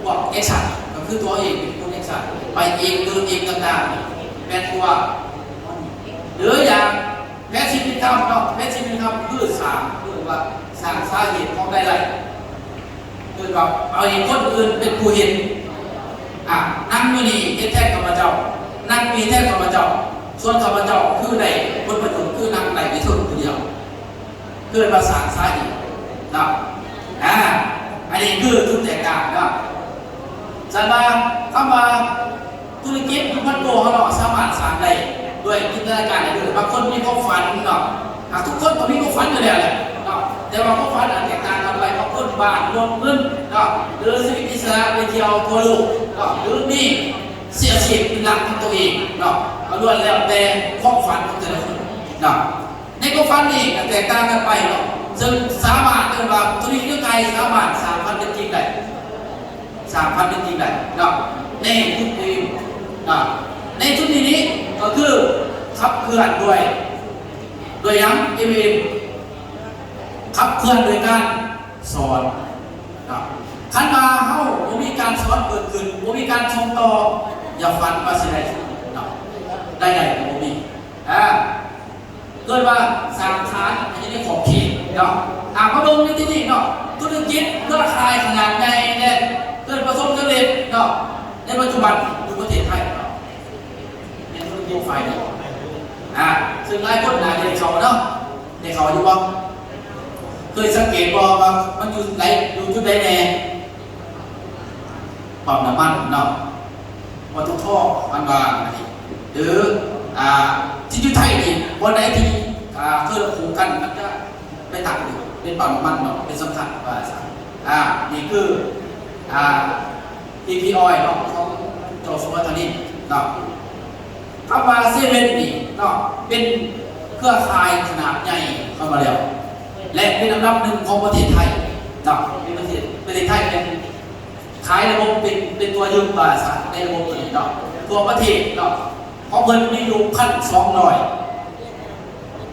ພວກ action ກໍຄືຕົວເອງເປັນຄົນ action ໄປເອງ ເດີນເອງຕ່າງໆ ແມ່ນຕົວ ຫຼືຢ່າງ passive income ເນາະ passive income ຄືສ້າງ ເອີ້ນວ່າສ້າງສາເຫດຂອງລາຍໄດ້ ຄືແບບເອົາໃຫ້ຄົນອື່ນເປັນຜູ້ເຮັດ ອາ ນັ່ງຢູ່ນີ້ເຮັດແທນຂ້າພະເຈົ້າ ນັ່ງຢູ່ນີ້ແທນຂ້າພະເຈົ້າ ສ່ວນຂ້າພະເຈົ້າຄືໄດ້ຜົນປະໂຫຍດ ຄືນັ່ງໄດ້ທີ່ສຸດຜູ້ດຽວ ເອີ້ນວ່າສ້າງສາເຫດເນາະ ອາ ອັນນີ້ຄືຈຸດແຕກຕ່າງເນາະ ສຳລັບຄຳວ່າ ທຸລະກິດຢູ່ພັນໂກເຮົາເນາະ ສາມາດສ້າງໄດ້ດ້ວຍຈິນຕະນາການໄດ້ເດີ ບາງຄົນມີຄວາມຝັນເນາະ ຫາກທຸກຄົນກໍມີຄວາມຝັນຢູ່ແລ້ວແຫຼະເນາະ ແຕ່ວ່າຄວາມຝັນອາດແຕກຕ່າງກັນໄປ ບາງຄົນບ້ານ ລົດ ເງິນເນາະ ຫຼືຊີວິດອິດສະຫຼະໄປທ່ຽວທົ່ວໂລກເນາະ ຫຼືມີເສຍຊີບເປັນຫຼັກຂອງຕົວເອງເນາະ ກໍລ້ວນແລ້ວແຕ່ຄວາມຝັນຂອງແຕ່ລະຄົນເນາະ ໃນຄວາມຝັນນີ້ກໍແຕກຕ່າງກັນໄປເນາະ ເຊິ່ງສາມາດເອີ້ນວ່າທຸລະກິດເຄື່ອງໄຂສາມາດສ້າງຝັນເປັນຈິງໄດ້ ສາມາດເປັນຈິງໄດ້ເນາະ ໃນທຸກທີ່ເນາະ ໃນຈຸດນີ້ນີ້ກໍຄືຂັບເຄື່ອນດ້ວຍ ດ້ວຍຫຍັງ ເອັມເອັມ ຂັບເຄື່ອນໂດຍການສອນເນາະ ຄັນວ່າເຮົາບໍ່ມີການສອນເກີດຂຶ້ນ ບໍ່ມີການສົ່ງຕໍ່ ຢ່າຝັນວ່າຊິໄດ້ເນາະ ໄດ້ໄດ້ກໍບໍ່ມີ ອາ ເອີ້ນວ່າສ້າງຖານໃຫ້ຢູ່ໃນຂອບເຂດເນາະ ຫາກມາເບິ່ງໃນທີ່ນີ້ເນາະ ທຸລະກິດເຄືອຂ່າຍຂະໜາດໃຫຍ່ແລະເກີດປະສົບສຳເລັດເນາະ ໃນປັດຈຸບັນຢູ່ປະເທດໄທເນາະ ເປັນທຸລະກິດຝ່າຍນີ້ ອາ ເຊິ່ງຫຼາຍຄົນໜ້າຈະໄດ້ເຂົ້າເນາະ ໄດ້ເຂົ້າຢູ່ບໍ່? ເຄີຍສັງເກດບໍ່ວ່າມັນຢູ່ໃດ ຢູ່ຈຸດໃດແດ່? ປ້ຳນ້ຳມັນເນາະ ປຕທ ມັນວ່າ ຫຼື ອາ ທີ່ຢູ່ໄທນີ້ ບ່ອນໃດທີ່ ອາ ເຄີຍຄູ່ກັນ ມັນຈະໄປຕັ້ງຢູ່ ເປັນປ້ຳນ້ຳມັນເນາະ ເປັນສຳຄັນວ່າຊັ້ນ ອາ ນີ້ຄື ອາ ອີພີ ອອຍເນາະ ຂອງເຈົ້າສວນທະນິນເນາະ ຄຳວ່າເຊເວັນນີ້ເນາະ ເປັນເຄືອຂ່າຍຂະໜາດໃຫຍ່ເຂົ້າມາແລ້ວ ແລະ ເປັນອັນດັບໜຶ່ງຂອງປະເທດໄທເນາະ ເປັນປະເທດ ປະເທດໄທເປັນ ຂາຍລະບົບເປັນ ເປັນຕົວຍຶກວ່າຊັ້ນ ໃນລະບົບຕົວນີ້ເນາະ ທົ່ວປະເທດເນາະ ຂອງເພິ່ນມີຢູ່ ພັນສອງຮ້ອຍ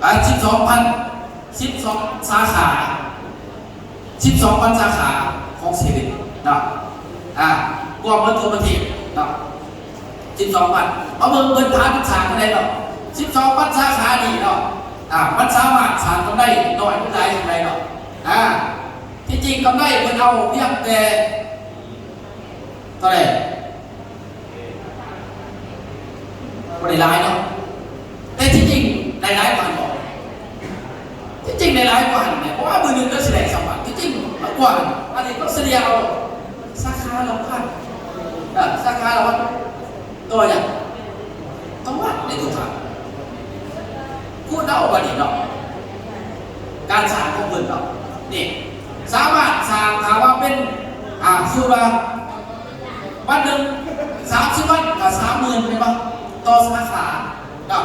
ອາ ສິບສອງພັນ ສິບສອງສາຂາ ສິບສອງພັນສາຂາຂອງເຊເວັນເນາະ ອາ ກວມໝົດທົ່ວປະເທດເນາະ ສິບສອງພັນ ມາເບິ່ງເພິ່ນຖານມັນສ້າງເທົ່າໃດເນາະ ສິບສອງພັນສາຂານີ້ເນາະ ອາ ມັນສາມາດສ້າງກຳໄລນ້ອຍຫຼືຫຼາຍສ່ຳໃດເນາະ ອາ ທີ່ຈິງກຳໄລເພິ່ນເອົາພຽງແຕ່ ເທົ່າໃດ? ບໍ່ໄດ້ຫຼາຍເນາະ ແຕ່ທີ່ຈິງໄດ້ຫຼາຍກວ່າຫັ້ນບໍ? ທີ່ຈິງໄດ້ຫຼາຍກວ່າຫັ້ນແຫຼະ ເພາະວ່າມື້ໜຶ່ງລາວຊິໄດ້ສອງພັນ ທີ່ຈິງຫຼາຍກວ່າຫັ້ນ ອັນນີ້ກໍສະເລ່ຍເອົາສາຂາລະພັນ ເອີ ສາຂາລະພັນ ຕໍ່ຫຍັງ? ຕ້ອງວັດໃນຕົວຂ້າງ ຄູດເອົາບັດນີ້ເນາະ ການສ້າງຂອງເພິ່ນເນາະ ນີ້ ສາມາດສ້າງ ຖ້າວ່າເປັນ ອາ ສົມມຸດວ່າ ວັດໜຶ່ງ ສາມສິບວັດ ກໍສາມໝື່ນແມ່ນບໍ່? ຕໍ່ສາຂາເນາະ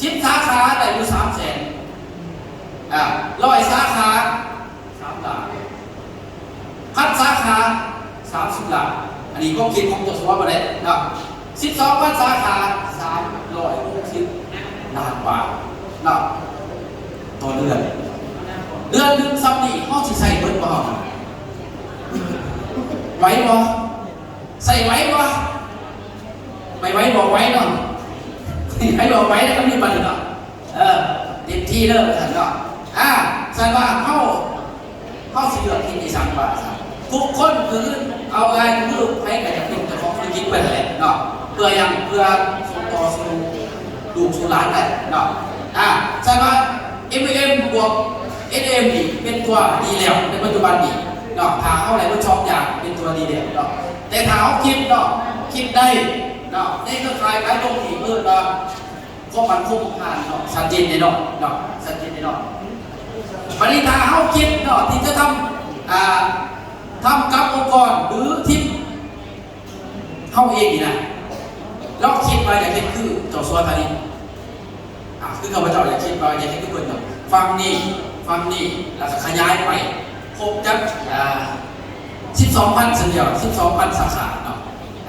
ສິບສາຂາໄດ້ຢູ່ສາມແສນ ອາ ຮ້ອຍສາຂາ ສາມລ້ານ ພັນສາຂາ ສາມສິບລ້ານ ອັນນີ້ຄວາມຄິດຂອງເຈົ້າສັວບໍ່ໄດ້ເນາະ ສິບສອງພັນສາຂາ ສາມຮ້ອຍຫົກສິບລ້ານບາດເນາະ ຕໍ່ເດືອນ ເດືອນໜຶ່ງສ່ຳນີ້ ເຮົາຊິໃຊ້ເບິດບໍ່? ເຮົາ ໄຫວບໍ່? ໃຊ້ໄຫວບໍ່? ໄປໄຫວບໍ່ໄຫວເນາະ ໄຫວບໍ່ໄຫວແລ້ວກໍມີບັດນີ້ເນາະ ເອີ ເຕັມທີ່ເດີວ່າຊັ້ນເນາະ ອາ ຊັ້ນວ່າເຮົາ ເຮົາຊິເລືອກເຮັດອີ່ຫຍັງວ່າຊັ້ນ ທຸກຄົນຄື ເອົາງ່າຍຄືໃຜກໍຢາກເປັນເຈົ້າຂອງທຸລະກິດເພິ່ນຫັ້ນແຫຼະເນາະ ເພື່ອຫຍັງ? ເພື່ອສົ່ງຕໍ່ສູ່ລູກສູ່ຫຼານໄດ້ເນາະ ອາ ຊັ້ນວ່າ ເອັມແອລ ບວກ ເອສແອລ ນີ້ເປັນຕົວດີແລ້ວໃນປັດຈຸບັນນີ້ເນາະ ຖ້າເຮົາໄດ້ທັງສອງຢ່າງເປັນຕົວດີແລ້ວເນາະ ແຕ່ຖ້າເຮົາຄິດເນາະ ຄິດໄດ້ເນາະ ໃນເຄືອຂ່າຍຂາຍຕົງນີ້ເອີ້ນວ່າ ຄວາມໝັ້ນຄົງຂອງທ່ານເນາະ ຊັດເຈນແນ່ນອນເນາະ ຊັດເຈນແນ່ນອນ ບັດນີ້ຖ້າເຮົາຄິດເນາະ ທີ່ຈະທຳ ອ່າ ທຳກັບອົງກອນ ຫຼື ທີມເຮົາເອງນີ້ນະ ລອງຄິດວ່າຢາກເຮັດຄືເຈົ້າສັວທານິດ ອາ ຄືຂ້າພະເຈົ້າຢາກຄິດວ່າຢາກເຮັດຄືເພິ່ນເນາະ ຝັ່ງນີ້ ຝັ່ງນີ້ ແລ້ວກໍຂະຫຍາຍໄປຄົບຈັກ ອາ ສິບສອງພັນ ຊັ້ນດຽວ ສິບສອງພັນສາຂາເນາະ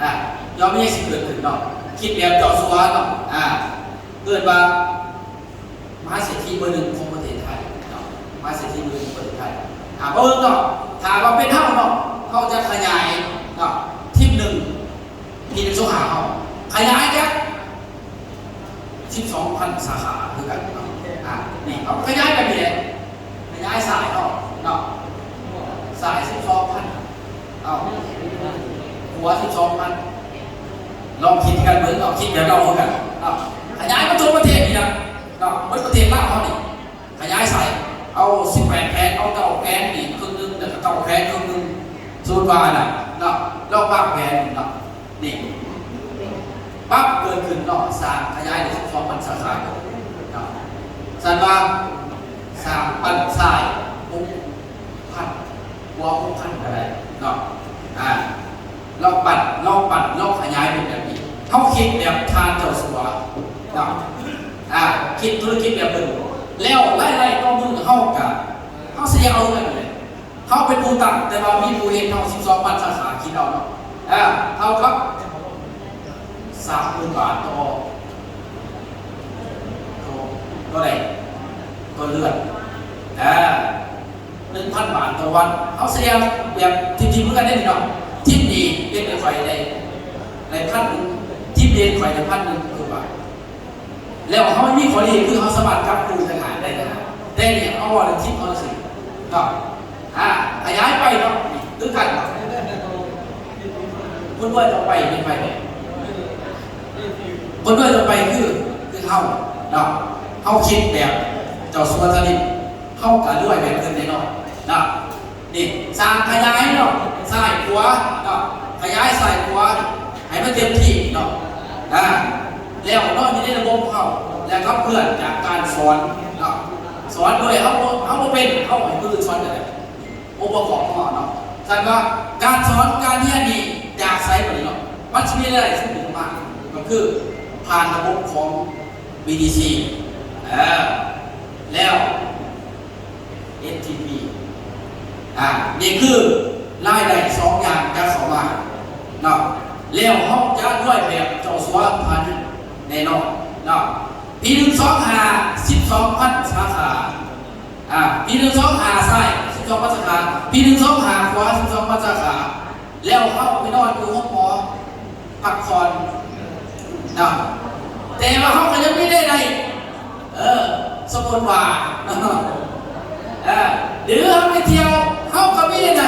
ອາ ລອງມີຫຍັງຊິເກີດຂຶ້ນເນາະ ຄິດແບບເຈົ້າສັວເນາະ ອາ ເອີ້ນວ່າ ມະຫາເສດຖີເບີໜຶ່ງຂອງປະເທດໄທເນາະ ມະຫາເສດຖີເບີໜຶ່ງຂອງປະເທດໄທ ຖ້າເບິ່ງເນາະ ຖ້າວ່າເປັນເຮົາເນາະ ເຮົາຈະຂະຫຍາຍເນາະ ທີມໜຶ່ງ ທີມໜຶ່ງສອງຫ້າເຮົາ ຂະຫຍາຍຈາກສິບສອງພັນສາຂາຄືກັນເນາະ ອາ ນີ້ເຮົາຂະຫຍາຍໄປນີ້ແຫຼະ ຂະຫຍາຍສາຍເຮົາເນາະ ສາຍສິບສອງພັນ ເອົາ ຫົວສິບສອງພັນ ລອງຄິດກັນເບິ່ງເນາະ ຄິດແບບເຮົາຄືກັນເນາະ ຂະຫຍາຍມາທົ່ວປະເທດນີ້ນະເນາະ ເບິດປະເທດລາວເຮົານີ້ ຂະຫຍາຍສາຍ ເອົາສິບແປດແຂວງ ເອົາເກົ້າແຂວງນີ້ເຄິ່ງໜຶ່ງ ແລ້ວກໍເກົ້າແຂວງເຄິ່ງໜຶ່ງ ສົມມຸດວ່ານະເນາະ ລອງວາງແຜນເນາະ ນີ້ປັບເກີດຂຶ້ນເນາະ ສ້າງຂະຫຍາຍໄດ້ສິບສອງພັນສາຂາເນາະ ຊັ້ນວ່າສ້າງປັນສາຍຫົກພັນ ກວ່າຫົກພັນກໍໄດ້ເນາະ ອາ ລອງປັນ ລອງປັນ ລອງຂະຫຍາຍເປັນແບບນີ້ ເຮົາຄິດແບບທ່ານເຈົ້າສັວເນາະ ອາ ຄິດທຸລະກິດແບບເພິ່ນ ແລ້ວລາຍໄດ້ຕໍ່ມື້ເຮົາກະ ເຮົາຊິເອົາເງິນແຫຼະ ເຮົາເປັນຜູ້ຕັ້ງ ແຕ່ວ່າມີຜູ້ເຮັດເຮົາສິບສອງພັນສາຂາ ຄິດເອົາເນາະ ອາ ເທົ່າກັບສາມໝື່ນບາດຕໍ່ ຕໍ່ ຕໍ່ໃດ ຕໍ່ເດືອນ ອາ ໜຶ່ງພັນບາດຕໍ່ວັນ ເຮົາສະແດງແບບທີມໆ ຄືກັນເດ້ນີ້ເນາະ ທີມດີເຮັດໃຫ້ຂ້ອຍໄດ້ ໄດ້ພັນ ທີມເດັ່ນຂ້ອຍໄດ້ພັນໜຶ່ງຄືວ່າ ແລ້ວເຮົາມີຂໍ້ດີຄືເຮົາສາມາດຈັບຄູ່ທະຫານໄດ້ນະ ແຕ່ນີ້ເຮົາເວົ້າເລື່ອງທີມເຮົາຊື່ເນາະ ອາ ຂະຫຍາຍໄປເນາະ ຄືກັນເນາະ ຄົນລວຍຕໍ່ໄປເປັນໃຜແດ່? ຄົນລວຍຕໍ່ໄປຄື ຄືເຮົາເນາະ ເຮົາຄິດແບບເຈົ້າສັວທານິດ ເຮົາກໍລວຍແບບເພິ່ນແນ່ນອນເນາະ ນີ້ສ້າງຂະຫຍາຍເນາະ ຊ້າຍຂວາເນາະ ຂະຫຍາຍຊ້າຍຂວາໃຫ້ມັນເຕັມທີ່ເນາະ ອາ ແລ້ວເນາະ ຢູ່ໃນລະບົບຂອງເຮົາ ແລ້ວຂັບເຄື່ອນຈາກການສອນເນາະ ສອນໂດຍເຮົາບໍ່ ເຮົາບໍ່ເປັນ ເຮົາໃຫ້ຜູ້ອື່ນສອນກໍໄດ້ ອົງປະກອບຂອງເຮົາເນາະ ຊັ້ນວ່າການສອນການຮຽນນີ້ຈາກໃສບັດນີ້ເນາະ ມັນຊິມີລາຍໄດ້ສູງຂຶ້ນມາ ກໍຄືຜ່ານລະບົບຂອງ ບີທີຊີ ເອີ ແລ້ວ ເອັສທີພີ ອາ ນີ້ຄືລາຍໄດ້ສອງຢ່າງຈະເຂົ້າມາເນາະ ແລ້ວເຮົາຈະລວຍແບບເຈົ້າສັວພານິດແນ່ນອນເນາະ ປີໜຶ່ງສອງຫ້າ ສິບສອງພັນສາຂາ ອາ ປີໜຶ່ງສອງຫ້າຊ້າຍ ສິບສອງພັນສາຂາ ປີໜຶ່ງສອງຫ້າຂວາ ສິບສອງພັນສາຂາ ແລ້ວເຮົາໄປນອນຢູ່ໂຮງໝໍ ພັກຜ່ອນເນາະ ແຕ່ວ່າເຮົາກໍຍັງມີລາຍໄດ້ ເອີ ສົມມຸດວ່າ ເອີ ຫຼືເຮົາໄປທ່ຽວ ເຮົາກໍມີລາຍໄດ້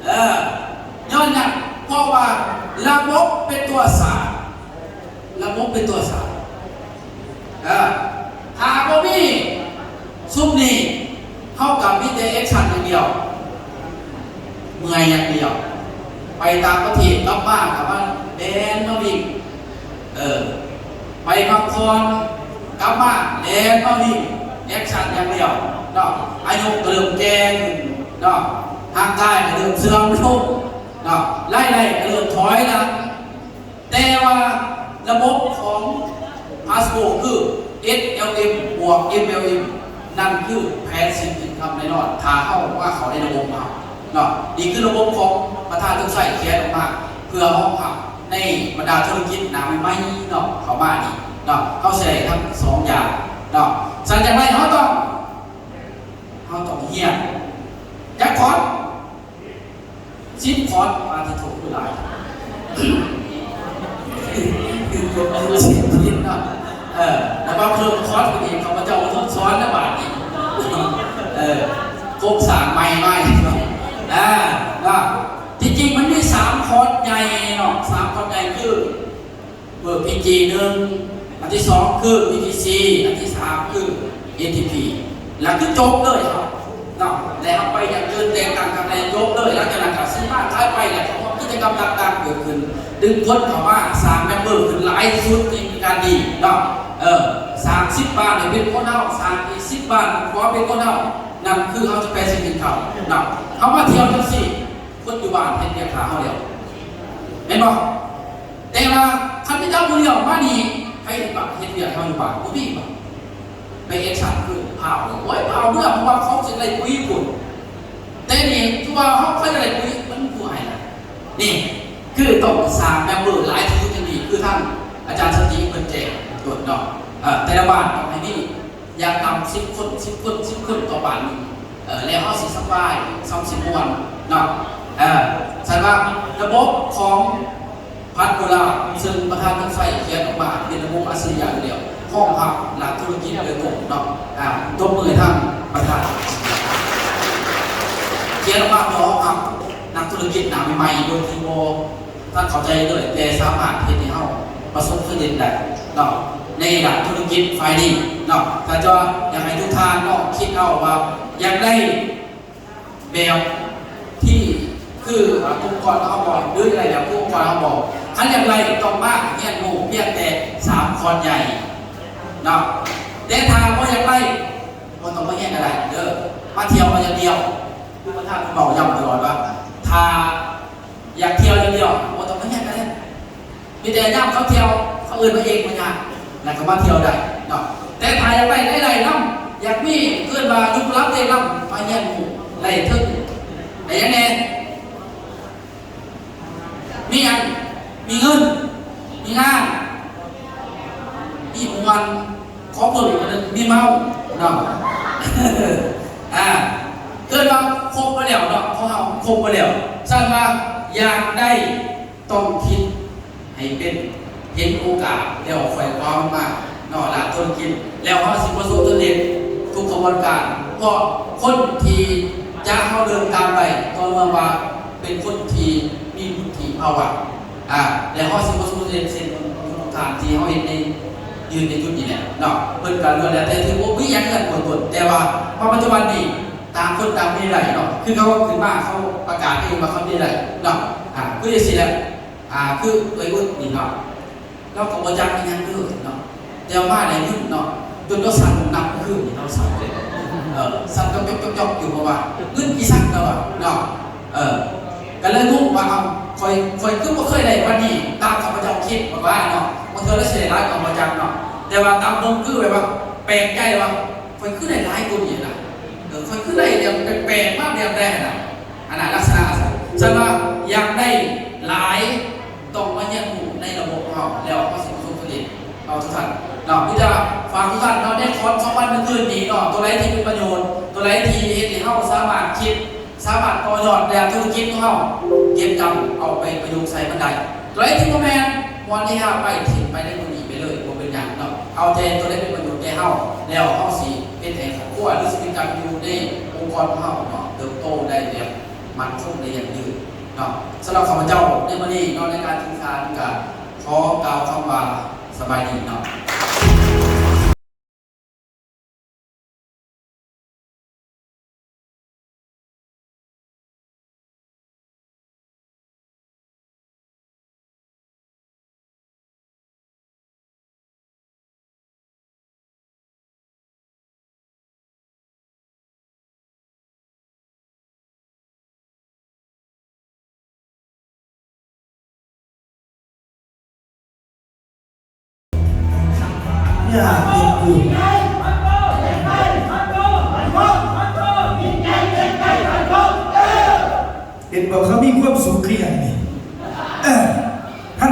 ເອີ ຍ້ອນຫຍັງ? ເພາະວ່າລະບົບເປັນຕົວສ້າງ ລະບົບເປັນຕົວສ້າງ ເອີ ຖ້າບໍ່ມີຊຸມນີ້ ເຮົາກໍມີແຕ່ແອັກຊັນຢ່າງດຽວ ເມື່ອຍຢ່າງດຽວ ໄປຕ່າງປະເທດກັບມາກໍມາແລ່ນມາວິ່ງ ເອີ ໄປພັກຜ່ອນກັບມາແລ່ນມາວິ່ງ ແອັກຊັນຢ່າງດຽວເນາະ ອາຍຸກໍເລີ່ມແກ່ຂຶ້ນເນາະ ຮ່າງກາຍກໍເລີ່ມເສື່ອມລົງເນາະ ລາຍໄດ້ກໍເລີ່ມຖອຍຫຼັງ ແຕ່ວ່າລະບົບຂອງພາສໂກຄື ເອັສແອລເອັມ ບວກ ເອັມແອລເອັມ ນັ້ນຄື passive income ແນ່ນອນ ຖ້າເຮົາມາເຂົ້າໃນລະບົບເຮົາເນາະ ນີ້ຄືລະບົບຂອງປະທານເທິງໄຊຂຽນອອກມາ ເພື່ອຮອງຮັບໃນບັນດາທຸລະກິດໜ້າໃໝ່ໆເນາະ ເຂົ້າມານີ້ເນາະ ເຮົາຊິໄດ້ທັງສອງຢ່າງເນາະ ສະນັ້ນຈັ່ງໃດເຮົາຕ້ອງ ເຮົາຕ້ອງຮຽນຈັກຄອດ ສິບຄອດ ປາທິໂທ ຄືຫຼາຍ ສິບຄອດເນາະ ເອີ ແລ້ວມາເພີ່ມຄອດໄປອີກ ຂ້າພະເຈົ້າກໍທົດສອນນະບາດນີ້ ເອີ ໂຄງສ້າງໃໝ່ມາອີກເນາະ ອາ ເນາະ ທີ່ຈິງມັນມີສາມຄອດໃຫຍ່ເນາະ ສາມຄອດໃຫຍ່ຄື ເວີ ພີຈີ ໜຶ່ງ ອັນທີສອງຄື ພີທີຊີ ອັນທີສາມຄື ເອທີພີ ແລ້ວຄືຈົບເລີຍເນາະ ແລ້ວເຮົາໄປຢ່າງອື່ນແຕກຕ່າງກັນແລ້ວຈົບເລີຍ ຫຼັງຈາກນັ້ນກໍຊື້ມາຂາຍໄປ ແລ້ວກໍມີກິດຈະກຳຕ່າງໆເກີດຂຶ້ນ ດຶງຄົນເຂົ້າມາສ້າງແມັມເບີຂຶ້ນຫຼາຍທີ່ສຸດ ນີ້ຄືການດີເນາະ ເອີ ສ້າງສິບບ້ານໃຫ້ເປັນຄົນເຮົາ ສ້າງອີກສິບບ້ານຂໍເປັນຄົນເຮົາ ນັ້ນຄືເຮົາຈະ passive income ເນາະ ເຮົາມາທ່ຽວຈັ່ງຊີ້ ຄົນຢູ່ບ້ານເຮັດວຽກຖ້າເຮົາແລ້ວ ແມ່ນບໍ່? ແຕ່ວ່າຄັນມີເຈົ້າຜູ້ດຽວມານີ້ ໃຜເຮັດວຽກ ເຮັດວຽກເຮົາຢູ່ບ້ານ ບໍ່ມີບາດ ໄປເອກສານຄືພາວ ໂອ້ຍ ພາວເມືອ ເພາະວ່າເຂົາຊິໄດ້ປຸຍພຸ້ນ. ແຕ່ນີ້ຄືວ່າເຮົາເຄີຍໄດ້ປຸຍ ມັນຜູ້ໃຫ້ລະ. ນີ້ຄືຕ້ອງສ້າງແມມເບີຫຼາຍທີ່ສຸດຈັ່ງດີ ຄືທາງອາຈານສັນຕິເພິ່ນແຈ້ງຕົ້ນເນາະ ເອີ ແຕ່ລະບ້ານຕ້ອງໃຫ້ມີ ຢ່າງຕ່ຳສິບຄົນ ສິບຄົນ ສິບຄົນຕໍ່ບ້ານໜຶ່ງ ເອີ ແລ້ວເຮົາຊິສະບາຍ ເຮົາຊິມ່ວນເນາະ ເອີ ຊັ້ນວ່າລະບົບຂອງພັນໂດລາ ເຊິ່ງປະທານເມືອງໄຊຂຽນອອກມາເປັນລະບົບອັດສະລິຍະຢູ່ແລ້ວ ຮອງຮັບນັກທຸລະກິດໂດຍກົງເນາະ ອາ ຕົບມືໃຫ້ທາງປະທານ ຂຽນອອກມາເພື່ອຮອງຮັບນັກທຸລະກິດໜ້າໃໝ່ໆ ໂດຍທີ່ບໍ່ ທ່ານເຂົ້າໃຈເລີຍ ແຕ່ສາມາດເຮັດໃຫ້ເຮົາປະສົບສຳເລັດໄດ້ເນາະ ໃນດ້ານທຸລະກິດຝ່າຍນີ້ເນາະ. ຖ້າຈະຢາກໃຫ້ທຸກທ່ານເນາະ ຄິດເອົາວ່າຢາກໄດ້ແບບທີ່ຄືອົງກອນເຮົາບໍ່ ຫຼືຢາກໄດ້ແບບຄືອົງກອນເຮົາບໍ່ ຄັນຢາກໄດ້ຕ້ອງມາຮຽນຮູ້ພຽງແຕ່ສາມຄອນໃຫຍ່ເນາະ. ແຕ່ຖ້າບໍ່ຢາກໄດ້ ບໍ່ຕ້ອງມາຮຽນກໍໄດ້ເດີ ມາທ່ຽວເອົາຢ່າງດຽວ. ຄືປະທານເວົ້າຢ້ຳຕະຫຼອດວ່າ ຖ້າ ຢາກທ່ຽວຢ່າງດຽວ ບໍ່ຕ້ອງມາຮຽນກໍໄດ້ ມີແຕ່ຍາມເຂົາທ່ຽວ ເຂົາເອີ້ນມາເອງ ບໍ່ຍາກ ແລ້ວກໍມາທ່ຽວໄດ້ເນາະ. ແຕ່ຖ້າຢາກໄດ້ລາຍໄດ້ນຳ ຢາກມີ ເອີ້ນວ່າຢູ່ລຳເດລຳ ມາຮຽນຮູ້ໄດ້ເຖິງ ໄດ້ຫຍັງແດ່? ມີຫຍັງ? ມີເງິນ ມີງານ ມີມ່ວນ ຂໍເພີ່ມອີກອັນໜຶ່ງ ມີເມົາເນາະ ອາ ເອີ້ນວ່າຄົບໝົດແລ້ວເນາະ ຂອງເຮົາຄົບໝົດແລ້ວ. ຊັ້ນວ່າຢາກໄດ້ ຕ້ອງຄິດໃຫ້ເປັນ ເຫັນໂອກາດແລ້ວໄຂວ່ຄວ້າມັນມາເນາະ ລະຕົນກິນ ແລ້ວເຮົາຊິປະສົບສຳເລັດທຸກຂະບວນການ. ເພາະຄົນທີ່ຈະເຮົາເດີນຕາມໄດ້ ກໍເມື່ອວ່າເປັນຄົນທີ່ມີວຸດທິພາວະ ອາ ແລ້ວເຮົາຊິປະສົບສຳເລັດເຊັ່ນຂອງທ່ານທີ່ເຮົາເຫັນໃນ ຢືນໃນຈຸດນີ້ແຫຼະເນາະ. ເພິ່ນກໍລ້ວນແລ້ວແຕ່ຖືບໍ່ມີຫຍັງເງິນຄົນຕົນ ແຕ່ວ່າມາປັດຈຸບັນນີ້ ຕ່າງຄົນຕ່າງມີລາຍໄດ້ເນາະ ຄືເຂົາຂຶ້ນມາ ເຂົາປະກາດເອງວ່າເຂົາມີລາຍໄດ້ເນາະ. ອາ ຄືຈັ່ງຊີ້ແຫຼະ ອາ ຄືເອື້ອຍອຸດນີ້ເນາະ ລາວກໍບໍ່ຈັກອີ່ຫຍັງເລີຍເນາະ ແຕ່ວ່າມາໄດ້ເງິນເນາະ ຈົນລາວສັ່ນນັບຄືນນີ້ ລາວສັ່ນເລີຍ ເອີ ສັ່ນຈອກໆໆຢູ່ ເພາະວ່າເງິນອີ່ສັງ ລາວວ່າເນາະ. ເອີ ກໍເລີຍງົງວ່າ ເອົ້າ ຂ້ອຍ ຂ້ອຍຄືບໍ່ເຄີຍໄດ້ປານນີ້ ຕາມຂ້າພະເຈົ້າຄິດວ່າເນາະ ບາງເທື່ອລາວຊິໄດ້ຫຼາຍກໍບໍ່ຈັກເນາະ ແຕ່ວ່າຕາມເບິ່ງຄືແບບວ່າແປກໃຈວ່າ ຂ້ອຍຄືໄດ້ຫຼາຍກວ່ານີ້ນະ ເອີ ຂ້ອຍຄືໄດ້ແບບແປກໆມາແບບໃດຫັ້ນນະ ອັນນັ້ນລັກສະນະ ຊັ້ນວ່າຢາກໄດ້ຫຼາຍ ຕ້ອງມາຮຽນຮູ້ໃນລະບົບຂອງເຮົາ ແລ້ວເຮົາຊິປະສົບສຳເລັດເນາະ ທຸກທ່ານເນາະ. ມີແຕ່ວ່າຝາກທຸກທ່ານເນາະ ໃນຄອນສອງວັນມື້ຄືນນີ້ເນາະ ຕົວໃດທີ່ເປັນປະໂຫຍດ ຕົວໃດທີ່ເຮັດໃຫ້ເຮົາສາມາດຄິດ ສາມາດຕໍ່ຍອດແນວທຸລະກິດຂອງເຮົາ ເກັບກຳເອົາໄປປະຍຸກໃຊ້ມັນໄດ້. ຕົວໃດທີ່ບໍ່ແມ່ນ ມ່ວນທີ່ເຮົາໄປ ຖິ້ມໄປໃນມື້ນີ້ໄປເລີຍ ບໍ່ເປັນຫຍັງເນາະ. ເອົາແຕ່ຕົວໃດເປັນປະໂຫຍດແກ່ເຮົາ ແລ້ວເຮົາຊິເຮັດໃຫ້ຄອບຄົວ ຫຼືຊີວິດການຢູ່ໃນອົງກອນຂອງເຮົາເນາະ ເຕີບໂຕໄດ້ແບບໝັ້ນຄົງ ໄດ້ຢັ້ງຢືນເນາະ. ສຳລັບຂ້າພະເຈົ້າໃນມື້ນີ້ເນາະ ໃນການສື່ສານ ກໍຂໍກ່າວຄຳວ່າ ສະບາຍດີເນາະ. ຢາກເຮັດບຸນ ເຫັນບໍ່ ເຂົາມີຄວາມສຸກຄືຫຍັງນີ້? ເອີ